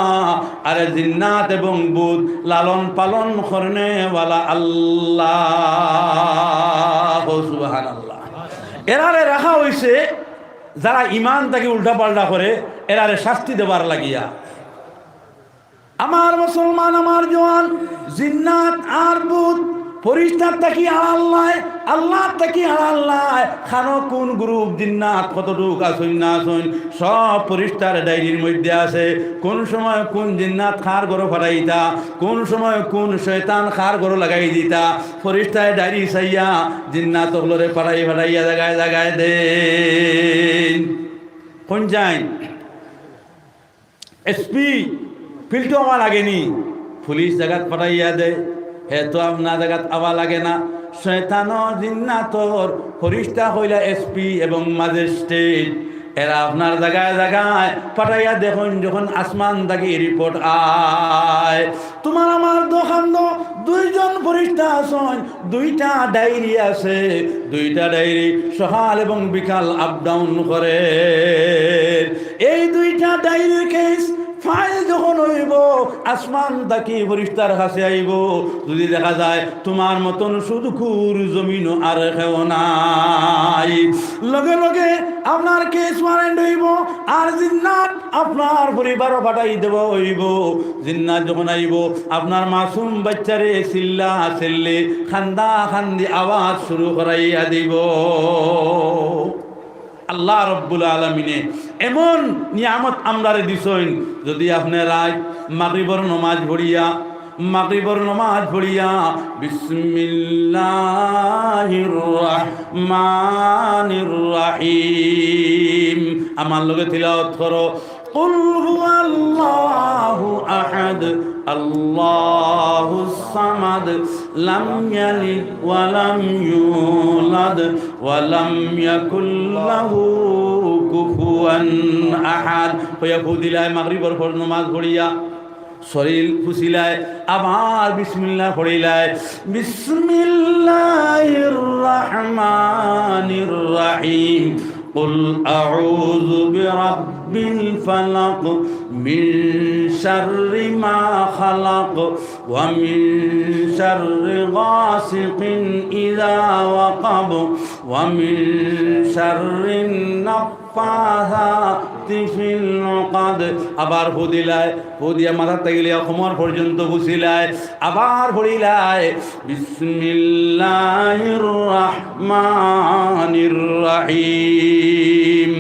আরে জিন্নাত এবং ভূত লালন পালন করনেওয়ালা আল্লাহ। সুবহানাল্লাহ। এরারে রাখা অইছে যারা ইমান থাকি উল্টা পাল্টা করে, এরারে শাস্তি দেবার লাগিয়া। আমার মুসলমান, আমার জোয়ান, জিন্নাত আর ভূত ফিরিস্তার থাকি আড়াল নাই, আল্লার থাকি আড়াল নাই। খানো কুন গ্রুপ জিন্নাত কতটুক আছইন না আছইন, সব ফিরিস্তার ডায়েরির মধ্যে আছে। কুন সময় কুন জিন্নাত কার ঘরো পাঠাইতা, কুন সময় কুন শয়তান কার ঘরো লাগাই দিতা, ফিরিস্তায় ডায়েরি চাইয়া জিন্নাত অকলরে পাঠাই পাঠাইয়া জাগায় জাগায় দেইন। কুন যাইন? এসপি ফিল্টো অওয়া লাগেনি, পুলিশ জাগাত পাঠাইয়া দে, হে তো আপনার জাগাত আওয়া লাগে না। শয়তানো জিন্নাতর ফিরিস্তা কইলা এসপি এবং ম্যাজিস্ট্রেট, এরা আপনার জাগায় জাগায় পাঠাইয়া দেখইন, যখন আসমান থাকি রিপোর্ট আয়, তুমার আমার দোকানো দুইজন ফিরিস্তা আছইন, দুইটা ডায়েরি আছে, দুইটা ডায়েরি সকাল এবং বিকাল আপ ডাউন করে। এই দুইটা ডায়েরির কেস ফাইল যখন অইবো, আসমান থাকি ফিরিস্তার কাছে আইবো, যুদি দেখা যায় তুমার মতন সুদখুর জমিনো আর কেউ নাই, লগে লগে আপনার কেস ওয়ারেন্ট অইবো, আর জিন্নাত আপনার পরিবারো পাঠাই দেওয়া অইবো। জিন্নাত যখন আইবো, আপনার মাসুম বাইচ্চারে চিল্লা চিল্লি, কান্দা কান্দি আওয়াজ শুরু করাইয়া দিবো। আল্লাহ রব্বুল আলামিনে এমন নিয়ামত আমরারে দিছইন, যুদি আপনে রাইত মাগরিবর নমাজ পড়িয়া, মাগরিবর নমাজ পড়িয়া, বিসমিল্লাহির রহমানির রহিম, আমার লগে তিলাওয়াত করো, قل هو الله أحد، الله الصمد، لم يلد ولم يولد، ولم يكن له كفوا أحد। কইয়া ফু দিলায়, মাগরিবর ফরজ নমাজ পড়িয়া শরীর পুছিলায়, আবার বিসমিল্লাহ পড়িলায়, বিসমিল্লাহির রহমানির রহিম। قل أعوذ برب الفلق، من شر ما خلق، ومن شر غاسق إذا وقب، ومن شر النفاثات في العقد। আবার ফু দিলায়, ফু দিয়া মাথাত থাকি লইয়া কোমর পর্যন্ত পুছিলায়, আবার পড়িলায়, বিসমিল্লাহির রহমানির রহিম।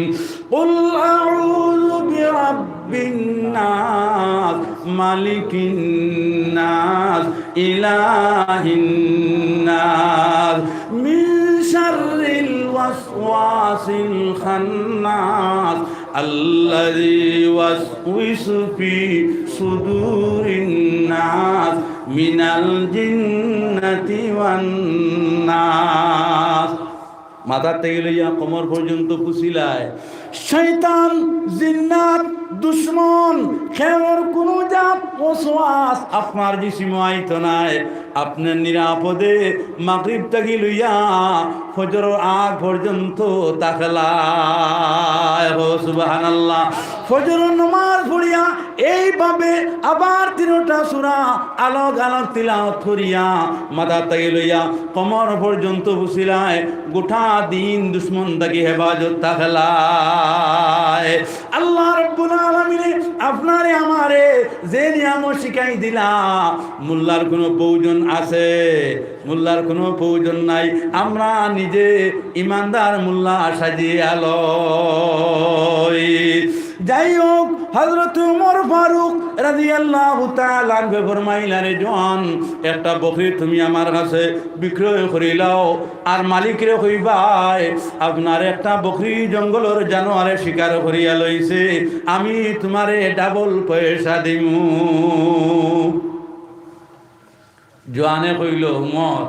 قل أعوذ برب الناس، ملك الناس، إله الناس، من شر الوسواس الخناس، الذي يوسوس في صدور الناس، من الجنة والناس। মাথাত থাকি লইয়া কোমর পর্যন্ত পুছিলায়। শয়তান, জিন্নাত, দুশমন, কেউর কুনু জাত ওয়াসওয়াস আপনার জিসিমো আইতো নায়। আপনে নিরাপদে মাগরিব থাকি লইয়া ফজরর আগ পর্যন্ত থাকলায়। ও সুবহানাল্লাহ। ফজরর নমাজ পড়িয়া এইভাবে আবার তিনটা সূরা আলগ আলগ তিলাওয়াত করিয়া মাথাত থাকি লইয়া কোমর পর্যন্ত পুছিলায়, গোটা দিন দুশমন থাকি হেফাজত থাকলায়। আল্লাহ রাব্বুল আলামিনে আপনারে আমারে যে নিয়ামত শিখাই দিলা, মোল্লার কুনু প্রয়োজন আছে? মোল্লার কুনু প্রয়োজন নাই। আমরা নিজে ইমানদার মোল্লা সাজিয়া লই। যাই হোক, হযরত উমর ফারুক রাদিয়াল্লাহু তাআলা আনহু ফরমাইলা, রে জোয়ান, একটা বকরি তুমি আমার কাছে বিক্রয় করিলাও, আর মালিকরে কইবায়, আপনার একটা বকরি জঙ্গলর জানোয়ারে শিকার করিয়া লইছে, আমি তুমারে ডাবল পয়সা দিমু। জোয়ানে কইল, উমর,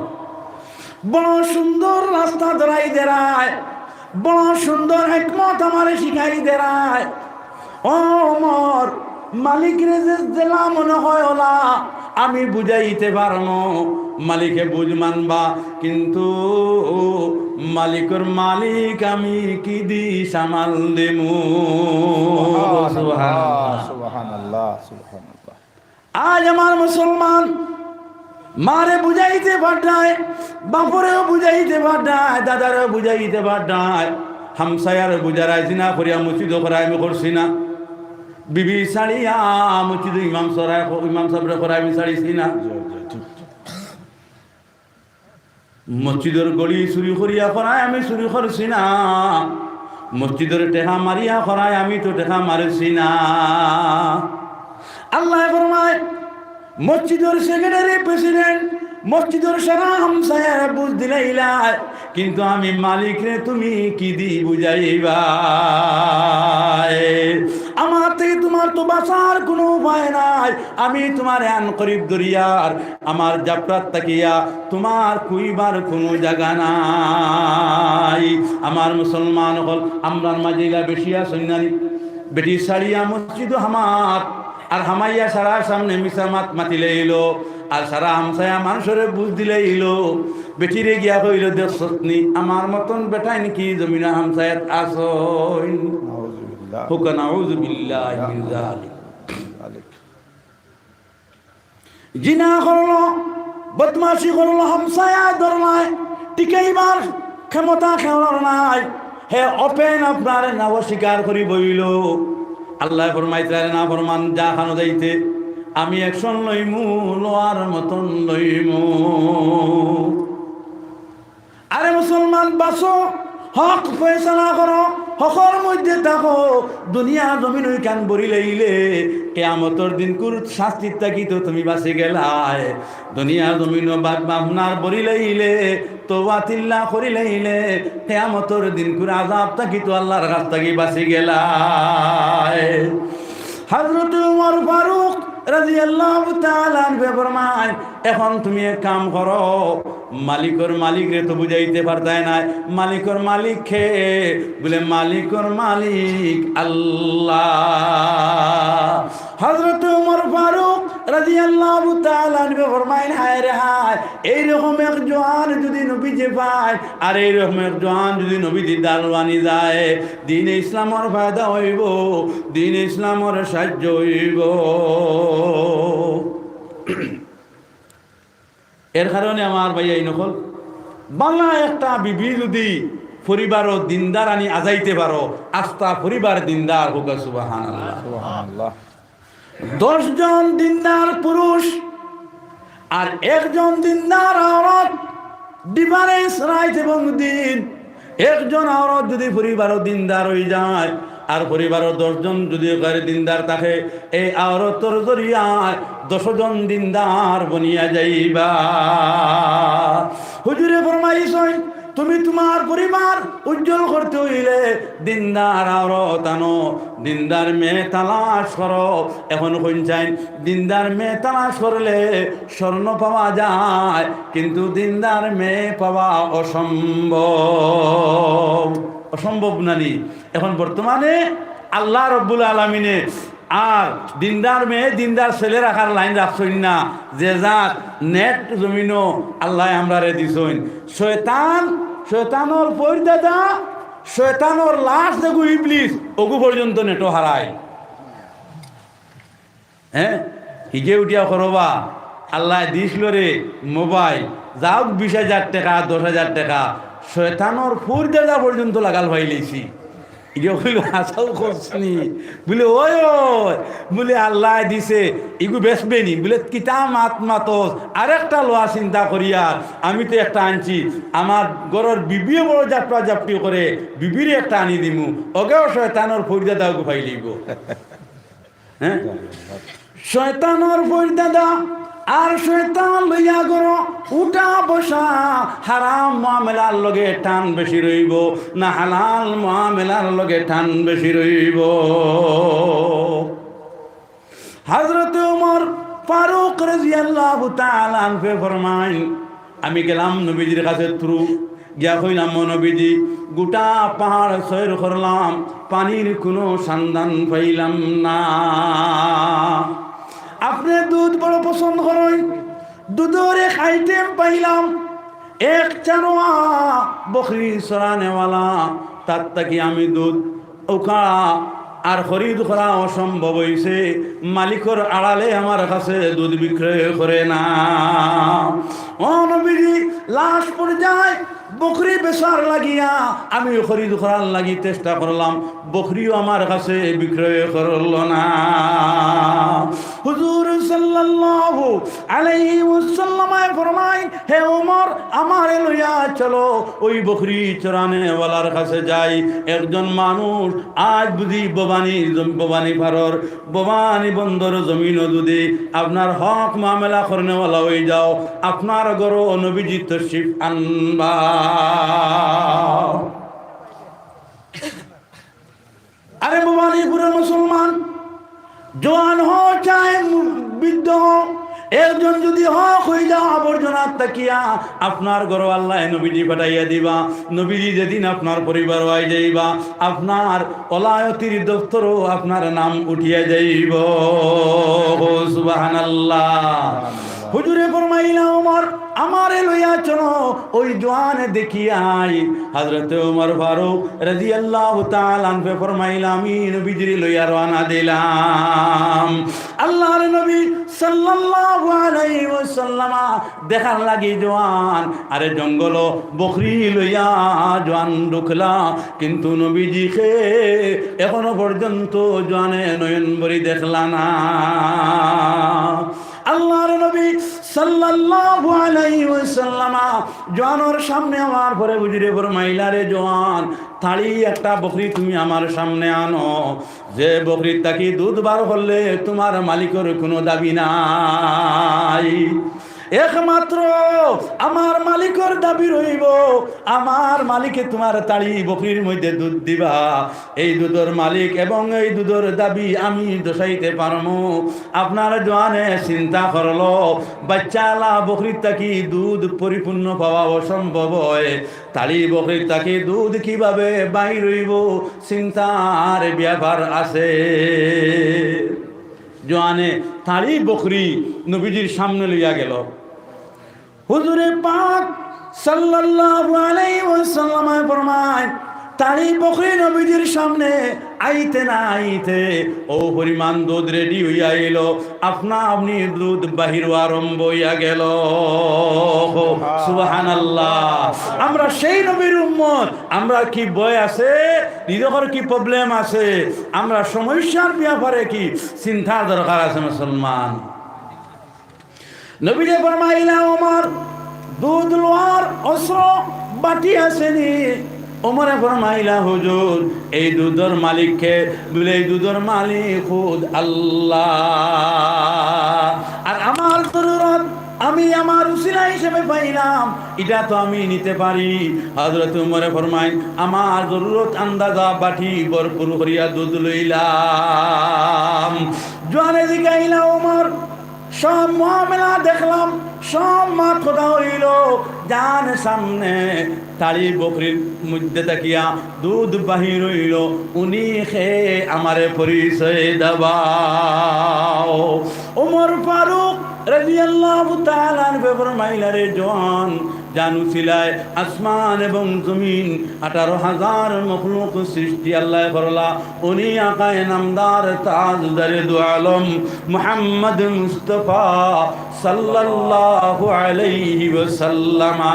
বড় সুন্দর রাস্তা ধরাই দেরায়, বড় সুন্দর হিকমত আমারে শিখাই দেরায়। ও উমর, মালিকরে যে যেলা মনে হয় ওলা আমি বুঝাইতে পারমু, মালিকে বুঝ মানবা, কিন্তু মালিকর মালিক আমি কিদি সামাল দিমু? সুবহানাল্লাহ, সুবহানাল্লাহ, সুবহানাল্লাহ। আজ আমার মুসলমান মারে বুঝাইতে পাররায়, বাপরেও বুঝাইতে পাররায়, দাদারেও বুঝাইতে পাররায়, হামসায়ারে বুঝারায়, জিনা করিয়া মসজিদো করায় আমি করছি না, বিবি ছাড়িয়া মসজিদো ইমাম সরায়, ইমাম সাবরে করায় আমি ছাড়িছি না। মসজিদর ঘড়ি চুরি করিয়া করায় আমি চুরি করছি না, মসজিদর টেকা মারিয়া করায় আমি তো টেকা মারছি না। আল্লায় ফরমায়, মসজিদর সেক্রেটারি, প্রেসিডেন্ট, মসজিদর সারা হামসায়ারে বুঝ দিলাইলায়, কিন্তু আমি মালিকরে তুমি কিদি বুঝাইবায়? আমার থাকি তুমার তো বাঁচার কুনু উপায় নাই। আমি তুমারে আনকরিব ধরিয়ার, আমার জাফরাত থাকিয়া তুমার কইবার কুনু জাগা নাই। আমার মুসলমান অকল, আমরার মাঝে ইলা বেশি আছইন না নি? বেটি ছাড়িয়া মসজিদো হামার, আর হামাইয়া সারার সামনে মিছা মাত মাতিলাইলো, আর সারা হামসায়া মানষরে বুঝ দিলাইলো। বেটিরে গিয়া কইলো, "দেখছস নি, আমার মতন বেটাইন কি জমিনো হামসায়াত আছইন?" নাউজুবিল্লাহ। হুকা নাউজুবিল্লাহ মিন যালিক। জিনা করলো, বদমাশি করলো, হামসায়া ধরলায়, টিকাইবার ক্ষমতা কেউর নাই। হে open আপনারে না অস্বীকার করি বইলো। আল্লায় ফরমাইতরা, "রে নাফরমান, যা খানো যাইতে, আমি action লইমু, লওয়ার মতন লইমু।" আরে মুসলমান, বাঁচো, হক ফয়সালা করো, হকর মধ্যে থাকো। দুনিয়া জমিন ওইখান বরিলাইলে, কিয়ামতর দিনকুর শাস্তির থাকি তো তুমি বাঁচি গেলায়। দুনিয়া জমিনো বাদ মাফ না বরিলাইলে, তওবা তিল্লা করিলাইলে, কিয়ামতর দিনকুর আযাব থাকি তো আল্লার কাছ থাকি বাঁচি গেলায়। হযরত উমর ফারুক রাদিয়াল্লাহু তাআলা আনহু ফরমায়, "এখন তুমি এক কাম করো, মালিকর মালিকরে তো বুঝাইতে পারতায় নায়, মালিকর মালিক কে?" বলে, "মালিকর মালিক আল্লাহ।" হযরত উমর ফারুক রাদিয়াল্লাহু তাআলা আনহু ফরমাইন, "হায় রে হায়, এইরকম এক জোয়ান যদি নবীজি পায়, আর এইরকম এক জোয়ান যদি নবীজির দারোয়ানি যায়, দ্বীনে ইসলামর ফায়দা অইবো, দ্বীনে ইসলামর সাহায্য অইবো।" এর কারণে আমার ভাইয়াইন অকল, বালা একটা বিবি যদি পরিবারো দিনদার আনি আজাইতে পারো, আস্তা পরিবার দিনদার। হুকা সুবহানাল্লাহ। সুবহানাল্লাহ। দশ জন দিনদার পুরুষ আর একজন দিনদার আওরত, difference রাইত এবং দিন। একজন আওরত যদি পরিবারো দিনদার অইযায়, আর পরিবারো দশ জন যদি গের দিনদার থাকে, এই আওরতর জরিয়ায় দশ জন দিনদার বনিয়া যাইবা। হুজুরে ফরমাইছইন, তুমি তুমার পরিবার উজ্জ্বল করতে অইলে দিনদার আওরত আনো, দিনদার মেয়ে তালাশ করো। এখন কইন চাইন, দিনদার মেয়ে তালাশ করলে স্বর্ণ পাওয়া যায়, কিন্তু দিনদার মেয়ে পাওয়া অসম্ভব। অসম্ভব নানি? এখন বর্তমানে আল্লাহ রব্বুল আলামিনে আর দিনদার মেয়ে, দিনদার ছেলে রাখার লাইন রাখছইন না, যে জাত নেট জমিনো আল্লায় আমরারে দিছইন। শয়তান, শয়তানর পরদাদা, শয়তানর লাশ যেগু ইবলিস, ওগু পর্যন্ত নেটো হারায়। হ্যাঁ, হিগে উঠিয়া করবা, আল্লায় দিছলো রে মোবাইল, যাউক বিশ হাজার টেকা, দশ হাজার টেকা, শয়তানর পরদাদা পর্যন্ত লাগাল পাইলাইছি। ইগে কইলো, "হাছাউ কছনি?" বুলে, "ওই, ওই।" বুলে, "আল্লায় দিছে, ইগু বেচবে নি?" বুলে, "কিতা মাত মাতস? আরেকটা লওয়া চিন্তা করিয়ার, আমি তো একটা আনছি, আমার ঘরর বিবিয়ে বড় জাপটা জাপটি করে, বিবিরে একটা আনি দিমু, অগেও শয়তানর পরদাদা ওগু পাইলিবো।" হ্যাঁ? শয়তানর পরদাদা আর শয়তান লইয়া ঘরো উঠা বসা, হারাম মামলার লগে টান বেশি রইবো না হালাল মামলার লগে টান বেশি রইবো? হযরত উমর ফারুক রাদিয়াল্লাহু তাআলা আনহু ফরমাইন, আমি গেলাম নবীজির কাছে থ্রু গিয়া কইলাম, "ও নবীজি, গোটা পাহাড় সৈর করলাম, পানির কুনু সন্ধান পাইলাম না। আপনে দুধ বড় পছন্দ করইন, দুধর এক আইটেম পাইলাম, এক চারোয়া বকরি চরানেওয়ালা, তার থাকি আমি দুধ উকাড়া আর খরিদ করা অসম্ভব অইছে, মালিকর আড়ালে আমার কাছে দুধ বিক্রয় করে না।" ও নবীজি, লাস্ট পর্যায়ে বকরি বেচার লাগিয়া আমি খরিদ করার লাগি চেষ্টা করলাম, বকরিও আমার কাছে বিক্রয় করল না। হুজুর সাল্লাল্লাহু আলাইহি ওয়াসাল্লামে ফরমাইন, "হে ওমর, আমারে লইয়া চলো, ওই বকরি চরানেওয়ালার কাছে যাই।" একজন মানুষ আজ বুঝি ভবানী জম-, ভবানী পারর, ভবানী বন্দর জমিনো যদি আপনার হক মামলা করনেওয়ালা অই যাও, আপনার ঘরো নবীজি তশরিফ আনবা। আরে ভবানীপুরর মুসলমান, জোয়ান হও চাই বৃদ্ধ হও, একজন যদি হক অই যাও আবর্জনাত থাকিয়া, আপনার ঘরো আল্লায় নবীজি পাঠাইয়া দিবা। নবীজি যেদিন আপনার পরিবারো আই যাইবা, আপনার ওলায়তির দপ্তরো আপনার নাম উঠিয়া যাইবো। সুবহানাল্লাহ। হুজুরে ফরমাইলা, "ওমর, আমারে লইয়া চলো।" ওই জোয়ানে দেখিয়াই হযরতে ওমর ফারুক রাদিয়াল্লাহু তাআলা আনহু ফরমাইলা, "আমি নবীজিরে লইয়া রওয়ানা দিলাম।" আল্লাহর নবী সাল্লাল্লাহু আলাইহি ওয়াসাল্লামা দেখার লাগি জোয়ান, আরে জঙ্গলো বকরি লইয়া জোয়ান ঢুকলা, কিন্তু নবীজিকে এখনো পর্যন্ত জোয়ানে নয়ন ভরি দেখলা না। আল্লাহর নবী সাল্লাল্লাহু আলাইহি ওয়াসাল্লামা জোয়ানর সামনে আমার পরে হুজুরে ফরমাইলা, "রে জোয়ান, তাড়ি একটা বকরি তুমি আমার সামনে আনো, যে বকরির থাকি দুধ বার করলে তোমার মালিকর কোনো দাবি নাই, একমাত্র আমার মালিকর দাবি রইবো, আমার মালিকে তোমার তাড়ি বকরির মধ্যে দুধ দিবা।" এই দুধর মালিক এবং এই দুধর দাবি আমি দোষাইতে পারমু। আপনার জোয়ানে চিন্তা করলো, বাচ্চাআলা বকরির থাকি দুধ পরিপূর্ণ পাওয়া অসম্ভব অয়, তাড়ি বকরির থাকি দুধ কিভাবে বাইর অইবো, চিন্তার ব্যাপার আছে। জোয়ানে তাড়ি বকরি নবীজির সামনে লইয়া গেল। হুজুরে পাক সাল্লাল্লাহু আলাইহি ওয়াসাল্লামে ফরমায়, তাড়ি বকরি নবীজির সামনে আইতে না আইতে ও পরিমাণ দুধ রেডি অইয়া আইলো, আপনা আপনি দুধ বাহির আরম্ভ অইয়া গেল। সুবহানাল্লাহ। আমরা সেই নবীর উম্মত, আমরা কি ভয় আছে, নিজের কি প্রবলেম আছে, আমরা সমস্যার ব্যাপারে কি চিন্তার দরকার আছে মুসলমান? নবীজি ফরমাইলা, "ওমর, দুধ লওয়ার অস্ত্র বাটি আছেনি?" ওমরে ফরমাইলা, "হুজুর, এই দুধর মালিককে?" বলে, "এই দুধর মালিক খুদ আল্লাহ। আর আমার জরুরত আমি আমার উসিলা হিসেবে পাইলাম, ইটা তো আমি নিতে পারি।" হযরত ওমরে ফরমাইন, "আমার জরুরত আন্দাজা বাটি ভরপুর করিয়া দুধ লইলাম।" জোয়ানে জিগাইলা, ওমর, সব মামলা দেখলাম, সব মাত কথা অইলো, যান সামনে তাড়ি বকরির মধ্যে থাকিয়া দুধ বাহির অইলো, উনি কে আমারে পরিচয় দেবাও। ওমর ফারুক রাদিয়াল্লাহু তাআলা আনহু ফরমাইলা, "রে জোয়ান, যান উসিলায় আসমান এবং জমিন, আঠারো হাজার মখলুক সৃষ্টি আল্লায় করলা, উনি আকায়ে নামদার তাজদারে দু আলম মুহাম্মদ মুস্তফা সাল্লাল্লাহু আলাইহি ওয়াসাল্লামা।"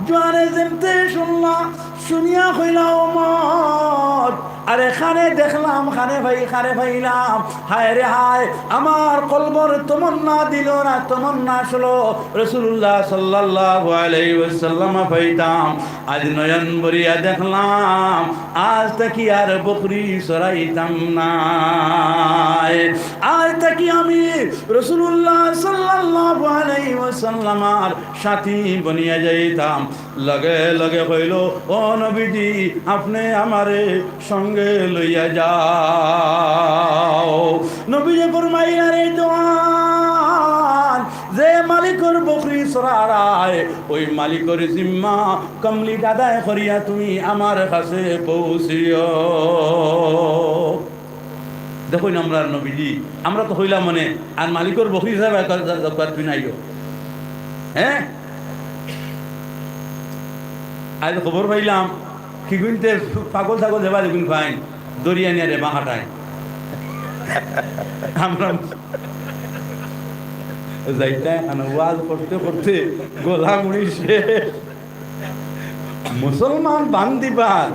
জোয়ানে যেমতে শুনলা, শুনিয়া কইলা, "ওমর, আরে কানে দেখলাম, কানে পাই, কানে পাইলাম, হায় রে হায়, আমার কলবর তমন্না দিল না, তমন্না আসলো।" রাসূলুল্লাহ সাল্লাল্লাহু আলাইহি ওয়াসাল্লাম পাইতাম, আজ নয়ন ভরিয়া দেখলাম, আজ থাকি আর বকরি চরাইতাম নায়। আজ থাকি আমি রাসূলুল্লাহ সাল্লাল্লাহু আলাইহি ওয়াসাল্লামর সাথী বনিয়া যাইতাম। লগে লগে কইল, "ও নবীজি, আপনে আমারে সঙ্গে লইয়া যাও।" নবীজি ফরমাইলা, "রে জোয়ান, যে মালিকর বকরি চরারায়, ওই মালিকর জিম্মা complete আদায় করিয়া তুমি আমার কাছে পৌঁছিও।" দেখইন আমরার নবীজি, আমরা তো কইলাম মানে, আর মালিকর বকরি হিসাবে একবার যা-, যা-, যা-, তুই নাইও। হ্যাঁ? আজ খবর পাইলাম, কিগুইনতে পাগল ছাগল দেবা দেখুন পাইন, দরিয়া নিয়ে রেবা হাঁটায়। আমরা যাইতায়, মানে, ওয়াজ করতে করতে গলা মুড়ি শেষ। মুসলমান বান্দিবার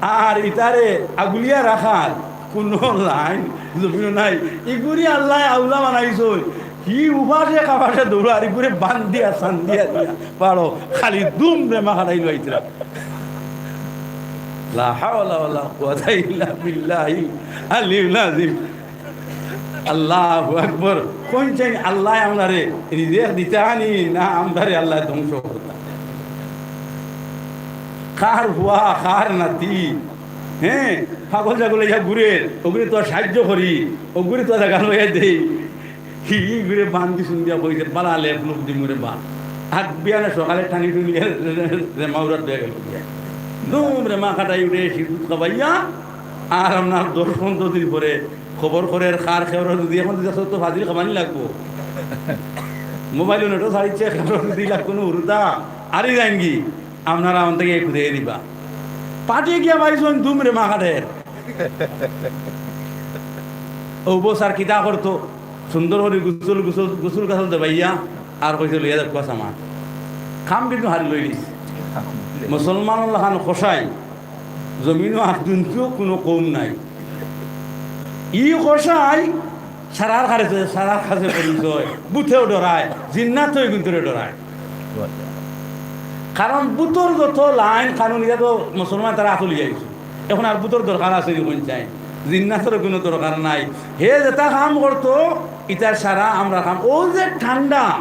আর ইতারে আগুলিয়া রাখার কুনু লাইন জমিনো নাই। ইগুরে আল্লায় আউলা বানাইছইন। হি উপাসে কাপাসে দৌড়ার, ইগুরে বান্দিয়া সান্দিয়া দিয়া পারো, খালি দুমরে মা খাটাইল আইতরা। লা হাওলা ওয়ালা কুওয়াতা ইল্লা বিল্লাহিল আলিয়্যিল আযীম। আল্লাহু আকবার। কইন চাইন আল্লায় আমরারে রিজিক দিতা আনি না আমরারে আল্লায় ধ্বংস করতা? কার ফুয়া, কার নাতি, হ্যাঁ, পাগল ছাগল ইয়া ঘুরের, ওগুরে তো সাহায্য করি, ওগুরে তো জাগা লইয়া দেই। হি, ইগুরে বান্দি শুনিয়া কইছে, "বালা লেপ লুপ দিমু রে বা।" আগ বিয়ানে সকালে টানি টুনি রে মাউরাত দিয়া গেল গিয়া। দুমরে মা খাটাই উঠে, সিঁদুর খাবাইয়া, আর আপনার দশ পনেরো দিন পরে খবর করের, কার খেবর যদি এখন যদি তো ফাজিল খাবানি লাগবো। মোবাইল নেটও ছাড়িচ্ছে, খেবর যদি লাগবো না, উরুতা আরই যাইনগি, আপনারা আমার থেকে খুঁজে দিবা। পাঠিয়ে গিয়া পাইছইন দুমরে মা খাটের। ও বস আর কিতা করতো, সুন্দর করি গোসল, গোসল, গোসল গাছল দেবাইয়া আর কইছে, "লইয়া যাক, বাস আমার।" কাম কিন্তু হারি লইলিস। মুসলমানর লাখান কসাই, জমিনো আর দুনিয়াও কুনু কম নাই। ই কসাই সারার কাছে, সারার কাছে পরিচয়, ভূতেও ডরায়, জিন্নাতেও কিন্তু ডরায়। কারণ ভূতর যত লাইন কানুন, ইটা তো মুসলমান তারা আতলি যাইছে। এখন আর ভূতর দরকার আছে নি কইন চাইন? জিন্নাতর কুনু দরকার নাই। হে যেটা কাম করতো, ইটা সারা আমরা কাম। ও যে ঠান্ডা,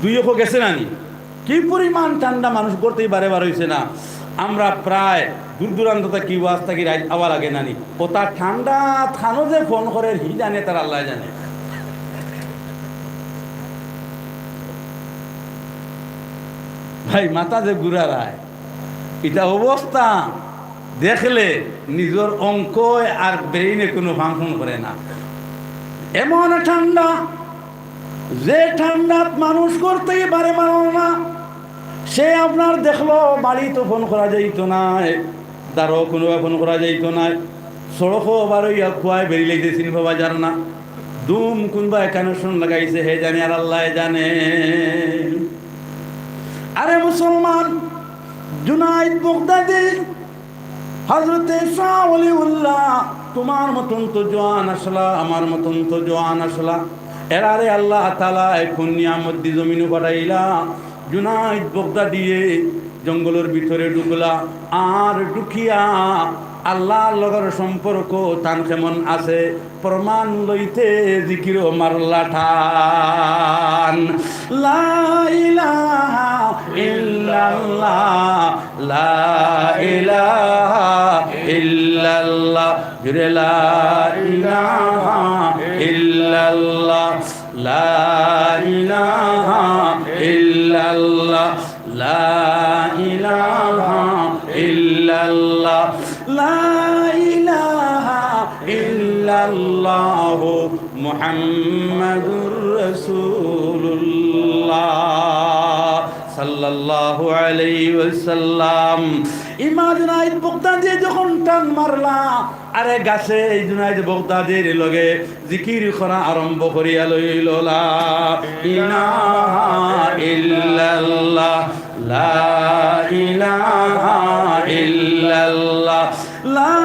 দুই অখো গেছে না নি? কি পরিমাণ ঠান্ডা, মানুষ করতেই বারে বার হইছে না। আমরা প্রায় দূর দূরান্ত থাকি ওয়াজ থাকি রাইত আওয়া লাগে না নি? ওটা ঠান্ডা থানো যে ফোন করে, হি জানে, তার আল্লাহ জানে। ভাই, মাথা যে ঘুরার আয়, ইটা অবস্থা দেখলে নিজর অঙ্কয় আর ব্রেইনে কুনু ফাংশন করে না। এমন ঠান্ডা, যে ঠান্ডাত মানুষ করতেই পারে পারো না। সে আপনার দেখলো, বাড়ি তো ফোন করা যাইতো না, দারো কুনু ফোন করা যাইতো না, সড়কও বারইয়া কুয়ায় বেরিলাইতে চিনবা বাজার না। দুম কুনবায় কানেকশন লাগাইছে, হে জানে আর আল্লাহ জানে। আরে মুসলমান, জুনাইদ বগদাদি, হযরতে শাহ ওলিউল্লাহ, তোমার মতন তো জোয়ান আসলা, আমার মতন তো জোয়ান আসলা। এরারে আল্লাহ তাআলায় কুন নিয়ামত দি জমিনো পাঠাইলা? জুনাইদ বগদাদিয়ে জঙ্গলর ভিতরে ঢুকলা, আর ঢুকিয়া আল্লাহর লগর সম্পর্ক তান কেমন আছে প্রমাণ লইতে জিকিরও মারলা টান। লা ইলাহা ইল্লাল্লাহ, লা ইলাহা ইল্লাল্লাহ, জোরে লা ইলাহা ইল্লাল্লাহ, লা ইলাহা ইল্লাল্লাহ, লা ইলাহা ইল্লাল্লাহ, লা ইলাহা ইল্লাল্লাহু মুহাম্মাদুর রাসূলুল্লাহ সাল্লাল্লাহু আলাইহি ওয়াসাল্লাম। ইমাম জুনাইদ বগদাদি যখন টান মারলা, আরে গাছে এই জুনাইদ বগদাদির লগে জিকির করা আরম্ভ করিয়া লইল, লা ইলাহা ইল্লাল্লাহ, লা ইলাহা ইল্লাল্লাহ, লা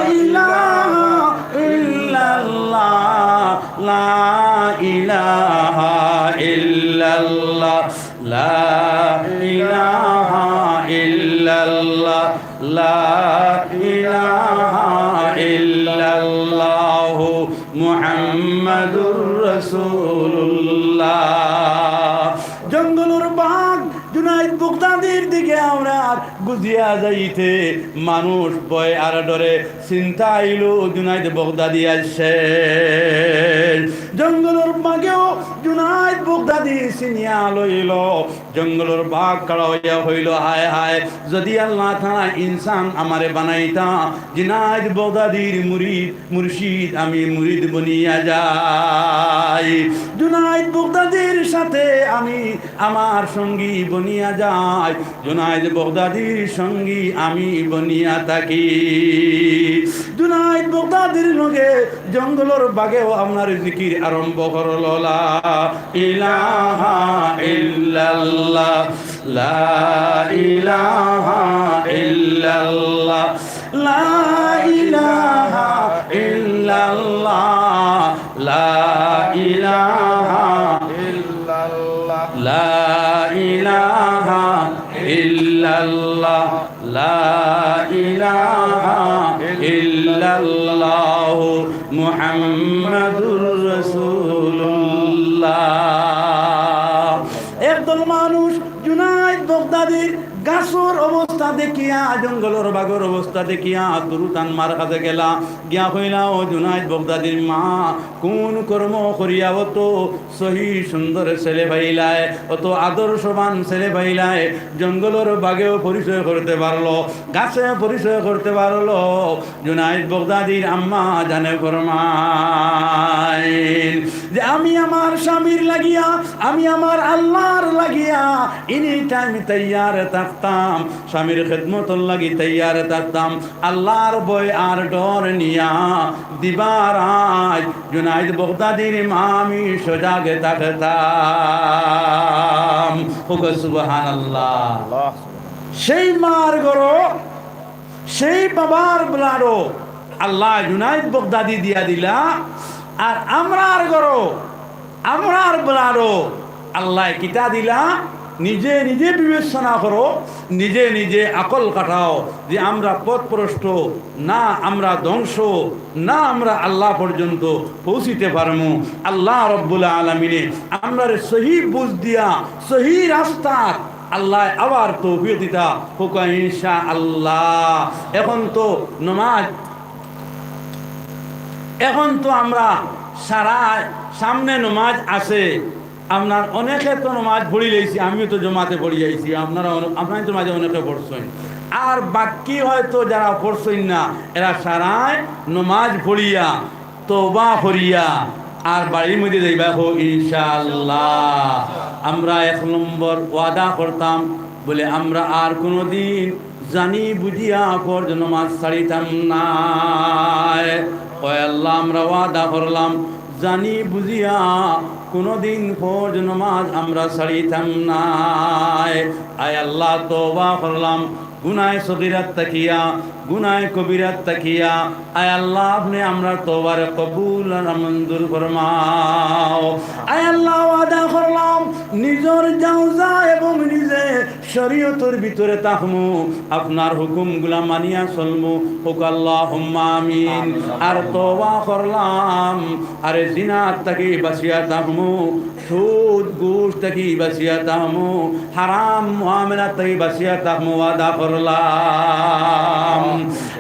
ইলাহা ইল্লাল্লাহ, লা ইলাহা ইল্লাল্লাহ, লা ইলাহা ইল্লাল্লাহ, লা ইলাহা ইল্লাল্লাহু মুহাম্মাদুর রাসূলুল্লাহ। জঙ্গলর বাঘ জুনাইদ বগদাদির দিকে আমরা গুজিয়া যাইতে মানুষ ভয় আর ডরে চিন্তা আইলো জুনাইদ বগদাদি আইছে। জঙ্গলর বাঘেও জুনাইদ বগদাদি চিনিয়া লইল। জঙ্গলর বাঘ খাড়া হইয়া হইল, হায় হায়, যদি আল্লাহ তাআলা ইনসান আমারে বানাইতা, জুনাইদ বগদাদির মুরিদ, মুর্শিদ, আমি মুরিদ বনিয়া যাই। জুনাইদ বগদাদির সাথে আমি আমার সঙ্গী বনিয়া যাই। জুনাইদ বগদাদির সঙ্গী আমি বনিয়া থাকি। জুনাইদ বগদাদির লগে জঙ্গলর বাঘেও আপনার জিকির আরম্ভ করল, লা ইলাহা ইল্লাল্লাহ, লা ইলাহা ইল্লাল্লাহ, লা ইলাহা ইল্লাল্লাহ, মুহাম্মাদুর রাসূলুল্লাহ। একদল মানুষ জুনাইদ বগদাদির গাছর অবস্থা দেখিয়া, জঙ্গলর বাগর অবস্থা দেখিয়া, তুরুতান মার কাছে গেলা, গিয়া কইলা, "ও জুনাইদ বগদাদির মা, কোন কর্ম করিয়া অত সহি সুন্দর ছেলে পাইলায়, অত আদর্শবান ছেলে পাইলায়, জঙ্গলর বাগেও পরিচয় করতে পারলো, গাছে পরিচয় করতে পারলো?" জুনাইদ বগদাদির আম্মা জানে ফরমাইন যে, "আমি আমার স্বামীর লাগিয়া, আমি আমার আল্লাহর লাগিয়া এনি টাইম তৈয়ার থাকতাম, স্বামীর খেদমতর লাগি তৈয়ার থাকতাম।" আল্লাহর ভয় আর ডর নিয়া দিবা রাইত জুনাইদ বগদাদির মা আমি সজাগ থাকতাম। কউক্কা সুবহানাল্লাহ। আল্লাহ। সেই মার ঘরো, সেই বাবার ব্লাডো আল্লায় জুনাইদ বগদাদি দিয়া দিলা, আর আমরার ঘরো, আমরার ব্লাডো আল্লায় কিতা দিলা? নিজে নিজে বিবেচনা করো, নিজে নিজে আকল খাটাও যে আমরা পথভ্রষ্ট না, আমরা ধ্বংস না, আমরা আল্লাহ পর্যন্ত পৌঁছিতে পারমু। আল্লাহ রব্বুল আলামিনে আমরারে সহি বুঝ দিয়া সহি রাস্তাত আল্লায় আবার তৌফিক দিতা, কউক্কা ইনশাআল্লাহ। এখন তো নমাজ, এখন তো আমরা সারা সামনে নমাজ আছে, আপনার অনেকে তো নমাজ পড়ি লাইছি, আমিও তো জমাতে পড়ি আইছি, আপনারা অনে-, আপনারা তো মাঝে অনেকে পড়ছইন, আর বাকি হয়তো যারা পড়ছইন না, এরা সারায় নমাজ পড়িয়া তওবা করিয়া আর বাড়ির মধ্যে যাইবা, কও ইনশাআল্লাহ। আমরা এক নম্বর ওয়াদা করতাম, বলে, আমরা আর কোনোদিন জানি বুঝিয়া ফরজ নমাজ ছাড়িতাম নায়। ওই আল্লাহ, আমরা ওয়াদা করলাম, জানি বুঝিয়া কোনোদিন ফরজ নমাজ আমরা ছাড়িতাম নায়। আয় আল্লাহ, তওবা করলাম, গুনায় সগীরাত থাকিয়া, গুনায় কবিরাত থাকিয়া, আয় আল্লাহ, আপনে আমরার তওবারে কবুল আর মঞ্জুর ফরমাও। আয় আল্লাহ, ওয়াদা করলাম, নিজর জাওজা এবং নিজে শরীয়তর ভিতরে থাকমু, আপনার হুকুমগুলা মানিয়া চলমু। কউক্কা আল্লাহুম্মা আমিন। আর তওবা করলাম, আরে জিনাত থাকি বাঁচিয়া থাকমু, সুদ ঘুষ থাকি বাঁচিয়া থাকমু, হারাম মুআমালাত থাকি বাঁচিয়া থাকমু, ওয়াদা করলাম।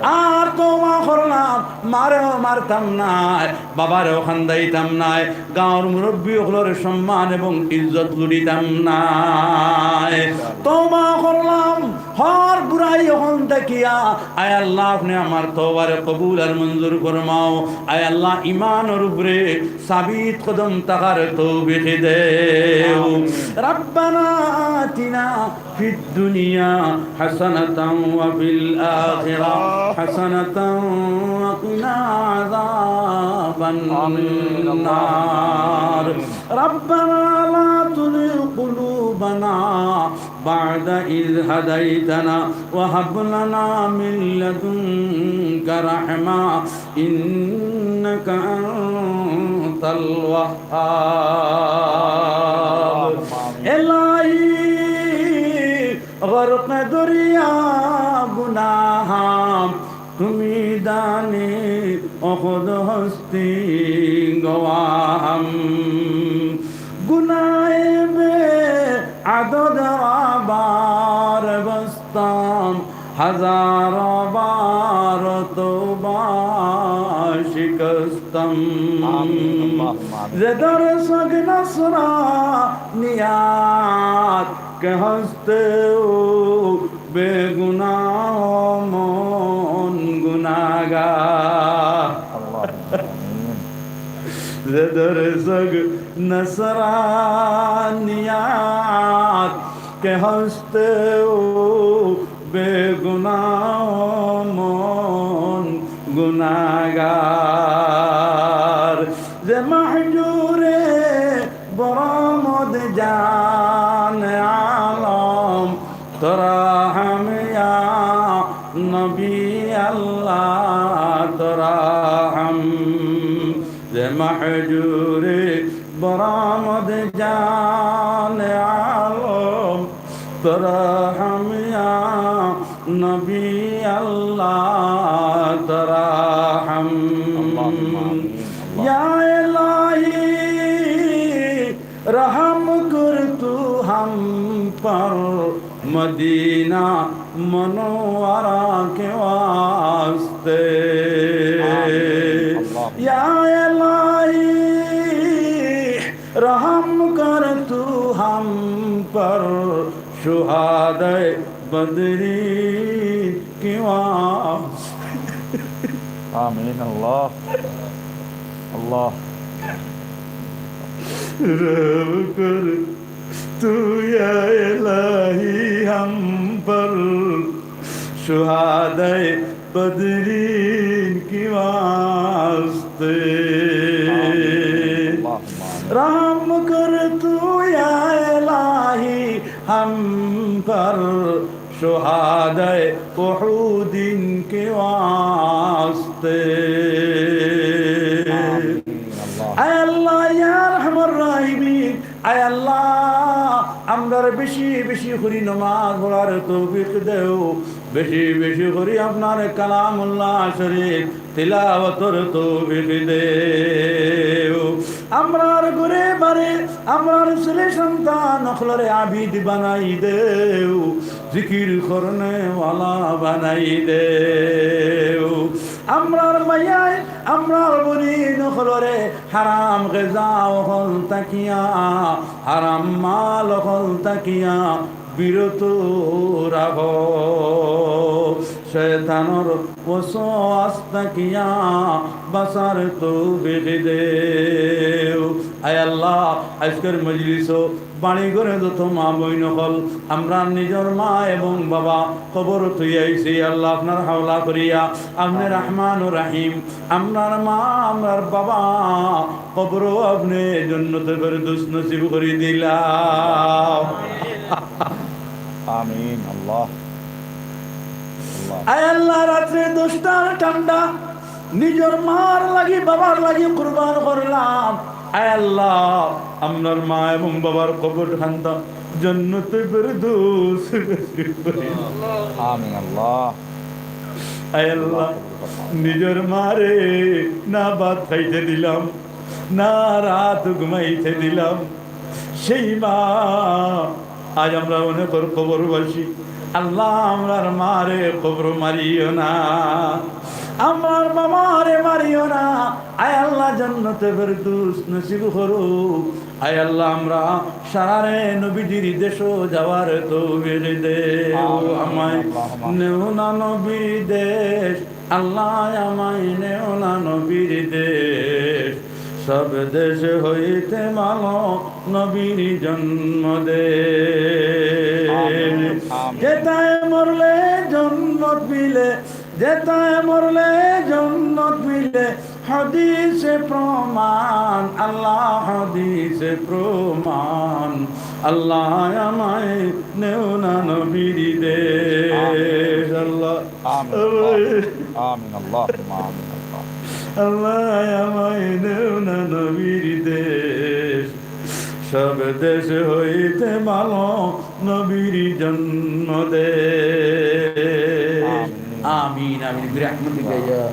আর তওবা করলাম, মারেও মারতাম নায়, বাবারেও কান্দাইতাম নায়, গাঁওর মুরব্বি অকলর সম্মান এবং ইজ্জত লুটিতাম নায়। তওবা করলাম, হর বুরাই অখান থাকিয়া, আয় আল্লাহ, আপনে আমার তওবারে কবুল আর মঞ্জুর ফরমাও। আয় আল্লাহ, ইমানর উপরে সাবিত কদম থাকার তৌফিক দেও। ربنا آتنا في الدنيا حسنة وفي الآخرة حسنة وقنا عذاب النار. ربنا لا تزغ قلوبنا بعد إذ هديتنا وهب لنا من لدنك رحمة إنك أنت الوهاب. إلهي غرق دریا گناہاں، تمہیں دانی و خود ہستی گواہم۔ گناہ بے عدد را بار بستم، ہزاروں بار توبہ شکستم۔ آمین، اللهم آمین۔ ز درسگ نصرانیات کہ ہست و بے گناہ و من گناہگار۔ اللهم آمین۔ ز درسگ نصرانیات کہ ہست و بے گناہ و من گناہگار۔ ز مہجور برآمد جان عالم، تو رحم یا نبی اللہ، تو رحم۔ ز مہجور برآمد جان عالم، تو رحم یا نبی اللہ ترا ہم۔ اللہم آمین۔ اللہ۔ یا الہی، رحم کر تو ہم پر، مدینہ منورہ کے واسطے۔ آمین۔ اللہ۔ یا الہی، رحم کر تو ہم پر، شہدائے بدرین کے واسطے۔ آمین۔ اللہ، اللہ۔ رحم کر تو یا الہی ہم پر، شہدائے بدرین کے واسطے۔ آمین۔ اللہم آمین۔ رحم کر تو یا الہی ہم پر، شہدائے احدین کے واسطے۔ آمین۔ اللہ۔ اے اللہ، یا ارحم الراحمین، আয় আল্লাহ, আমরারে বেশি বেশি করি নমাজ পড়ার তৌফিক দেও, বেশি বেশি করি আপনার কালামুল্লাহ শরীফ তিলাওয়াতর তৌফিক দেও। আমরার ঘরে বারে, আমরার ছেলে সন্তান অকলরে আবিদ বানাই দেও, জিকির করনেওয়ালা বানাই দেও। আমরার মায়ায়, আমরার বইন অকলরে হারাম গেজা অকল থাকিয়া, হারাম মাল অকল থাকিয়া বিরত রাখো। শয়তানর ওয়াসওয়াস থাকিয়া বাঁচার তৌফিক দেও। আয় আল্লাহ, আজকের মজলিসো বাড়ি ঘরে যত মা বইন অকল, আমরার নিজর মা এবং বাবা কবরো থুই আইছি, আল্লাহ আপনার হাওলা করিয়া, আপনে রহমান ও রহিম, আমরার মা, আমরার বাবা কবরো আপনে জন্নতে ফেরদৌস নসিব করি দিলাও। আমিন। আল্লাহ। আল্লাহ। আয় আল্লাহ, রাত্রে দশটার ঠান্ডা নিজর মার লাগি, বাবার লাগি কুরবান করলাম। আয় আল্লাহ, আমরার মা এবং বাবার কবর খান্তা জন্নতে ফেরদৌস নসিব করি। আমিন আল্লাহ। আয় আল্লাহ, নিজর মারে না ভাত খাইতে দিলাম, না রাত ঘুমাইতে দিলাম, সেই মা আজ আমরা অনেকর কবরবাসী। আল্লাহ, আমরার মারে কবরো মারিও না, আমরার বাবারে মারিও না। আয় আল্লাহ, জন্নতে ফেরদৌস নসিব করো। আয় আল্লাহ, আমরা সারারে নবীজির দেশো যাওয়ার তৌফিক দেও। আমিন। আমায় আল্লাহুম্মা। নেও না নবীর দেশ, আল্লাহ আমায় নেও না নবীর দেশ, সব দেশ হইতে ভালো নবীর জন্মদেশ। আমিন, আমিন। যেথায় মরলে জন্নত মিলে, যেথায় মরলে জন্নত মিলে, হাদিসে প্রমাণ, আল্লাহ হাদিসে প্রমাণ, আল্লাহ আমায় নেও না নবীর দেশ। আল্লাহ আমিন। আল্লাহ। আমিন। আল্লাহুম্মা আমিন। আল্লাহ। আল্লাহ আমায় নেও না নবীর দেশ, সব দেশ হইতে ভালো নবীর জন্মদেশ। আমিন। আমিন, আমিন। বিরহমাতিকা ইয়া।